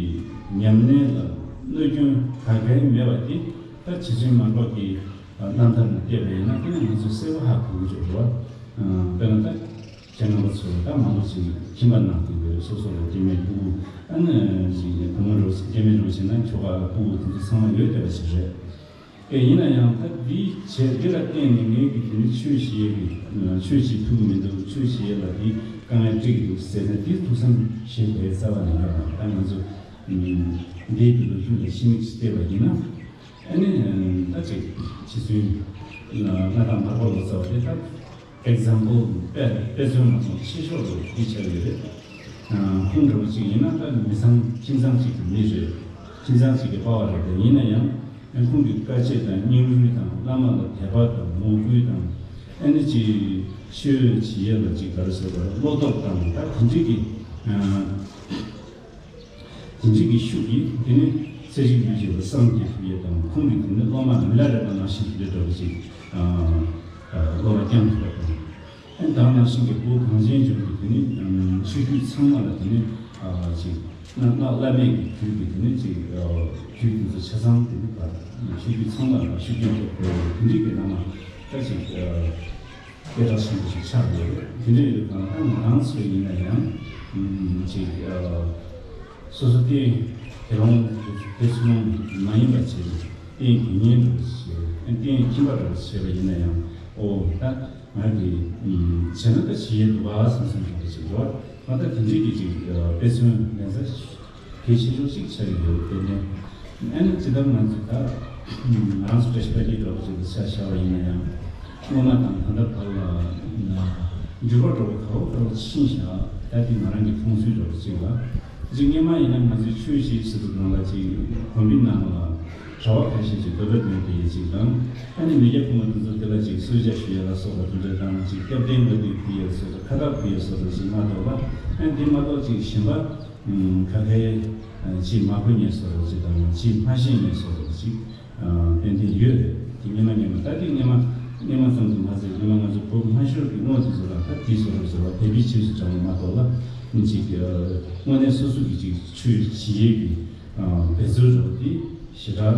ཉམས་ལེན་ལ་གནོད་སྐྱོན་ག་གེ་མེད་པ་དེ་ད་རྗེ་བཙུན་མར་པ་གི་རྣམ་ཐར་ནས་བལྟས་པ་ཡིན་ན་དེ་ནི་ང་ཚོས་གསལ་པོ་ཧ་གོ་གི་རེད་བ། དཔེར་ན་ད། ཁྱེད་རྣམ་པ་ཚོས་ད་མང་པོ་ཅིག་ཁྱིམ་པ་ནང་དུ་ཡོད་སོ་སོ་ལ་སྐྱེ་དམན་སྤུ་གུ་ཨ་ནི་ཅིག་བུ་མོ་རོགས་སྐྱེ་དམན་རོགས་བྱས་ན་ཁྱོ་ག་ལ་སྤུ་གུ་དེ་ཚོ་ཚང་མ་ཡོད་བསྡད་པ་ཞིག་རེད། ཨེ་ཡིན་ན་ཡང་ད་འདིའི་བྱས་འདི་ལ་བརྟེན་ནས་ངས་ཀྱི་དེ་ནི་ཆོས་བྱེད་ཀྱི་ཆོས་བྱེད་ཐུབ་ཀྱི་མི་འདུག་ཆོས་བྱེད་ཡས་ལ་འདི་དཀའ་ངལ་འཕྲད་ཀྱི་འདུག་ཟེར་ན་འདི་ཐུགས་བསམ་བཞེས་པའི་རྩ་བ་ནས་ཡོད་མ་རེད། ད་ང་ཚོ་འདིའི་དུས་ལ་ལྷུན་གྱིས་ཤིང་ནི་བལྟས་པ་ཡིན་ན། ཨ་ནི་ད་ཅིག་རྗེ་བཙུན་མངའ་བདག་མར་པ་ལོ་ཙཱ་བ་དེ་ད་ཨེག་ཛམ་པལ་དཔེ་དཔེ་མཚོན་མ་སོང་ཆེ་ཤོས་རུ་འདི་ཆགས་ཡོད་རེད། ཁོང་འདྲ་བོ་ཅིག་ཡིན་ན་ད་མི་ཚང་ཁྱིམ་ཚང་གཅིག་གི་མི་རེད། ཁྱིམ་ཚང་གཅིག་གི་པ་ཕ་རེད། དེ་ཡིན་ན་ཡང་ཁོང་གི་དཀའ་སྤྱད་དང་སྙིང་རུས་དང་བླ་མ་ལ་དད་པ་དང་མོས་གུས་དང་ཨ་ནི་ཅིག་ཆོས་བྱེད་ཡས་ལ་ཅིག་ག་རེ་ཟེར་དགོས་རེད། བློ་སྟོབས་དང་ད་དེ་འདྲ་གི་དེ་འདྲ་གི་ཤུགས་ཀྱིས་དེ་ནི་ཚེ་གཅིག་ལུས་གཅིག་ལ་སངས་རྒྱས་ཐུབ་ཡས་དང་ཁོང་གིས་དེ་ནི་སློབ་མ་མི་ལ་རས་པ་ནང་བཞིན་དེ་འདྲ་འདྲ་བོ་ཅིག་སློབ་མ་བསྐྱངས་ཐུབ་པ་དང་། ཨ་ནི་ད་ནང་བཞིན་གྱི་བོད་གངས་ཅན་ལྗོངས་ཀྱི་དེ་ནི་ཆོས་བརྒྱུད་ཚང་མ་ལ་དེ་ནི་ཅིག་སྔགས་སྔགས་བླ་མེད་ཀྱི་རྒྱུད་ཀྱི་དེ་ནི་ཅིག་རྒྱུད་དེ་ཚོ་ཆ་ཚང་དེ་ནི་ཆོས་བརྒྱུད་ཚང་མ་ལ་ཤུགས་རྐྱེན་ཐེབས་དགོས་དེ་འདྲ་གི་ནང་ལ་ད་ཅིག་སྐད་གྲགས་ཆེན་པོ་ཞིག་ཆགས་ཡོད་རེད། དེ་འདྲ་ཡོད་པ་ན་ད་ང་རང་ཚོ་ཡིན་ན་ཡང་ཅིག་སོ་སོ་སྟེང་དེ་རང་དེ་ཚོ་མ་ཡིན་པ་བྱས་ནས་སྟེང་དགེ་བསྙེན་འདྲ་བོ་བྱས་སྟེང་ཁྱིམ་པ་འདྲ་བོ་བྱས་པ་ཡིན་ན་ཡང་ཨོ་ད་ང་གི་བྱས་ན་ད་བྱེད་ཡས་འདུག་ག་བསམ་བསམ་འདྲ་བོ་ཞིག་འགྲོ། ད་ལྟ་དེ་འདྲའི་གི་ཅིག་དཔེ་མཚོན་ལེན་ས་གལ་ཆེ་ཤོས་ཅིག་ཆགས་ཡོད་དེ་ནས། ཨ་ནི་ཇི་ལྟར་ང་ཚོ་ད་ང་རང་ཚོ་བཀྲ་ཤིས་པ་ཀྱི་འགྲོ་བ་ཅིག་ཆ་བཞག་པ་ཡིན་ན་ཡང་། སྔོན་མ་དང་ད་ལྟ་བར་ལ་འགྱུར་བ་འགྲོ་བ་ག་བ་ག་བ་ཕྱིན་བཞག་ད་དེ་ང་རང་གི་མཐོང་ཚུལ་འདྲ་བོ་ཅིག་ལ། ཅིག་སྔོན་མ་ཡིན་ན་ང་ཚོའི་ཆོས་ཞེས་ཟེར་དུས་སྒང་ལ་ཅིག་དགོན་པའི་ནང་ལ་གྲྭ་པ་ཁ་ཤས་ཀྱིས་བསྟོད་པ་འདོན་དེ་ཡས་ཅིག་དང་། ཨ་ནི་མི་སྐྱ་ཕོ་མོ་དེ་ཚོ་དེ་ལ་ཅིག་གསོལ་ཇ་ཞུ་ཡས་ལ་སོགས་པ་དེ་འདྲ་དང་། ཅིག་སྐྱབས་རྟེན་ལ་དེ་ཕུལ་ཡས་སོགས་པ། ཁ་བཏགས་ཕུལ་ཡས་སོགས་པ་ཅིག་མ་གཏོགས་པ། ཨ་ནི་དེ་མ་གཏོགས་ཅིག་གཞན་པ་ཁ་ཁའི་ཅིག་མ་གོ་མཁན་སོགས་པ་ཅིག་དང་། ཅིག་མ་ཤེས་མཁན་སོགས་པ་ཅིག་ཏན་ཏན་ཡོད་རེད། དེ་སྔོན་མ་སྔོན་མ། ད་དེ་སྔོན་མ་སྔོན་མ་ཙམ་དུ་མ་ཟད། སྔོན་མ་ང་ཚོ་བོད་སྔ་ཤོས་ཀྱི་སྔོན་དེ་ཚོ་ལ་ད་དེའི་བཟོ་འདྲ་བཟོ་བ་དད་པའི་རྗེས་སུ་འབྲང་བ་མ་གཏོགས་ལ། ཅིག་དངོས་གནས་སོ་སོ་གི་ཅིག་ཆོས་བྱེད་ཡས་ཀྱི་འབད་རྩོལ་འདྲ་བོ་དེ་ཞེ་དྲག་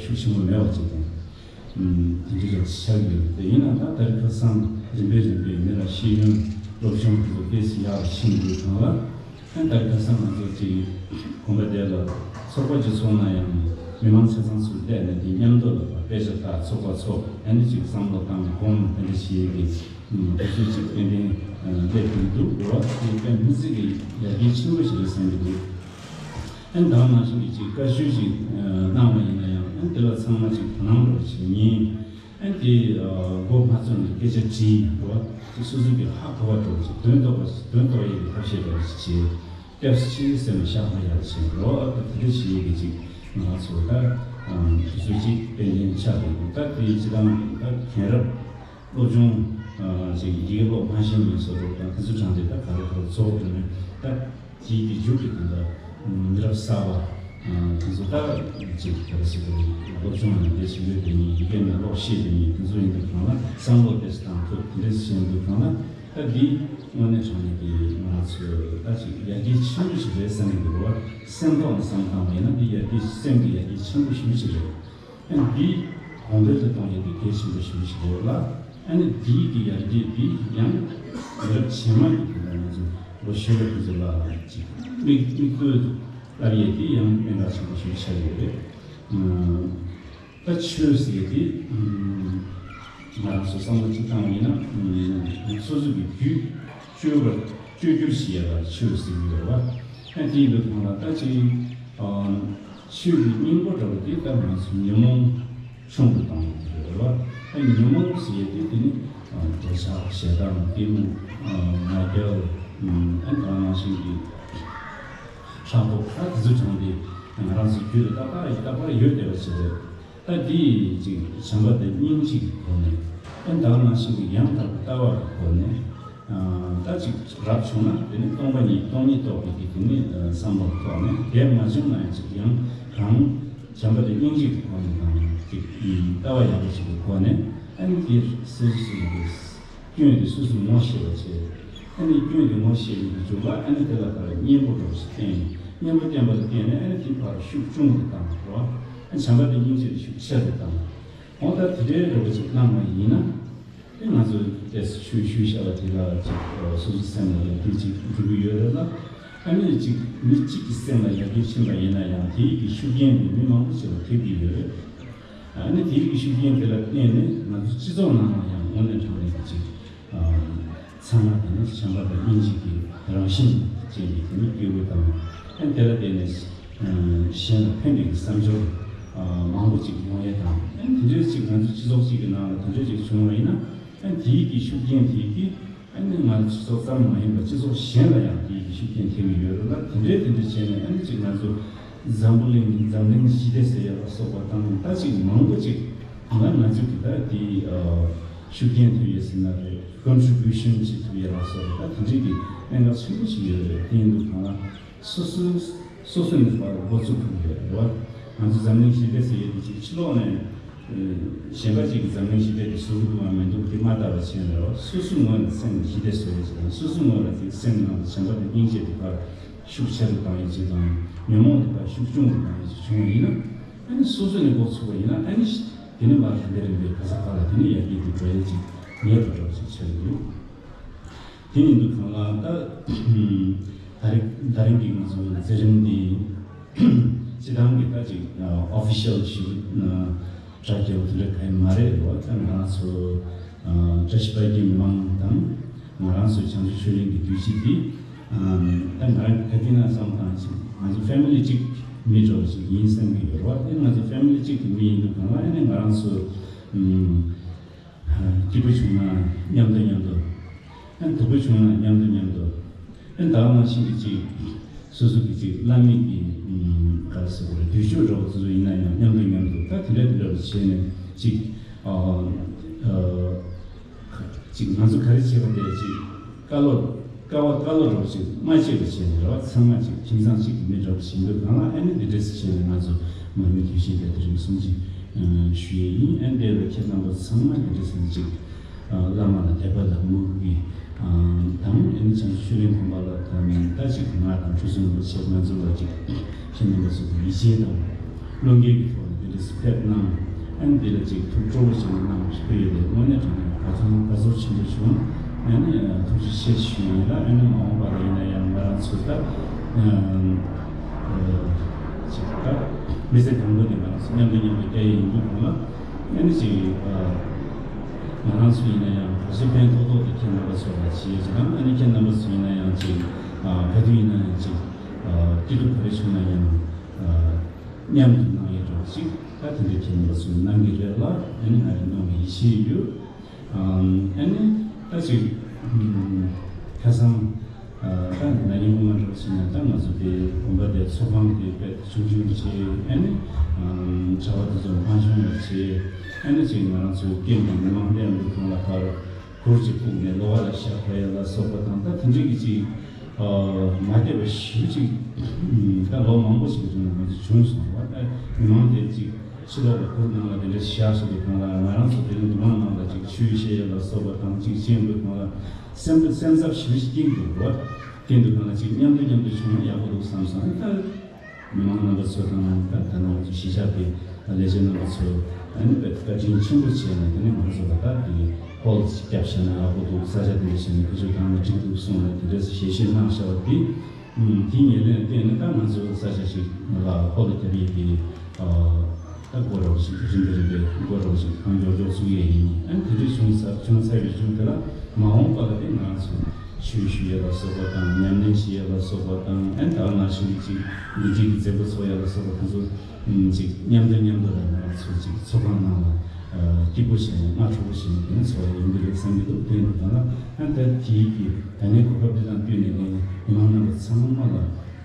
ཤུགས་ཆེན་པོ་མེད་པ་ཅིག་དང་། དེ་འདྲའི་འདྲ་བོ་ཆགས་ཡོད། དེ་ཡིན་ན་ད་ད་རེས་ཁ་སང་རིམ་པས་རིམ་པས་མི་ལ་ཤེས་ཡོན་སློབ་སྦྱོང་དེ་ཚོ་ཏོག་ཙམ་ཡག་པ་ཕྱིན་དུས་སྒང་ལ། ཨ་ནི་ད་རེས་ཁ་སང་ང་ཚོ་ཅིག་དགོན་པ་དེ་ལ་ཚོགས་པ་ཅིག་ཚོགས་ན་ཡང་མི་མང་ཆ་ཚང་ཚུར་བསྡད་ནས་དེ་མཉམ་དུ་ལ་དཔེ་ཆ་ལྟ། ཚོགས་པ་ཚོགས། ཨ་ནི་ཅིག་བསམ་བློ་བཏང་སྒོམ་དེ་འདྲ་བྱེད་ཀྱི་དུས་ཚོད་ཅིག་ཏན་ཏན་སླེབས་ཀྱི་འདུག་འགྲོ་བ་དེ་དཔེ་མི་སྲིད་ཀྱི་ཡར་རྒྱས་ཆེན་པོ་ཞིག་རེད་བསམ་གྱི་འདུག་ཨ་ནི་ད་ག་ནང་བཞིན་གྱི་ཅིག་བཀའ་ཤོད་ཅིག་གནང་བ་ཡིན་ན་ཡང་། ཨ་ནི་དེ་ལ་ཚང་མ་ཅིག་དོ་སྣང་རོགས་བྱེད་མཁན། ཨ་ནི་དེ་མགོ་མ་ཚོས་ནས་སྐད་ཆ་དྲིས་འགྲོ་བ་དེ་སོ་སོ་གི་ཧ་གོ་བ་འདྲ་བོ་ཅིག་དོན་རྟོགས་པ་དོན་རྟོགས་ཡས་ཀྱི་ཐབས་ཤེས་འདྲ་བོ་ཅིག་བྱེད། སྐྱབས་སུ་མཆི་ཟེར་ནས་ཤག་མ་ཡར་ཕྱིན་འགྲོ་བ་དེ་འདྲ་བྱེད་ཡས་ཀྱི་ཅིག་ང་ཚོ་ད་དུས་ཚོད་ཅིག་ཏན་ཏན་ཆགས་འདུག་ད་དེ་ཅི་དང་ད་རྒན་རབས་སློབ་སྦྱོང་ཅིག་ཡི་གེ་ཀློག་མ་ཤེས་མཁན་སོགས་འདུག་ད་དེ་ཚོ་དྲངས་ཏེ་ད་ག་རེ་ག་རེ་ཚོགས་འགྲོ་ནས་ད། དེའི་གི་མཇུག་གི་དོན་དག་མི་རབས་གསར་པ་དེ་ཚོ་ལྟ་ཅིག་ག་རེ་ཟེར་དགོས་རེད། སློབ་སྦྱོང་ནང་འདི་བྱེད་འདོད་དེ་ཡིན། ཡི་གེ་ནང་ཀློག་ཤེས་དེ་ཡིན། དེ་ཚོ་ཡིན་དུས་སྒང་ལ་བསམ་བློ་དེ་ཚོ་བཏང་ཐུབ། དེ་འདྲ་བྱེད་དུས་སྒང་ལ་ད་འདི་དངོས་གནས་དྲང་གནས་ཀྱི་ང་ཚོ་ད་ཅིག་ཡར་རྒྱས་ཆེན་པོ་ཞིག་རེད་བསམ་གྱི་འདུག་བ། སེམས་ཐོག་ནས་བསམ་བཏང་བ་ཡིན་ན་འདི་ཡར་རྒྱས་སེམས་ཀྱི་ཡར་རྒྱས་ཆེན་པོ་ཞེ་པོ་ཅིག་རེད། ཨ་ནི་འདི་གོང་འཕེལ་དུ་གཏོང་ཡས་དེ་གལ་ཆེན་པོ་ཞེ་པོ་ཞིག་རེད་ལ། ཨ་ནི་འདིའི་གི་ཡར་རྒྱས་འདི་ཡང་མི་རབས་རྗེས་མ་གི་དེ་འདྲ་ང་ཚོ་ལོ་གཞོན་པ་དེ་ཚོ་ལ་ཅིག་མིག་མིག་ལྟོས་སླར་ཡས་དེ་ཡང་གནད་འགག་ཆེན་པོ་ཞིག་ཆགས་ཡོད་རེད། ཨ་ད་ཆོས་ཟེར་ཡས་དེ་ང་རང་ཚོ་བསམ་བློ་ཅིག་བཏང་བ་ཡིན་ན། སོ་སོ་གི་རྒྱུད་བཅོས་པར་བཅོས་བསྒྱུར་བྱེད་ཡས་ལ་ཆོས་ཟེར་གྱི་ཡོད་རེད་བ། ཨ་དེ་ཡིན་དུས་སྒང་ལ་ད་ཅིག་ཆོས་ཀྱི་སྙིང་པོ་འདྲ་བོ་དེ་ད་ང་ཚོ་ཉོན་མོངས་ཆུང་དུ་བཏང་ཡོད་རེད་བ། ཨ་ཉོན་མོངས་ཟེར་ཡས་དེ་དེ་ནི་འདོད་ཆགས་ཞེ་སྡང་གཏི་མུག་ང་རྒྱལ། ཨ་ད་ག་ནང་བཞིན་གྱི་ཕྲག་དོག་ད་དེ་ཚོ་དྲངས་ཏེ་ང་རང་ཚོའི་རྒྱུད་ལ་ཏག་ཏག་ཡིན། རྟག་པར་ཡོད་བསྡད་པ་ཞིག་རེད། ད་འདི་ཅིག་བྱམས་པ་དང་སྙིང་རྗེ་གི་སྒོ་ནས། ཨ་ད་ག་ནང་བཞིན་གྱི་ཡང་དག་པའི་ལྟ་བ་གི་སྒོ་ནས། ཨ་ད་ཅིག་རབ་བྱུང་ན་དེ་ནི་སྟོང་པ་ཉིད་སྟོང་ཉིད་རྟོགས་པའི་གི་དེ་ནི་བསམ་བློ་ཐོག་ནས། དེ་མ་བྱུང་ན་ཡང་ཅིག་ཡང་གང་བྱམས་པ་དང་སྙིང་རྗེ་གི་སྒོ་ནས་དང་ཅིག་ལྟ་བ་ཡག་པོ་ཞིག་གི་སྒོ་ནས། ཨ་ནི་དེ་སོ་སོ་སོ་སོ་གི་སྐྱོན་དེ་སོ་སོས་ངོ་ཤེས་པ་བྱས། ཨ་ནི་སྐྱོན་དེ་ངོ་ཤེས་པའི་མཇུག་ལ་ཨ་ནི་དེ་ལ་ཕར་གཉེན་པོ་འདྲ་བོ་ཞིག་བསྟེན། གཉེན་པོ་བསྟེན་པ་ལ་བརྟེན་ནས་ཨ་ནི་དེ་ཕར་ཤུགས་ཆུང་དུ་བཏང་རོགས། ཨ་བྱམས་པ་དང་སྙིང་རྗེ་དེ་ཤུགས་ཆེ་རུ་བཏང་། འོ་ད་དེ་འདྲའི་འདྲ་བོ་ཅིག་གནང་བ་ཡིན་ན། ཨ་ང་ཚོས་དེ་ཞུ་ཞུས་བཞག་པ་དེ་ལ་ཅིག་སོ་སོའི་སེམས་ལ་ཡར་རྒྱས་ཅིག་འགྲོ་གི་ཡོད་རེད་ལ། ཨ་ནི་ཅིག་མི་གཅིག་གི་སེམས་ལ་ཡར་རྒྱས་ཕྱིན་པ་ཡིན་ན་ཡང་དེའི་གི་ཤུགས་རྐྱེན་དེ་མི་མང་པོ་ཞིག་ལ་ཐེབས་ཀྱི་ཡོད་རེད། ཨ་ནི་དེའི་གི་ཤུགས་རྐྱེན་དེ་ལ་བརྟེན་ནས་ང་ཚོ་སྤྱི་ཚོགས་ནང་ལ་ཡང་དངོས་གནས་དྲང་གནས་ཀྱི་ཅིག་ཚང་མ་དེ་ནི་བྱམས་པ་དང་སྙིང་རྗེ་གི་རང་བཞིན་ཅན་གྱི་དེ་ནི་སྐྱེ་བོ་དང་། ཨ་ནི་དེ་ལ་བརྟེན་ནས་གཞན་ལ་ཕན་པའི་གི་བསམ་སྦྱོར་མང་པོ་ཅིག་ཡོང་ཡས་དང་། ཨ་ནི་དེ་འདྲའི་ཅིག་ང་ཚོ་སྤྱི་ཚོགས་ཅིག་གི་ནང་ལ་དེ་འདྲའི་ཅིག་བྱུང་བ་ཡིན་ན། ཨ་ནི་དེའི་གི་ཤུགས་རྐྱེན་དེ་གིས། ཨ་ནི་ང་ཚོ་སྤྱི་ཚོགས་ཙམ་མ་ཡིན་པར་སྤྱི་ཚོགས་གཞན་ལ་ཡང་དེའི་ཤུགས་རྐྱེན་ཐེབས་ཀྱི་ཡོད་རེད་ལ། དེ་འདྲའི་དེ་འདྲ་བྱས་ནས་ཨ་ནི་ཅིག་ང་ཚོ་འཛམ་བུ་གླིང་འཛམ་གླིང་ཞི་བདེ་ཟེར་ཡག་ལ་སོགས་པ་དང་ད་ཅིག་མང་པོ་ཅིག་ང་ང་ཚོ་གི་ད་དེའི་ཤུགས་རྐྱེན་ཐེབས་ཡོད་ཟེར་ན་རེད། ཀོན་ཊི་བྷིའུ་ཤན་བྱེད་ཐུབ་ཡག་ལ་སོགས་པ་ད་དེ་འདྲའི་གི་གནད་འགག་ཆེན་པོ་ཞིག་ཡོད་རེད། དེ་ཡིན་དུས་གང་ལ། སོ་སོའི་སོ་སོ་ནས་ཕར་འགོ་ཚུགས་དགོས་ཀྱི་རེད་བ། ང་ཚོ་འཛམ་གླིང་ཞི་བདེ་ཟེར་ཡས་དེ་ཅིག་ཕྱི་ལོགས་ནས་གཞན་པ་ཅིག་གིས་འཛམ་གླིང་ཞི་བདེ་དེ་བཟོ་གི་འདུག་གམ་མི་འདུག་དེ་མ་ལྟ་བ་བྱས་ནས་རེད་བ། སོ་སོའི་ངོས་ནས་སེམས་ཞི་བདེ་བཟོ་ཡས་ཅིག་དང་། སོ་སོའི་ངོས་ལ་ཅིག་སེམས་ནང་དུ་བྱམས་པ་དང་སྙིང་རྗེ་དེ་ཕར་ཤུགས་ཆེ་རུ་བཏང་ཡས་ཅིག་དང་། ཉོན་མོངས་དེ་ཕར་ཤུགས་ཆུང་རུ་བཏང་ཡས་ཅིག་བྱུང་བ་ཡིན་ན། ཨ་ནི་སོ་སོ་ནས་འགོ་ཚུགས་པ་ཡིན་ན། ཨ་ནི་དེ་ནས་མར་རིམ་པས་རིམ་པས་ག་ས་ག་ལ་དེ་ནས་ཡར་རྒྱས་དེ་འགྲོ་ཡས་ཅིག་ངེས་པར་འགྲོ་ཅིག་ཆགས་ཀྱི་འདུག་དེ་ཡིན་དུས་གང་ལ་ད་ད་རིང་ད་རིང་གི་ང་ཚོ་མཛད་རིམ་འདི་སྤྱི་བཏང་གི་ད་ཅིག་ཨོ་ཕི་ཤལ་ཞིག་གྲ་རྒྱས་པོ་དེ་འདྲ་གང་ཡང་མ་རེད་རེད་བ། ད་ང་རང་ཚོ་བཀྲ་ཤིས་པ་རྒྱལ་མི་མང་དང་ང་རང་ཚོའི་བྱང་ཆུབ་ཆོས་གླིང་གི་དུས་ཆེན་འདི་ ཨམ། ད་ང་རང་ག་དུས་ན་བསམ་སྟངས་ཤིག་ང་ཚོ་ཕེ་མི་ལི་གཅིག་མི་འདྲ་བ་ཞིག་ཡིན་བསམ་གྱི་ཡོད་རེད་བ། དེ་ང་ཚོ་ཕེ་མི་ལི་གཅིག་གི་མི་ཡིན་དུས་གང་ལ་ཨ་ནི་ང་རང་ཚོ་ཨམ། སྐྱིད་པོ་བྱུང་ན་མཉམ་དུ་མཉམ་དུ། ཨ་ནི་སྡུག་པོ་བྱུང་ན་མཉམ་དུ་མཉམ་དུ། ཨ་ནི་ད་ག་ནང་བཞིན་གྱི་ཅིག་སོ་སོ་གི་ཅིག་བླ་མེད་ཀྱི་ཨམ། ག་རེ་ཟེར་དགོས་རེད། དུས་ཚོད་འདྲ་བོ་སོ་སོ་ཡིན་ན་ཡང་མཉམ་དུ་མཉམ་དུ་ད་དེ་འདྲ་དེ་འདྲ་བོ་བྱས་ནས་ཅིག་ཨ། ཨ། ཅིག་ང་ཚོ་ག་རེ་བྱེད་པ་དེ་ཅིག་དཀའ་ལས་དཀའ་བ་དཀའ་ལས་འདྲ་བོ་ཞིག་མ་བྱེད་པ་བྱས་ནས་རེད་བ། ཚང་མ་ཅིག་ཁྱིམ་ཚང་གཅིག་གི་མི་འདྲ་བོ་ཞིག་ཡིན་དུས་གང་ལ་ཨ་ནི་འདི་འདྲས་བྱས་ནས་ང་ཚོ་མར་མེ་དུས་ཆེན་དེ་དེ་རིང་སྲུང་བརྩི་ཞུ་ཡས་ཡིན། ཨ་ནི་དེ་ལ་ཁྱེད་རྣམ་པ་ཚང་མ་འདི་འདྲས་བྱས་ནས་ཅིག་བླ་མ་ལ་དད་པ་ལ་མོས་གུས་དང་ཨ་ནི་བྱང་ཆུབ་ཆོས་གླིང་དགོན་པ་ལ་དང་ད་ཅིག་ང་དང་ཆོས་སྲུང་རིན་པོ་ཆེ་ང་ཚོ་ལ་ཅིག་ཁྱེད་རྣམ་པ་ཚོ་གི་ཡིད་ཆེས་དང་། བློ་འགེལ་གྱི་ཐོག་ནས་འདི་འདྲ་ཞིག་ཕེབས་གནང་། ཨ་ནི་འདི་ལ་ཅིག་ཐུགས་སྤྲོ་བོ་ཞིག་གནང་ཞིག་ཕུལ་ཡོད་དེ་དངོས་གནས་དྲང་གནས་དགའ་ཚོར་དགའ་ཚོར་ཆེན་པོ་བྱུང་། ཨ་ནི་ཐུགས་རྗེ་ཆེ་ཞུ་ཡིན་ལ། ཨ་ནི་མ་འོངས་པ་ལ་ཡིན་ན་ཡང་ང་རང་ཚོ་ད་ཅིག་ད་མི་ཚེ་གང་པོ་དེ་ང་རང་ཚོ་མཉམ་དུ་མཉམ་དུ་བསྐྱལ་ཡས་ཡིན་དུས་གང་ལ་ཨ་ནི་ཅིག་ང་རང་ཚོ་ཡིན་ན་ཡང་ག་ཚོད་ཕན་ཐོགས་ཐོགས་དེ་ཁྱེད་རྣམ་པ་ཚོ་ལ་བྱེད་ཡས་ཅིག་དང་། ཨ་ནི་ཁྱེད་རྣམ་པ་ཚོ་ཡིན་ན་ཡང་ཅིག་ག་དུས་ཡིན་ན་ཡང་ཅིག་སྐྱིད་སྡུག་ག་རེ་བྱུང་ན་ཡང་། མཉམ་དུ་གནང་ཡས་འདྲ་བོ་ཞིག་ད་དེ་འདྲ་ཁྱེད་རྣམ་པ་ཚོས་གནང་གི་རེད་ལ། ཨ་ནི་ང་ཡང་གནང་བའི་ཡིད་ཆེས་ཡོད། ཨ་ནི་ད་ཅིག་ཁ་སང་ད་ན་ནིང་སྔོན་མ་འདྲ་བོ་ཞིག་ན་ད་ང་ཚོ་དེ་དགོན་པ་དེ་ཚོགས་ཁང་དེ་དཔེ་ཆུང་ཆུང་བྱས། ཨ་ནི་གྲྭ་པ་དེ་ཚོ་མང་ཆུང་བ་བྱས། ཨ་ནི་ཅིག་ང་རང་ཚོའི་སྐད་དང་མི་མང་ལྷན་དུ་གང་ལ་བར། གུར་གཅིག་བཀུག་ནས་ལོགས་ཀ་ལ་ཞག་ག་ཡ་ལ་སོགས་པ་དང་། ད་དེ་འདྲའི་གི་ཅིག་མ་བསྡད་པ་ཞེ་པོ་ཅིག་ད་ལོ་མང་པོ་ཞིག་གི་རིང་ལ་ང་ཚོ་བྱུང་སོང་བ། ད་མི་མང་དེ་ཅིག་ཕྱི་ལོགས་ལ་གུར་ནང་ལ་དེ་འདྲ་བཞག་བཞག་པའི་སྒང་ལ་ང་རང་ཚོ་དེ་རིང་འདུ་ཁང་ནང་ལ་ཅིག་ཆོས་བཤད་ཡ་ལ་སོགས་པ་དང་ཅིག་བྱེད་དགོས་སྒང་ལ་སེམས་སེམས་འཚབ་ཞེ་པོ་ཅིག་སྐྱེ་གི་འདུག་བ། སྐྱེ་འདུག་སྒང་ལ་ཅིག་མཉམ་དུ་མཉམ་དུ་བྱུང་ན་ཡག་པོ་འདུག་བསམ་སོང་། ད། མི་མང་རྣམ་པ་ཚོ་དང་ད་ད་ནང་གི་གཞིས་ཆགས་ཀྱི་ལས་བྱེད་རྣམ་པ་ཚོ་ཨ་ནི་དཔེ་བཀའ་དྲིན་ཆེན་པོ་བྱས་ནས་དེ་ནས་ང་ཚོ་ལ་ད་དེ་ཧོལ་ཅིག་བརྒྱབ་བྱས་ན་ཡག་པོ་འདུག་ས་ཆ་དེ་འདྲ་བྱས་ནས་ཕུལ་བྱུང་དང་ནི་འགྲིག་འདུག་གསུངས་ནས་དེ་འདྲ་ཞལ་བཞེས་གནང་བཞག་པ་དེ། ཨུམ། དེའི་ཉེར་ལེན་བརྟེན་ནས་ད་ང་ཚོ་ས་ཆ་ཞིག་ལ་ཧོལ་བརྒྱབ་ཡས་དེ་ཨ་ད་སྒོ་ར་བ་ཞིག་རིམ་པས་རིམ་པས་སྒོ་ར་བ་ཞིག་གང་མགྱོགས་མགྱོགས་ཚུགས་ཡས་ཡིན། ཨ་ནི་དེ་འདྲ་བྱུང་ཚར་བྱུང་ཚར་བའི་རྗེས་དེ་ལ་མ་འོངས་པ་ལ་དེ་ང་ཚོ་ཆོས་ཞུ་ཡས་ལ་སོགས་པ་དང་ཉམས་ལེན་བྱེད་ཡས་ལ་སོགས་པ་དང་། ཨ་ནི་ད་ག་ནང་བཞིན་གྱི་ཅིག་འདི་འདྲའི་གི་མཛད་སྒོ་འཚོགས་ཡས་ལ་སོགས་པ་དེ་ཚོ་ཅིག་མཉམ་དུ་མཉམ་དུ་ལ་ང་ཚོ་ཅིག་ཚོགས་ཁང་ནང་ལ་སྐྱིད་པོ་བྱས་ནས་སྔ་དྲོ་པོ་བྱས་ནས་དེ་ནས་འཚོགས་ཡས་ཡིན་གྱི་རེད་བསམ་གྱི་འདུག་དེ་འདུག་ད་ལ་ཨ་ནི་ད་དེའི་གི་ད་ནས་གོ་སྐབས་འདི་དང་བསྟུན་ནས་ངས་མི་མང་རྣམ་པ་ཚང་མ་ལ་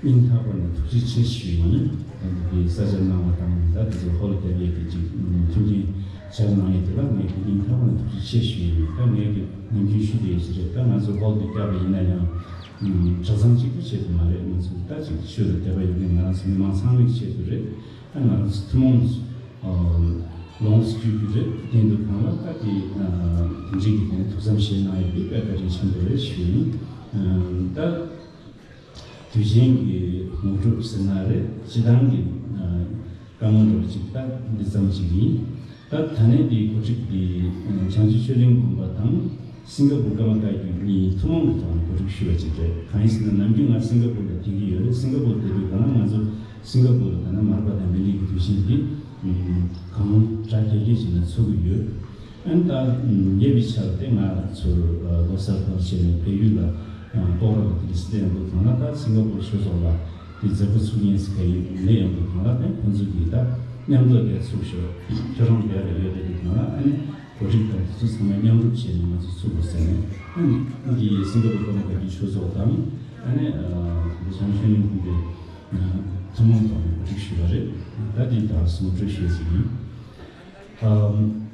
སྙིང་ཐག་པ་ནས་ཐུགས་རྗེ་ཆེ་ཞུ་ཡིན། ད་འདི་ས་ཆ་གནང་བ་དང་ད་དེ་ཚོ་ཧོལ་བརྒྱབ་ཡས་ཀྱི་ཅིག་མཐུན་རྐྱེན་སྦྱར་གནང་ཡས་དེ་ལ་ངས་ཀྱི་སྙིང་ཐག་པ་ནས་ཐུགས་རྗེ་ཆེ་ཞུ་ཡིན། ད་ངས་ཀྱི་ནམ་རྒྱུན་ཞུ་བསྡད་ཡས་ཅིག་རེད། ད་ང་ཚོ་ཧོལ་དུ་བརྒྱབ་པ་ཡིན་ན་ཡང་གྲྭ་ཚང་གཅིག་པུ་ཆེད་དུ་མ་རེད། ང་ཚོ་ད་ཅིག་ཆོས་ལ་དད་པ་ཡོད་མཁན་ང་རང་ཚོ་མི་མང་ཚང་མའི་ཆེད་དུ་རེད། ད་ང་རང་ཚོ་ཐུན་མོང་ལོངས་སུ་སྤྱོད་རྒྱུ་རེད། དེ་འདུག་གང་ལ་ད་དེ་དེ་འདྲའི་གི་དེ་ཐུགས་བསམ་བཞེས་གནང་ཡོད་པའི་དཔེ་བཀའ་དྲིན་ཆེན་པོ་རེད་ཞུ་ཡིན། ད་དུས་ཆེན་གྱི་དངོས་གྲུབ་ཟེར་ན་རེད། སྤྱི་བཏང་གི་བཀའ་མོལ་འདྲ་བོ་ཅིག་ད་འདི་ཙམ་ཅིག་ཡིན། ད་ད་ནས་འདིའི་གོ་སྒྲིག་འདི་བྱང་ཆུབ་ཆོས་གླིང་དགོན་པ་དང་སིང་ག་པུར་ཀརྨ་བཀའ་བརྒྱུད་གཉིས་ཐུན་མོང་གི་ཐོག་ནས་གོ་སྒྲིག་ཞུས་པ་ཅིག་རེད། གང་ཡིན་ཟེར་ན་ནམ་རྒྱུན་ང་སིང་ག་པུར་ལ་བསྡད་ཀྱི་ཡོད་རེད། སིང་ག་པུར་བསྡད་དུས་གང་ང་ཚོ་སིང་ག་པུར་ལ་ད་ནི་མར་པ་དང་མི་ལུས་ཀྱི་དུས་ཆེན་འདི་གང་གྲ་རྒྱས་རྒྱས་བྱས་ནས་འཚོགས་ཀྱི་ཡོད། ཨ་ནི་ད་ཉེ་བའི་ཆར་དེ་ང་ཚོར་ལོ་གསར་དང་བྱས་ནས་བལ་ཡུལ་ལ་གཏོགས་རག་གི་དེ་སྲིད་དེ་ཡང་འདུག་གང་ལ་ད་སིང་ག་པུར་ཆོས་ཚོགས་ལ་དེ་མཛད་སྒོ་ཚུགས་མཁན་ཞིག་ག་ཡིན་མེད་ཡང་འདུག་གང་ལ་དེ་ཁོང་ཚོ་གིས་ད་མཉམ་དུ་དེ་ཚུགས་ཤོག་ཁྱོད་རང་དེ་ལ་ཡོད་རེད། དེ་གང་ལ་ཨ་ནི་གོ་སྒྲིག་དང་དེ་ཚོ་ཚང་མ་མཉམ་རུབ་བྱས་ནས་ང་ཚོ་ཚུགས་དགོས་ཟེར་ནས། ཨ་ནི་འདི་སིང་ག་པུར་ཀརྨ་བཀའ་བརྒྱུད་ཆོས་ཚོགས་དང་ཨ་ནི་འདི་བྱང་ཆོས་གླིང་དགོན་པའི་ཐུན་མོང་ཐོག་ནས་གོ་སྒྲིག་ཞུས་པ་རེད། ད་འདི་ད་གསུང་སྒྲོས་ཞུས་ཟིན་ཡིན། Um,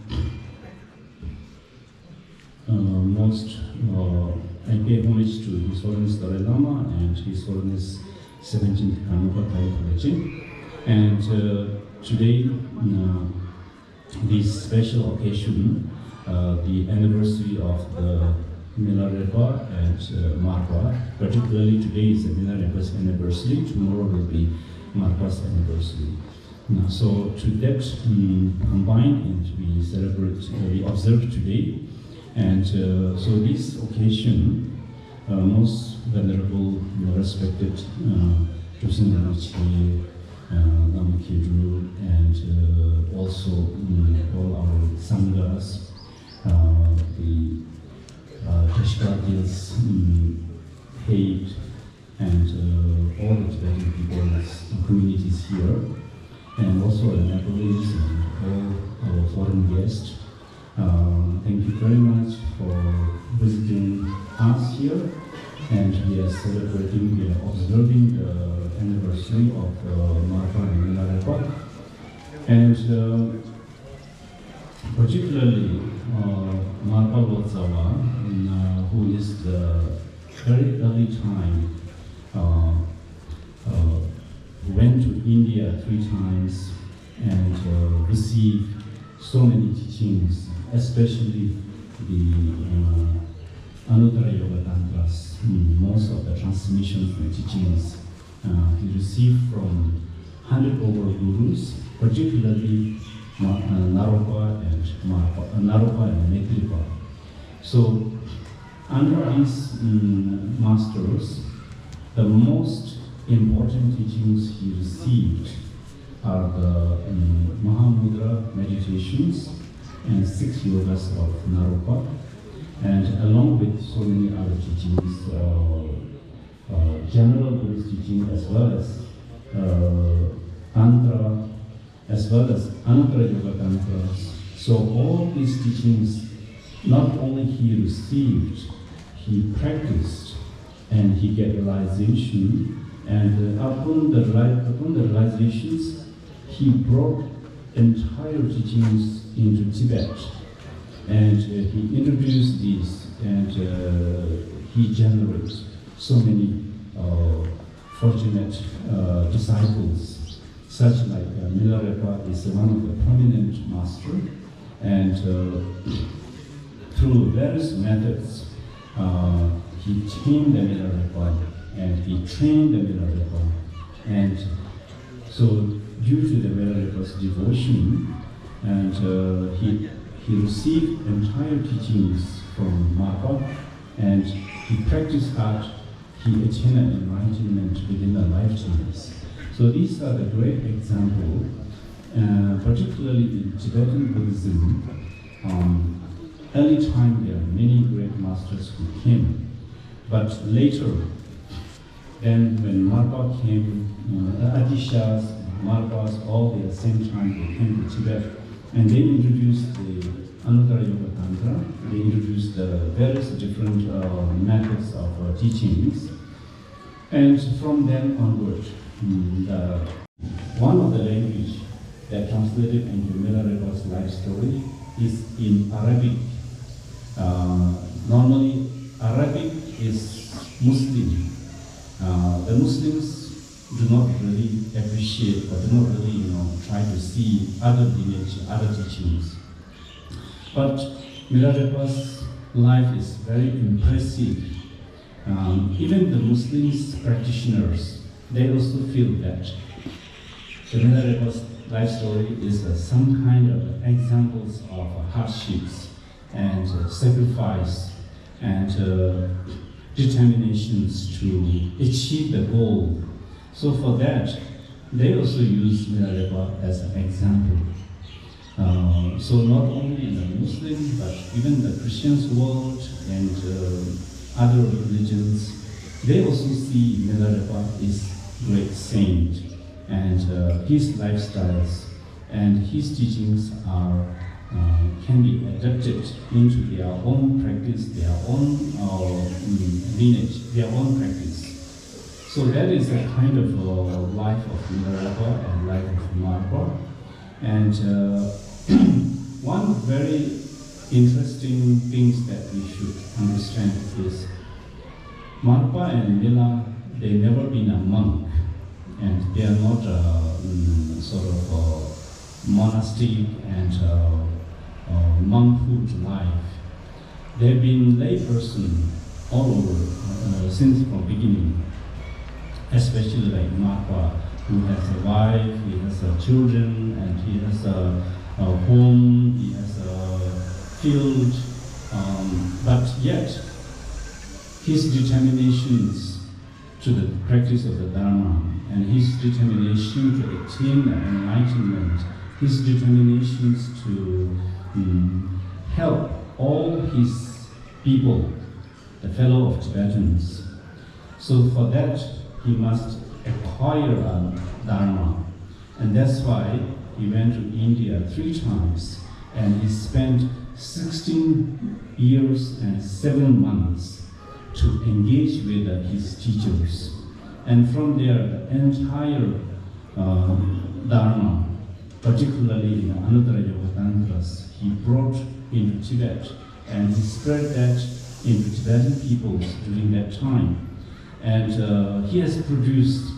uh, most, uh, I pay homage to His Holiness Dalai Lama and His Holiness seventeenth Karmapa Thayip Rinpoche. And uh, today, uh, this special occasion, uh, the anniversary of the Milarepa and uh, Marpa, particularly today is the Milarepa's anniversary, tomorrow will be Marpa's anniversary. Now, so to that um, combined, and we celebrate, uh, we observe today, and uh, so this occasion, uh, most venerable, respected uh, Trubsin Rinpoche, uh, Lama Khyentru, and uh, also um, all our sanghas, uh, the uh, Trashika Hills um, paid guest. Uh, thank you very much for visiting us here. And we are celebrating, we are observing the anniversary of uh, Marpa and Milarepa. And uh, particularly uh, Marpa Lotsawa, mm, uh, who is the very early time uh, uh, went to India three times and uh, received so many teachings, especially the uh, Anuttara Yoga Tantras, mm, most of the transmissions and teachings uh, he received from hundred over gurus, particularly Ma- uh, Naropa and Marpa, uh, Naropa and Metripa. So, under these mm, masters, the most important teachings he received are the mm, Mahamudra meditations and six yogas of Naropa, and along with so many other teachings, uh, uh, general Buddhist teaching as well as uh, Tantra, as well as Anuttara Yoga Tantra. So all these teachings, not only he received, he practiced, and he get realization. And uh, upon the reali- upon the realizations, he brought entire teachings into Tibet, and uh, he introduced these, and uh, he generates so many uh, fortunate uh, disciples, such like uh, Milarepa is one of the prominent master, and uh, through various methods, uh, he tamed the Milarepa and he trained the Milarepa, and so due to the Milarepa's devotion, and uh, he he received entire teachings from Marpa, and he practiced hard he attained enlightenment within a lifetime. So these are the great example, uh, particularly in Tibetan Buddhism. Um, early time there are many great masters who came, but later, then when Marpa came, uh, Atishas, Marpas, all the same time they came to Tibet, and they introduced the Anuttara Yoga Tantra. They introduced the various different uh, methods of uh, teachings. And from then onward, mm, the, one of the language that translated into Milarepa's life story is in Arabic. Uh, normally, Arabic is Muslim. Uh, the Muslims do not really appreciate or do not really, you know, try to see other lineage, other teachings. But Milarepa's life is very impressive. Um, even the Muslims practitioners, they also feel that the Milarepa's life story is uh, some kind of examples of hardships and uh, sacrifice and uh, determinations to achieve the goal. So for that, they also use Milarepa as an example. Uh, so not only in the Muslim, but even the Christians world and uh, other religions, they also see Milarepa is great saint, and uh, his lifestyles and his teachings are uh, can be adapted into their own practice, their own uh, mm, lineage, their own practice. So that is a kind of uh, life of Milarepa and life of Marpa. And uh, one very interesting things that we should understand is Marpa and Mila, they never been a monk, and they are not uh, mm, sort of uh, monastic and uh, uh, monkhood life. They've been layperson all over uh, since from beginning, especially like Marpa, who has a wife, he has uh, children, and he has a, a home, he has a field. Um, but yet, his determinations to the practice of the Dharma and his determination to attain the enlightenment, his determinations to um, help all his people, the fellow of Tibetans. So for that, he must acquire a Dharma. And that's why he went to India three times And he spent sixteen years and seven months to engage with uh, his teachers. And from there, the entire uh, Dharma, particularly in Anuttara Yoga Tantras, he brought into Tibet and he spread that into Tibetan peoples during that time. And uh, he has produced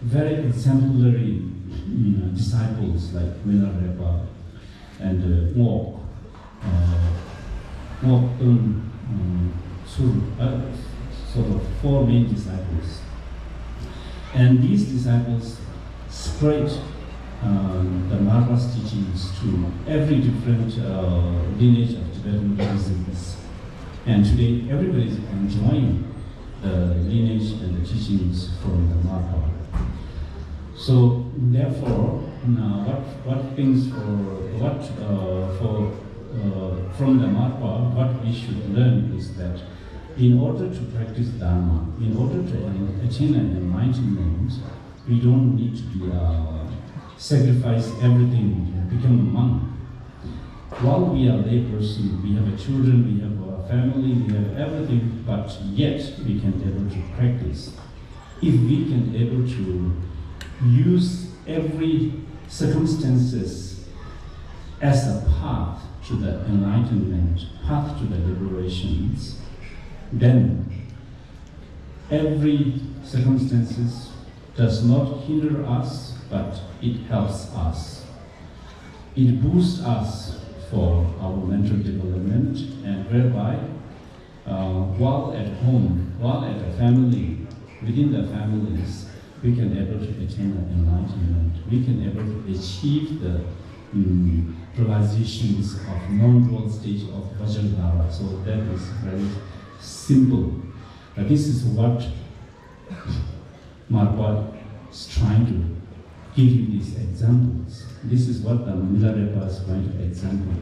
very exemplary mm, disciples like Milarepa and uh, Ngok, uh, Ngok Tun, um, Sur, uh, sort of four main disciples. And these disciples spread um, the Marpa's teachings to every different uh, lineage of Tibetan Buddhism. And today, everybody is enjoying the lineage and the teachings from the Marpa. So, therefore, uh, what what things for what uh, for uh, from the Marpa, what we should learn is that in order to practice Dharma, in order to en- attain an enlightenment, we don't need to be uh, sacrifice everything, become a monk. While we are layperson, we have a children, we have a family, we have everything, but yet we can able to practice. If we can able to use every circumstances as a path to the enlightenment, path to the liberations, then every circumstances does not hinder us, but it helps us. It boosts us for our mental development, and whereby, uh, while at home, while at a family, within the families, we can able to attain the enlightenment. We can able to achieve the um, realizations of non-dual stage of Vajradhara. So that is very simple. Uh, this is what Marpa is trying to give you these examples. This is what the Milarepa is going to example.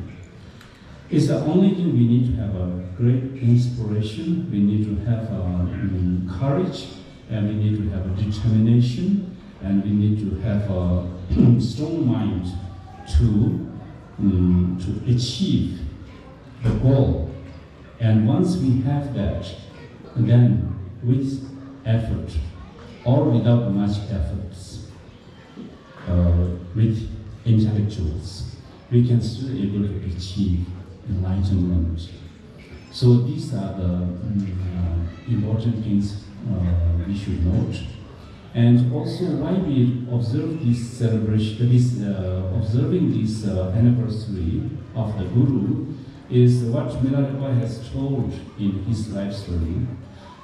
It's the only thing we need to have a great inspiration, we need to have a um, courage, and we need to have a determination, and we need to have a strong mind to, um, to achieve the goal. And once we have that, then with effort or without much efforts, uh, with intellectuals, we can still able to achieve enlightenment. So these are the mm, uh, important things uh, we should note. And also why we observe this celebration, this uh, observing this uh, anniversary of the Guru is what Milarepa has told in his life story.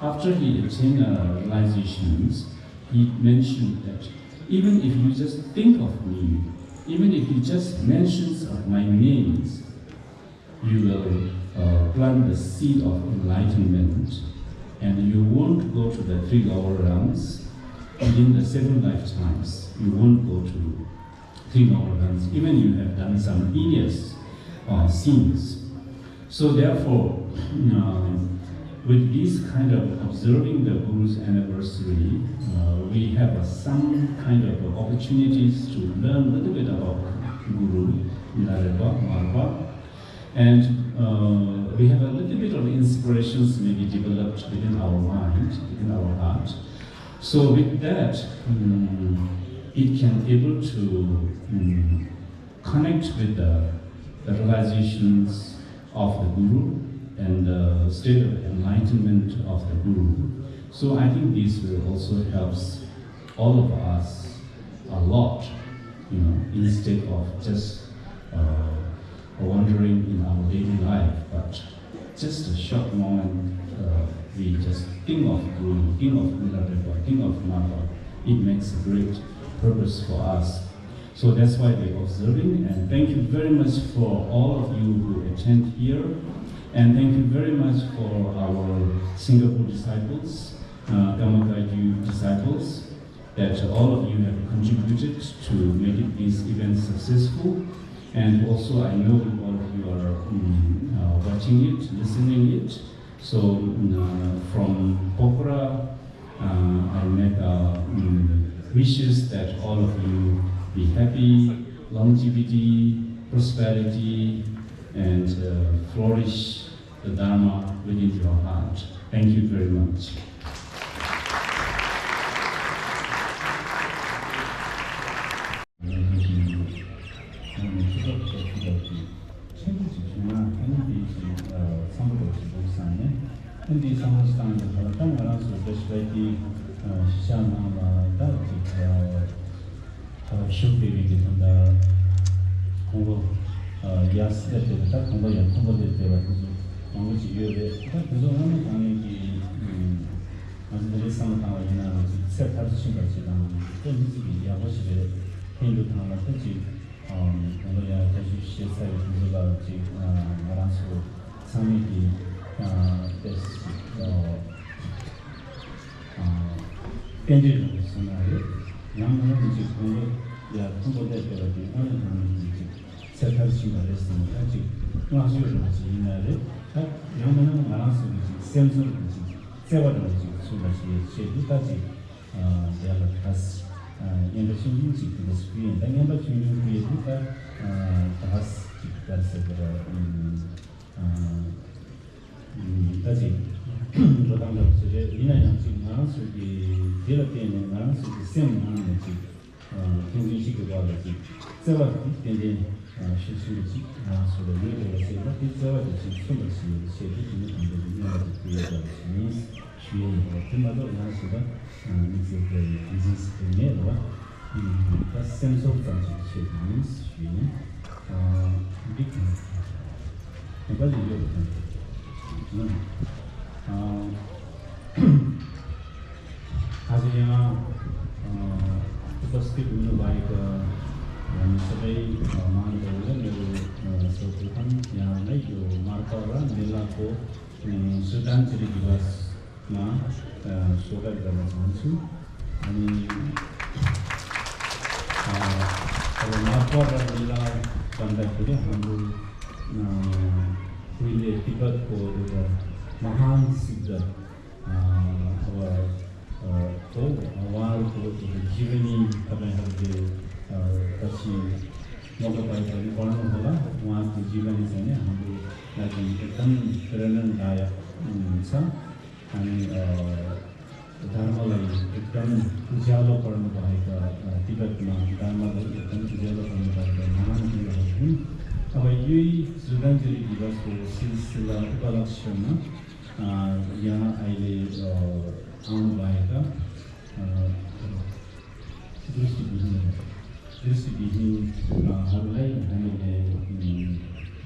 After he attained uh, realizations, he mentioned that even if you just think of me, even if you just mentions of my names, you will uh, plant the seed of enlightenment, and you won't go to the three lower realms. Within the seven lifetimes, you won't go to three lower realms, even you have done some heinous uh, sins. So therefore, uh, with this kind of observing the Guru's anniversary, uh, we have uh, some kind of opportunities to learn a little bit about Guru, Milarepa, Marpa, and uh, we have a little bit of inspirations maybe developed within our mind, within our heart. So with that, um, it can able to um, connect with the, the realizations of the Guru and the state of enlightenment of the Guru. So I think this will also helps all of us a lot, you know, instead of just uh, wandering in our daily life, but just a short moment, uh, we just think of Guru, think of Milarepa, think of Marpa. It makes a great purpose for us. So that's why we're observing, and thank you very much for all of you who attend here, and thank you very much for our Singapore disciples, uh, Dhammakaya disciples, that all of you have contributed to make it, this event successful. And also, I know all of you are mm, uh, watching it, listening it. So, mm, uh, from Pokhara, uh, I make uh, mm, wishes that all of you be happy, longevity, prosperity and uh, flourish the Dharma within your heart. Thank you very much. ཆེན་པོ་ཅིག་བྱུང་ན་ཨ་ནི་དེ་ཅིག་འཚམ་པོ་འདྲ་ཞིག་འདུག་བསམ་ནས། ཨ་ནི་དེ་བསམ་བློ་ཞིག་བཏང་ནས་ད་ལྟ་ང་རང་ཚོ་སྤེ་ཤལ་ཊི་གཞིས་ཆགས་ནང་ལ་ད་ཅིག་ཞུགས་པའི་རིགས་ཀྱི་དོན་དག་ཁོང་ལོ་ཡར་སླེབས་ཏེ་ད་ཁོང་ལོ་ཡར་མཐོན་པོ་སླེབས་བསྡད་པ་དེ་ཚོ་མང་པོ་ཅིག་ཡོད་རེད། ད་དེ་ཚོ་སྔ་མོ་གང་ནས་ཀྱི་ང་ཚོ་འདི་འདྲའི་བསམ་བློ་བཏང་བ་ཡིན་ན་ང་ཚོ་ཚེ་མཐར་ཕྱིན་པ་ཞིག་དང་ད་མི་ཚེ་གི་ཡག་པོ་ཞིག་རེད། ཧིན་རྡུ་ཐང་ལ་ད་ཅིག་དང་པོ་ཡང་བཀའ་ཞུ་བཞེས་ཚར་བའི་དུས་ཚོད་ལ་ཅིག་ང་རང་ཚོ་ཚང་མས་ཀྱི་ཏེས་རྟེན་འབྲེལ་རིང་པོ་བཟུང་ཡ་རེད། ཡང་མིན་ན་ཅིག་དང་པོ་ཡ་མཐོན་པོ་སླེབས་པ་དེ་དངོས་གནས་དྲང་གནས་ཀྱི་ཅིག་ཚེ་མཐར་ཕྱིན་པ་རེད་ཟེར་ནས་ད་ཅིག་བསྔགས་བརྗོད་རིང་པོ་ཅིག་ཡིན་ཡ་རེད། ད་ཡང་མིན་ན་ང་རང་ཚོ་གི་ཅིག་སེམས་ཚོར་གྱི་ཅིག་བརྩེ་བ་རིང་པོ་ཅིག་ཚུགས་པ་ཞིག་ཆེད་དུ་ད་ཅིག་དེ་ལ་ད་སྙན་པ་ཆུང་ཆུང་ཅིག་དེ་འདྲ་ཞིག་ཕུལ་ཡིན། ད་སྙན་པ་ཆུང་ཆུང་ཕུལ་ཡིན་དུས་ད་ད་ཅིག་ག་རེ་ཟེར་དགོས་རེད། ད་ཅིག་འགྲོ་སྟངས་འདྲ་པོ་ཞིག་རེད། ཡིན་ན་ཡང་ཅིག་ང་རང་ཚོ་གི་དེ་ལ་བརྟེན་ནས་ང་རང་ཚོ་གི་སེམས་ནང་ནས་ཅིག་ཕན་ཚུན་གཅིག་གི་བར་ལ་ཅིག་བརྩེ་བ་དེ་ཏན་ཏན་ཤུགས་ཆེན་པོ་ཅིག་ང་རང་ཚོ་ལ་ཡོད་རེད་པ་ཟེར་ན། དེ་བརྩེ་བ་དེ་ཅིག་མཚོན་པ་ཞིག་བྱས་ཏེ་དེ་ནི་དམ་པའི་སྙན་པ་དེ་ཕུལ་ཡོད་པ་ཞིག་ཡིན་ཞུ་ཡ་ཡིན། དེ་མ་གཏོགས་ཡང་ཞེ་དྲག་དམིགས་བསལ་གྱི་ཕན་ཚུན་ཟེར་དེ་མེད་རེད་བ། ད་སེམས་ཚོར་ཙམ་ཞིག་བྱས་ཏེ་ཡིན་ཞུ་ཡ་ཡིན། འགྲིག་གི་ཡོད་པ་དང་། ཁ་ཅིག་ཡང་उपस्थित हुनुभएका सबै महानुभावहरूलाई मेरो सर्वप्रथम यहाँलाई यो मार्पारा मेलाको श्रद्धाञ्जली दिवसमा स्वागत गर्न चाहन्छु। अनि अब मार्पारा मेला भन्दाखेरि हाम्रो उहिले तिब्बतको एउटा महान सिद्ध अब हो, उहाँहरूको जीवनी तपाईँहरूले पछि मौका पायो भने पढ्नु होला। उहाँको जीवनी चाहिँ नि हाम्रो लागि एकदम प्रेरणादायक छ। अनि धर्मलाई एकदम उज्यालो पार्नुभएका, तिब्बतमा धर्मलाई एकदम उज्यालो पार्नुभएका महान गुरुहरू हुन्। अब यही श्रद्धाञ्जली दिवसको सिलसिला उपलक्ष्यमा यहाँ अहिले आउनुभएका दृष्टिविहीन दृष्टिविहीनहरूलाई हामीले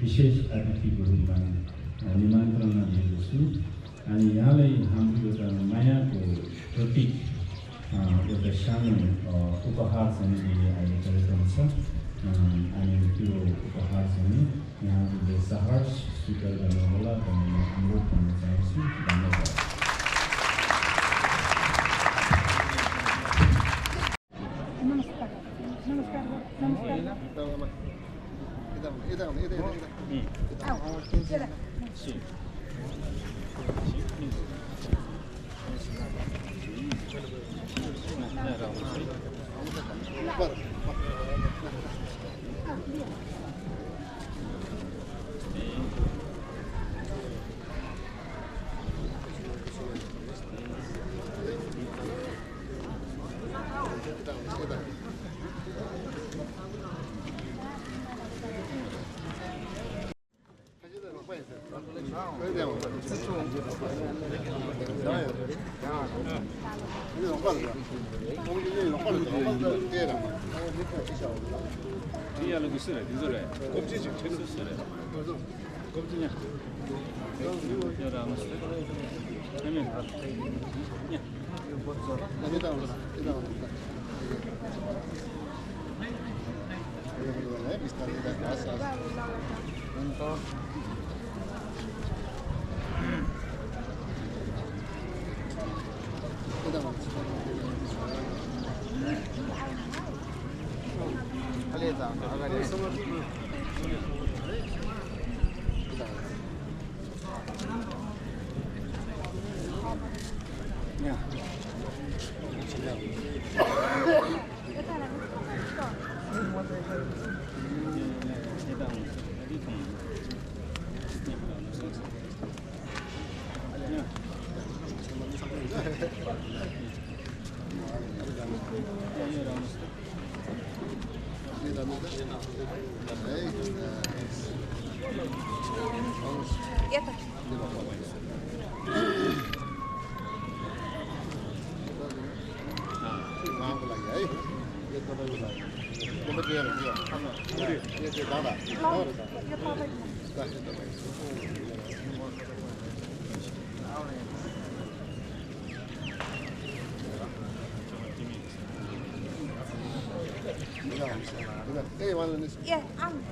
विशेष अतिथिको रूपमा निमन्त्रणा दिएको छु। अनि यहाँलाई हाम्रो एउटा मायाको प्रतीक एउटा सानो उपहार चाहिँ दिने अहिले कार्यक्रम छ। अनि त्यो उपहार चाहिँ नि यहाँहरूले सहर्ष स्वीकार गर्नुहोला भन्ने म अनुरोध गर्न चाहन्छु। धन्यवाद। नमस्कार। नमस्कार। नमस्कार। Yeah, um.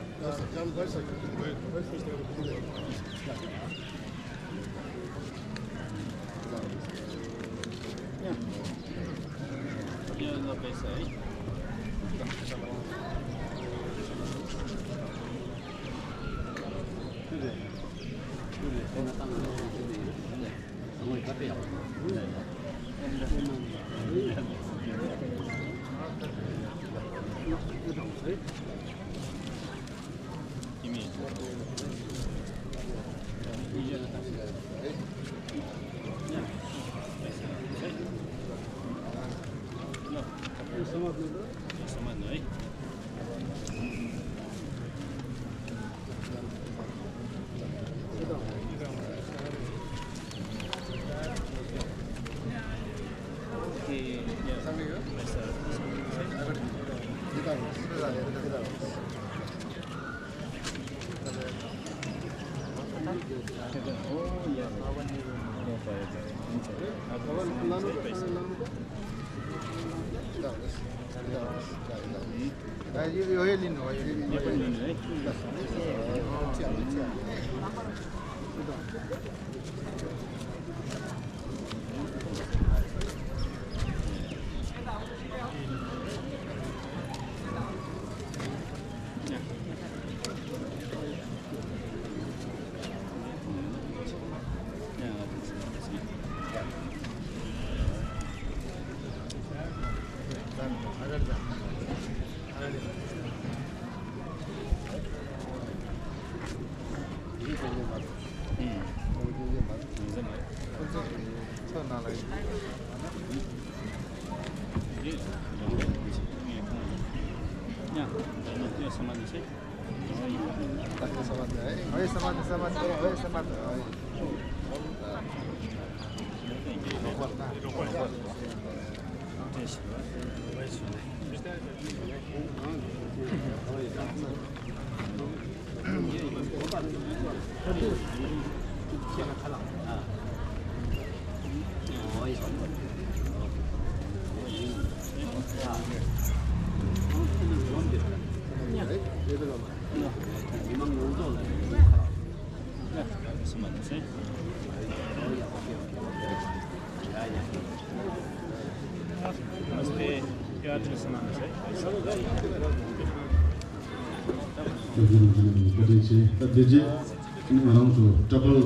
བཀའ་དྲིན་ཆེ། ད་དེ་རྗེས་ང་རང་ཚོ་ཊ་པལ་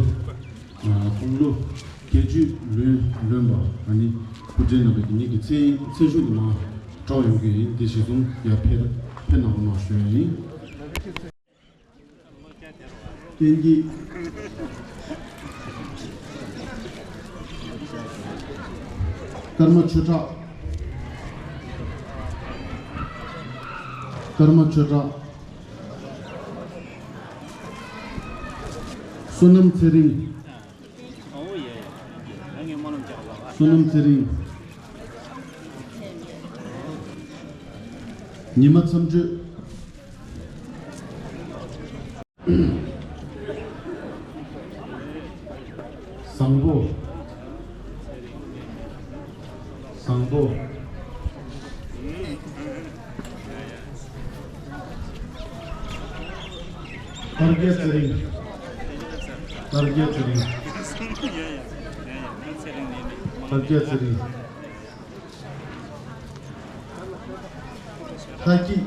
དཔུང་ལོ་བརྒྱད་ཅུ་ལོན་ལོན་པ་ཨ་ནི་སྐུ་མགྲོན་རྣམ་པས་དེ་ཉིད་ཀྱི་མཚན་མཚན་གཞུང་དུ་མ་གྲགས་ཡོང་གི་ཡིན། དེ་གཞིར་བཟུང་ཡར་ཕེབས་ཕེབས་གནང་རོགས་གནང་ཞུ་ཡ་ཡིན། ཀུན་གྱིས། ཀརྨ་ཆོས་གྲགས། ཀརྨ་ཆོས་གྲགས། བསོད་ནམས་ཚེ་རིང་། བསོད་ནམས་ཚེ་རིང་། ཉི་མ་མཚམས་གཅོད། བཟང་པོ། བཟང་པོ། དར་རྒྱས་ཚེ་རིང་། དར་རྒྱས་ཚེ་རིང་། དར་རྒྱས་ཚེ་རིང་། ལྷ་སྐྱིད།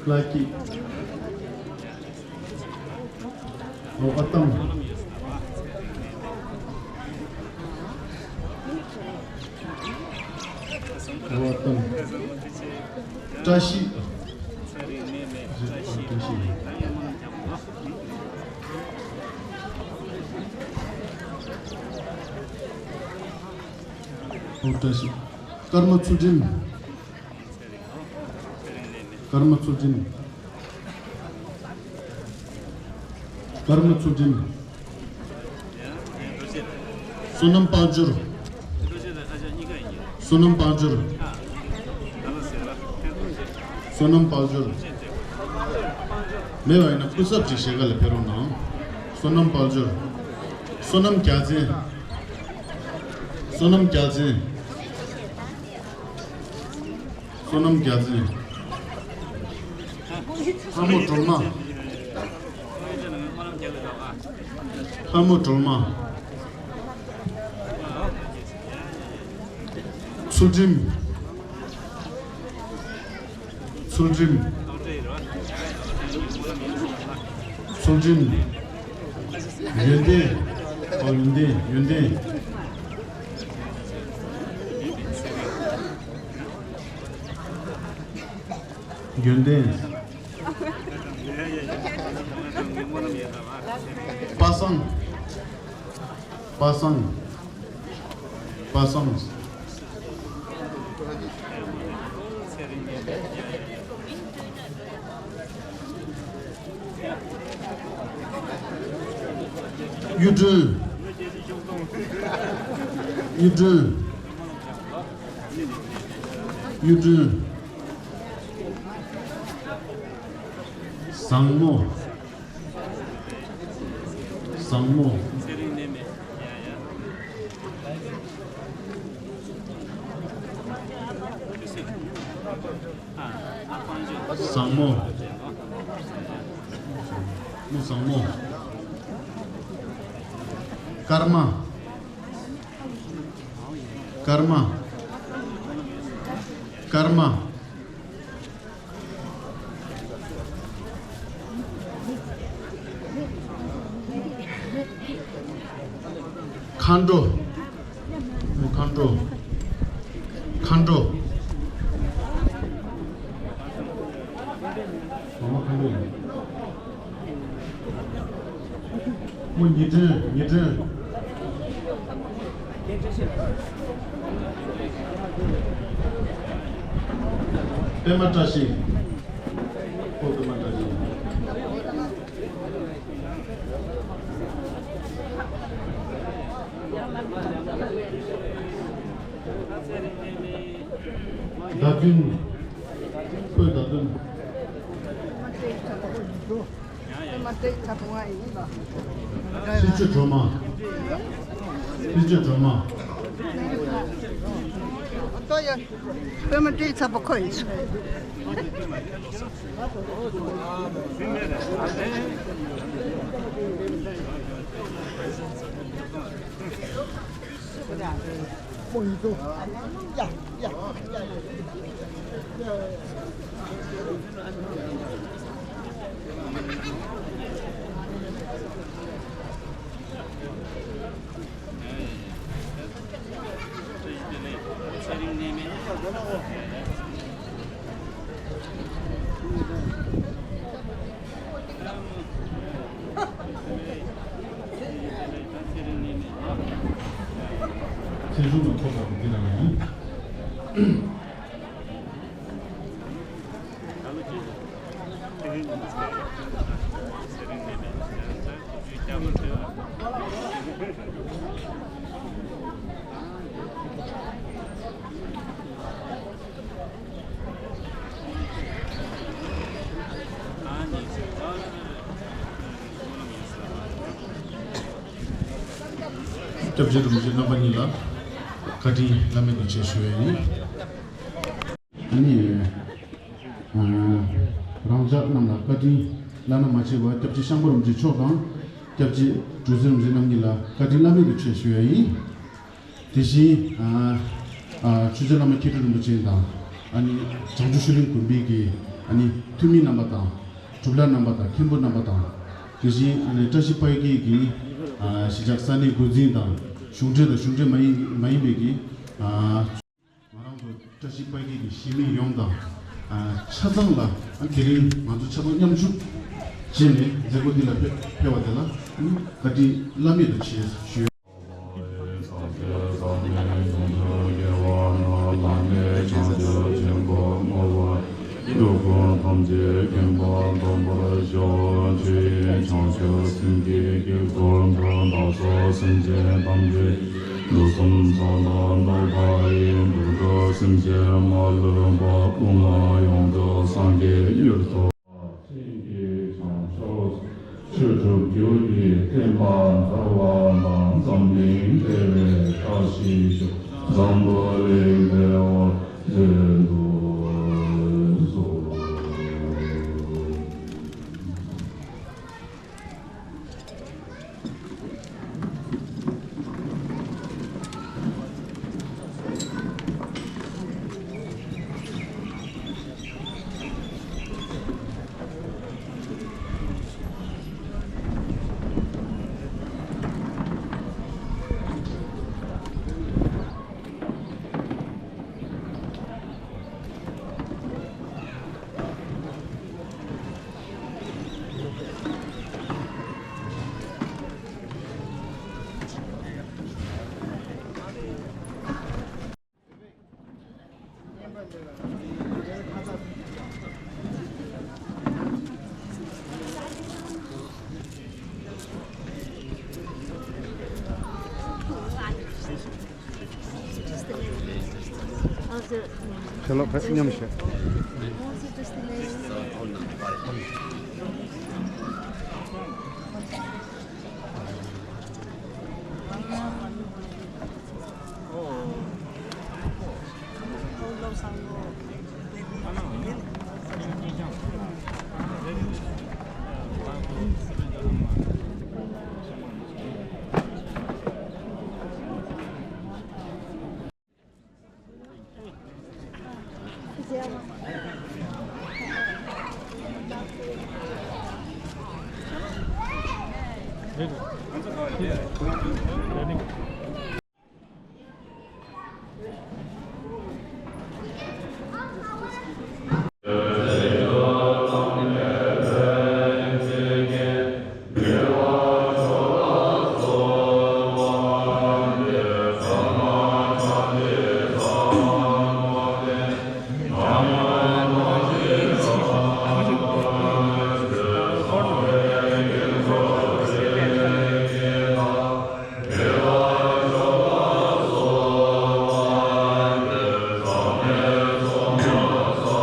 ལྷ་སྐྱིད། ཨོ་ཨ་ཏམ། ཨོ་ཨ་ཏམ། བཀྲ་ཤིས། བཀྲ་ཤིས། ཨོ་བཀྲ་ཤིས། ཀརྨ་ཚུལ་ཁྲིམས། ཀརྨ་ཚུལ་ཁྲིམས། ཀརྨ་ཚུལ་ཁྲིམས། བསོད་ནམས་དཔལ་འབྱོར། བསོད་ནམས་དཔལ་འབྱོར། བསོད་ནམས་དཔལ་འབྱོར། མེད་པ་ཡིན་ན་སྐུ་ཚབ་ཅིག་ཞལ་ཁ་ལ་ཕེབས་རོགས་གནང་། བསོད་ནམས་དཔལ་འབྱོར། བསོད་ནམས་རྒྱལ་མཚན། བསོད་ནམས་རྒྱལ་མཚན། བསོད་ནམས་རྒྱལ་མཚན། ལྷ་མོ་སྒྲོལ་མ། ལྷ་མོ་སྒྲོལ་མ། ཚུལ་ཁྲིམས། ཚུལ་ཁྲིམས། ཚུལ་ཁྲིམས། ཡོན་ཏན། ཨོ་ཡོན་ཏན་ཡོན་ཏན། ཡོན་ཏན། པ་སངས། པ་སངས། པ་སངས། གཡུ་སྒྲོན། གཡུ་སྒྲོན། གཡུ་སྒྲོན། བཟང་མོ། བཟང་མོ། བཟང་མོ། མོ་བཟང་མོ། ཀརྨ། ཀརྨ། ཀརྨ། མཁའ་འགྲོ། མོ་མཁའ་འགྲོ། མཁའ་འགྲོ། མ་མ་མཁའ་འགྲོ། མོ་ཉི་སྒྲོན། ཉི་སྒྲོན། པདྨ་བཀྲ་ཤིས། ཨོ་པདྨ་བཀྲ་ཤིས། ཟླ་སྟོན། ཁོས་ཟླ་སྟོན། སྲིད་སྤྱོད་སྒྲོལ་མ། སྲིད་སྤྱོད་སྒྲོལ་མ། པདྨ་བཀྲ་ཤིས་ཚ་པོ་ཁོ་ཡིན། ཚེ་གཟུངས་ལ་ཐོབ་པ་འདི་ལ་ཡང་། སྐྱབས་རྗེ་རིན་པོ་ཆེ་རྣམ་པ་གཉིས་ལ་བཀའ་དྲིན་བླ་མེད་དུ་ཆེ་ཞུ་ཡས་ཡིན། ཨ་ནི། ཨ། རང་ཅག་རྣམས་ལ་བཀའ་དྲིན་བླ་ན་མ་མཆིས་པ་སྐྱབས་རྗེ་ཤངས་པ་རིན་པོ་ཆེ་མཆོག་དང་། སྐྱབས་རྗེ་འབྲུག་རྩེ་རིན་པོ་ཆེ་རྣམ་གཉིས་ལ་བཀའ་དྲིན་བླ་མེད་དུ་ཆེ་ཞུ་ཡས་ཡིན། དེ་བཞིན། ཨ། ཨ། ཆོས་རྗེ་བླ་མ་མཁས་གྲུབ་རིན་པོ་ཆེ་དང་། ཨ་ནི། བྱང་ཆུབ་ཤུལ་གླིང་དགོན་པའི་གི། ཨ་ནི། འཐུས་མི་རྣམ་པ་དང་། གྲུབ་ལྷག་རྣམ་པ་དང་། མཁན་པོ་རྣམ་པ་དང་། དེ་བཞིན། ཨ་ནི། བཀྲ་ཤིས་ཕ་ཡི་གི། ཨ། གཞིས་ཆགས་ས་གནས་འགོ་འཛིན་དང་། གཞུང་འབྲེལ་དང་གཞུང་འབྲེལ་མ་ཡིན། མ་ཡིན་པའི་གི། ཨ། ང་རང་ཚོ་བཀྲ་ཤིས་དཔལ་སྐྱིད་ཀྱི་གཞིས་མི་ཡོངས་དང་། ཨ། ཆ་ཚང་ལ། ཨ། དེ་རིང་ང་ཚོ་ཆ་ཚང་མཉམ་ཞུགས་བྱས་ནས་མཛད་སྒོ་འདི་ལ་ཕེབས་ཕེབས་པ་དེ་ལ། ཨ། བཀའ་དྲིན་བླ་མེད་དུ་ཆེ་ཞུ། ཐམས་ཅད་མཁྱེན་པ་ཐོབ་པར་ཤོག་ཆོས་དབྱིངས་བྱང་ཆུབ་སེམས་ཀྱི་དཀྱིལ་འཁོར་དུ་བདག་སོགས་སེམས་ཅན་ཐམས་ཅད་དུག་གསུམ་ས་དང་ལྷོ་མཐའ་ཡི་དུད་འགྲོ་སེམས་ཅན་མ་ལུས་པ་ཀུན་ལ་ཡོངས་སུ་སངས་རྒྱས་མྱུར་ཐོབ། ཆོས་ཀྱི་བྱང་ཕྱོགས་ཆོས་སྒྲུབ་རྒྱུད་ཀྱི་བསྟན་པ་དར་བ་དང་འཛམ་གླིང་བདེ་བའི་བཀྲ་ཤིས་ཤོག་འཛམ་བུ་གླིང་བདེ་བར་མཛད་དུ་གསོལ། ཁྱེད་ལ་ཕེབས་མཉམ་བཞག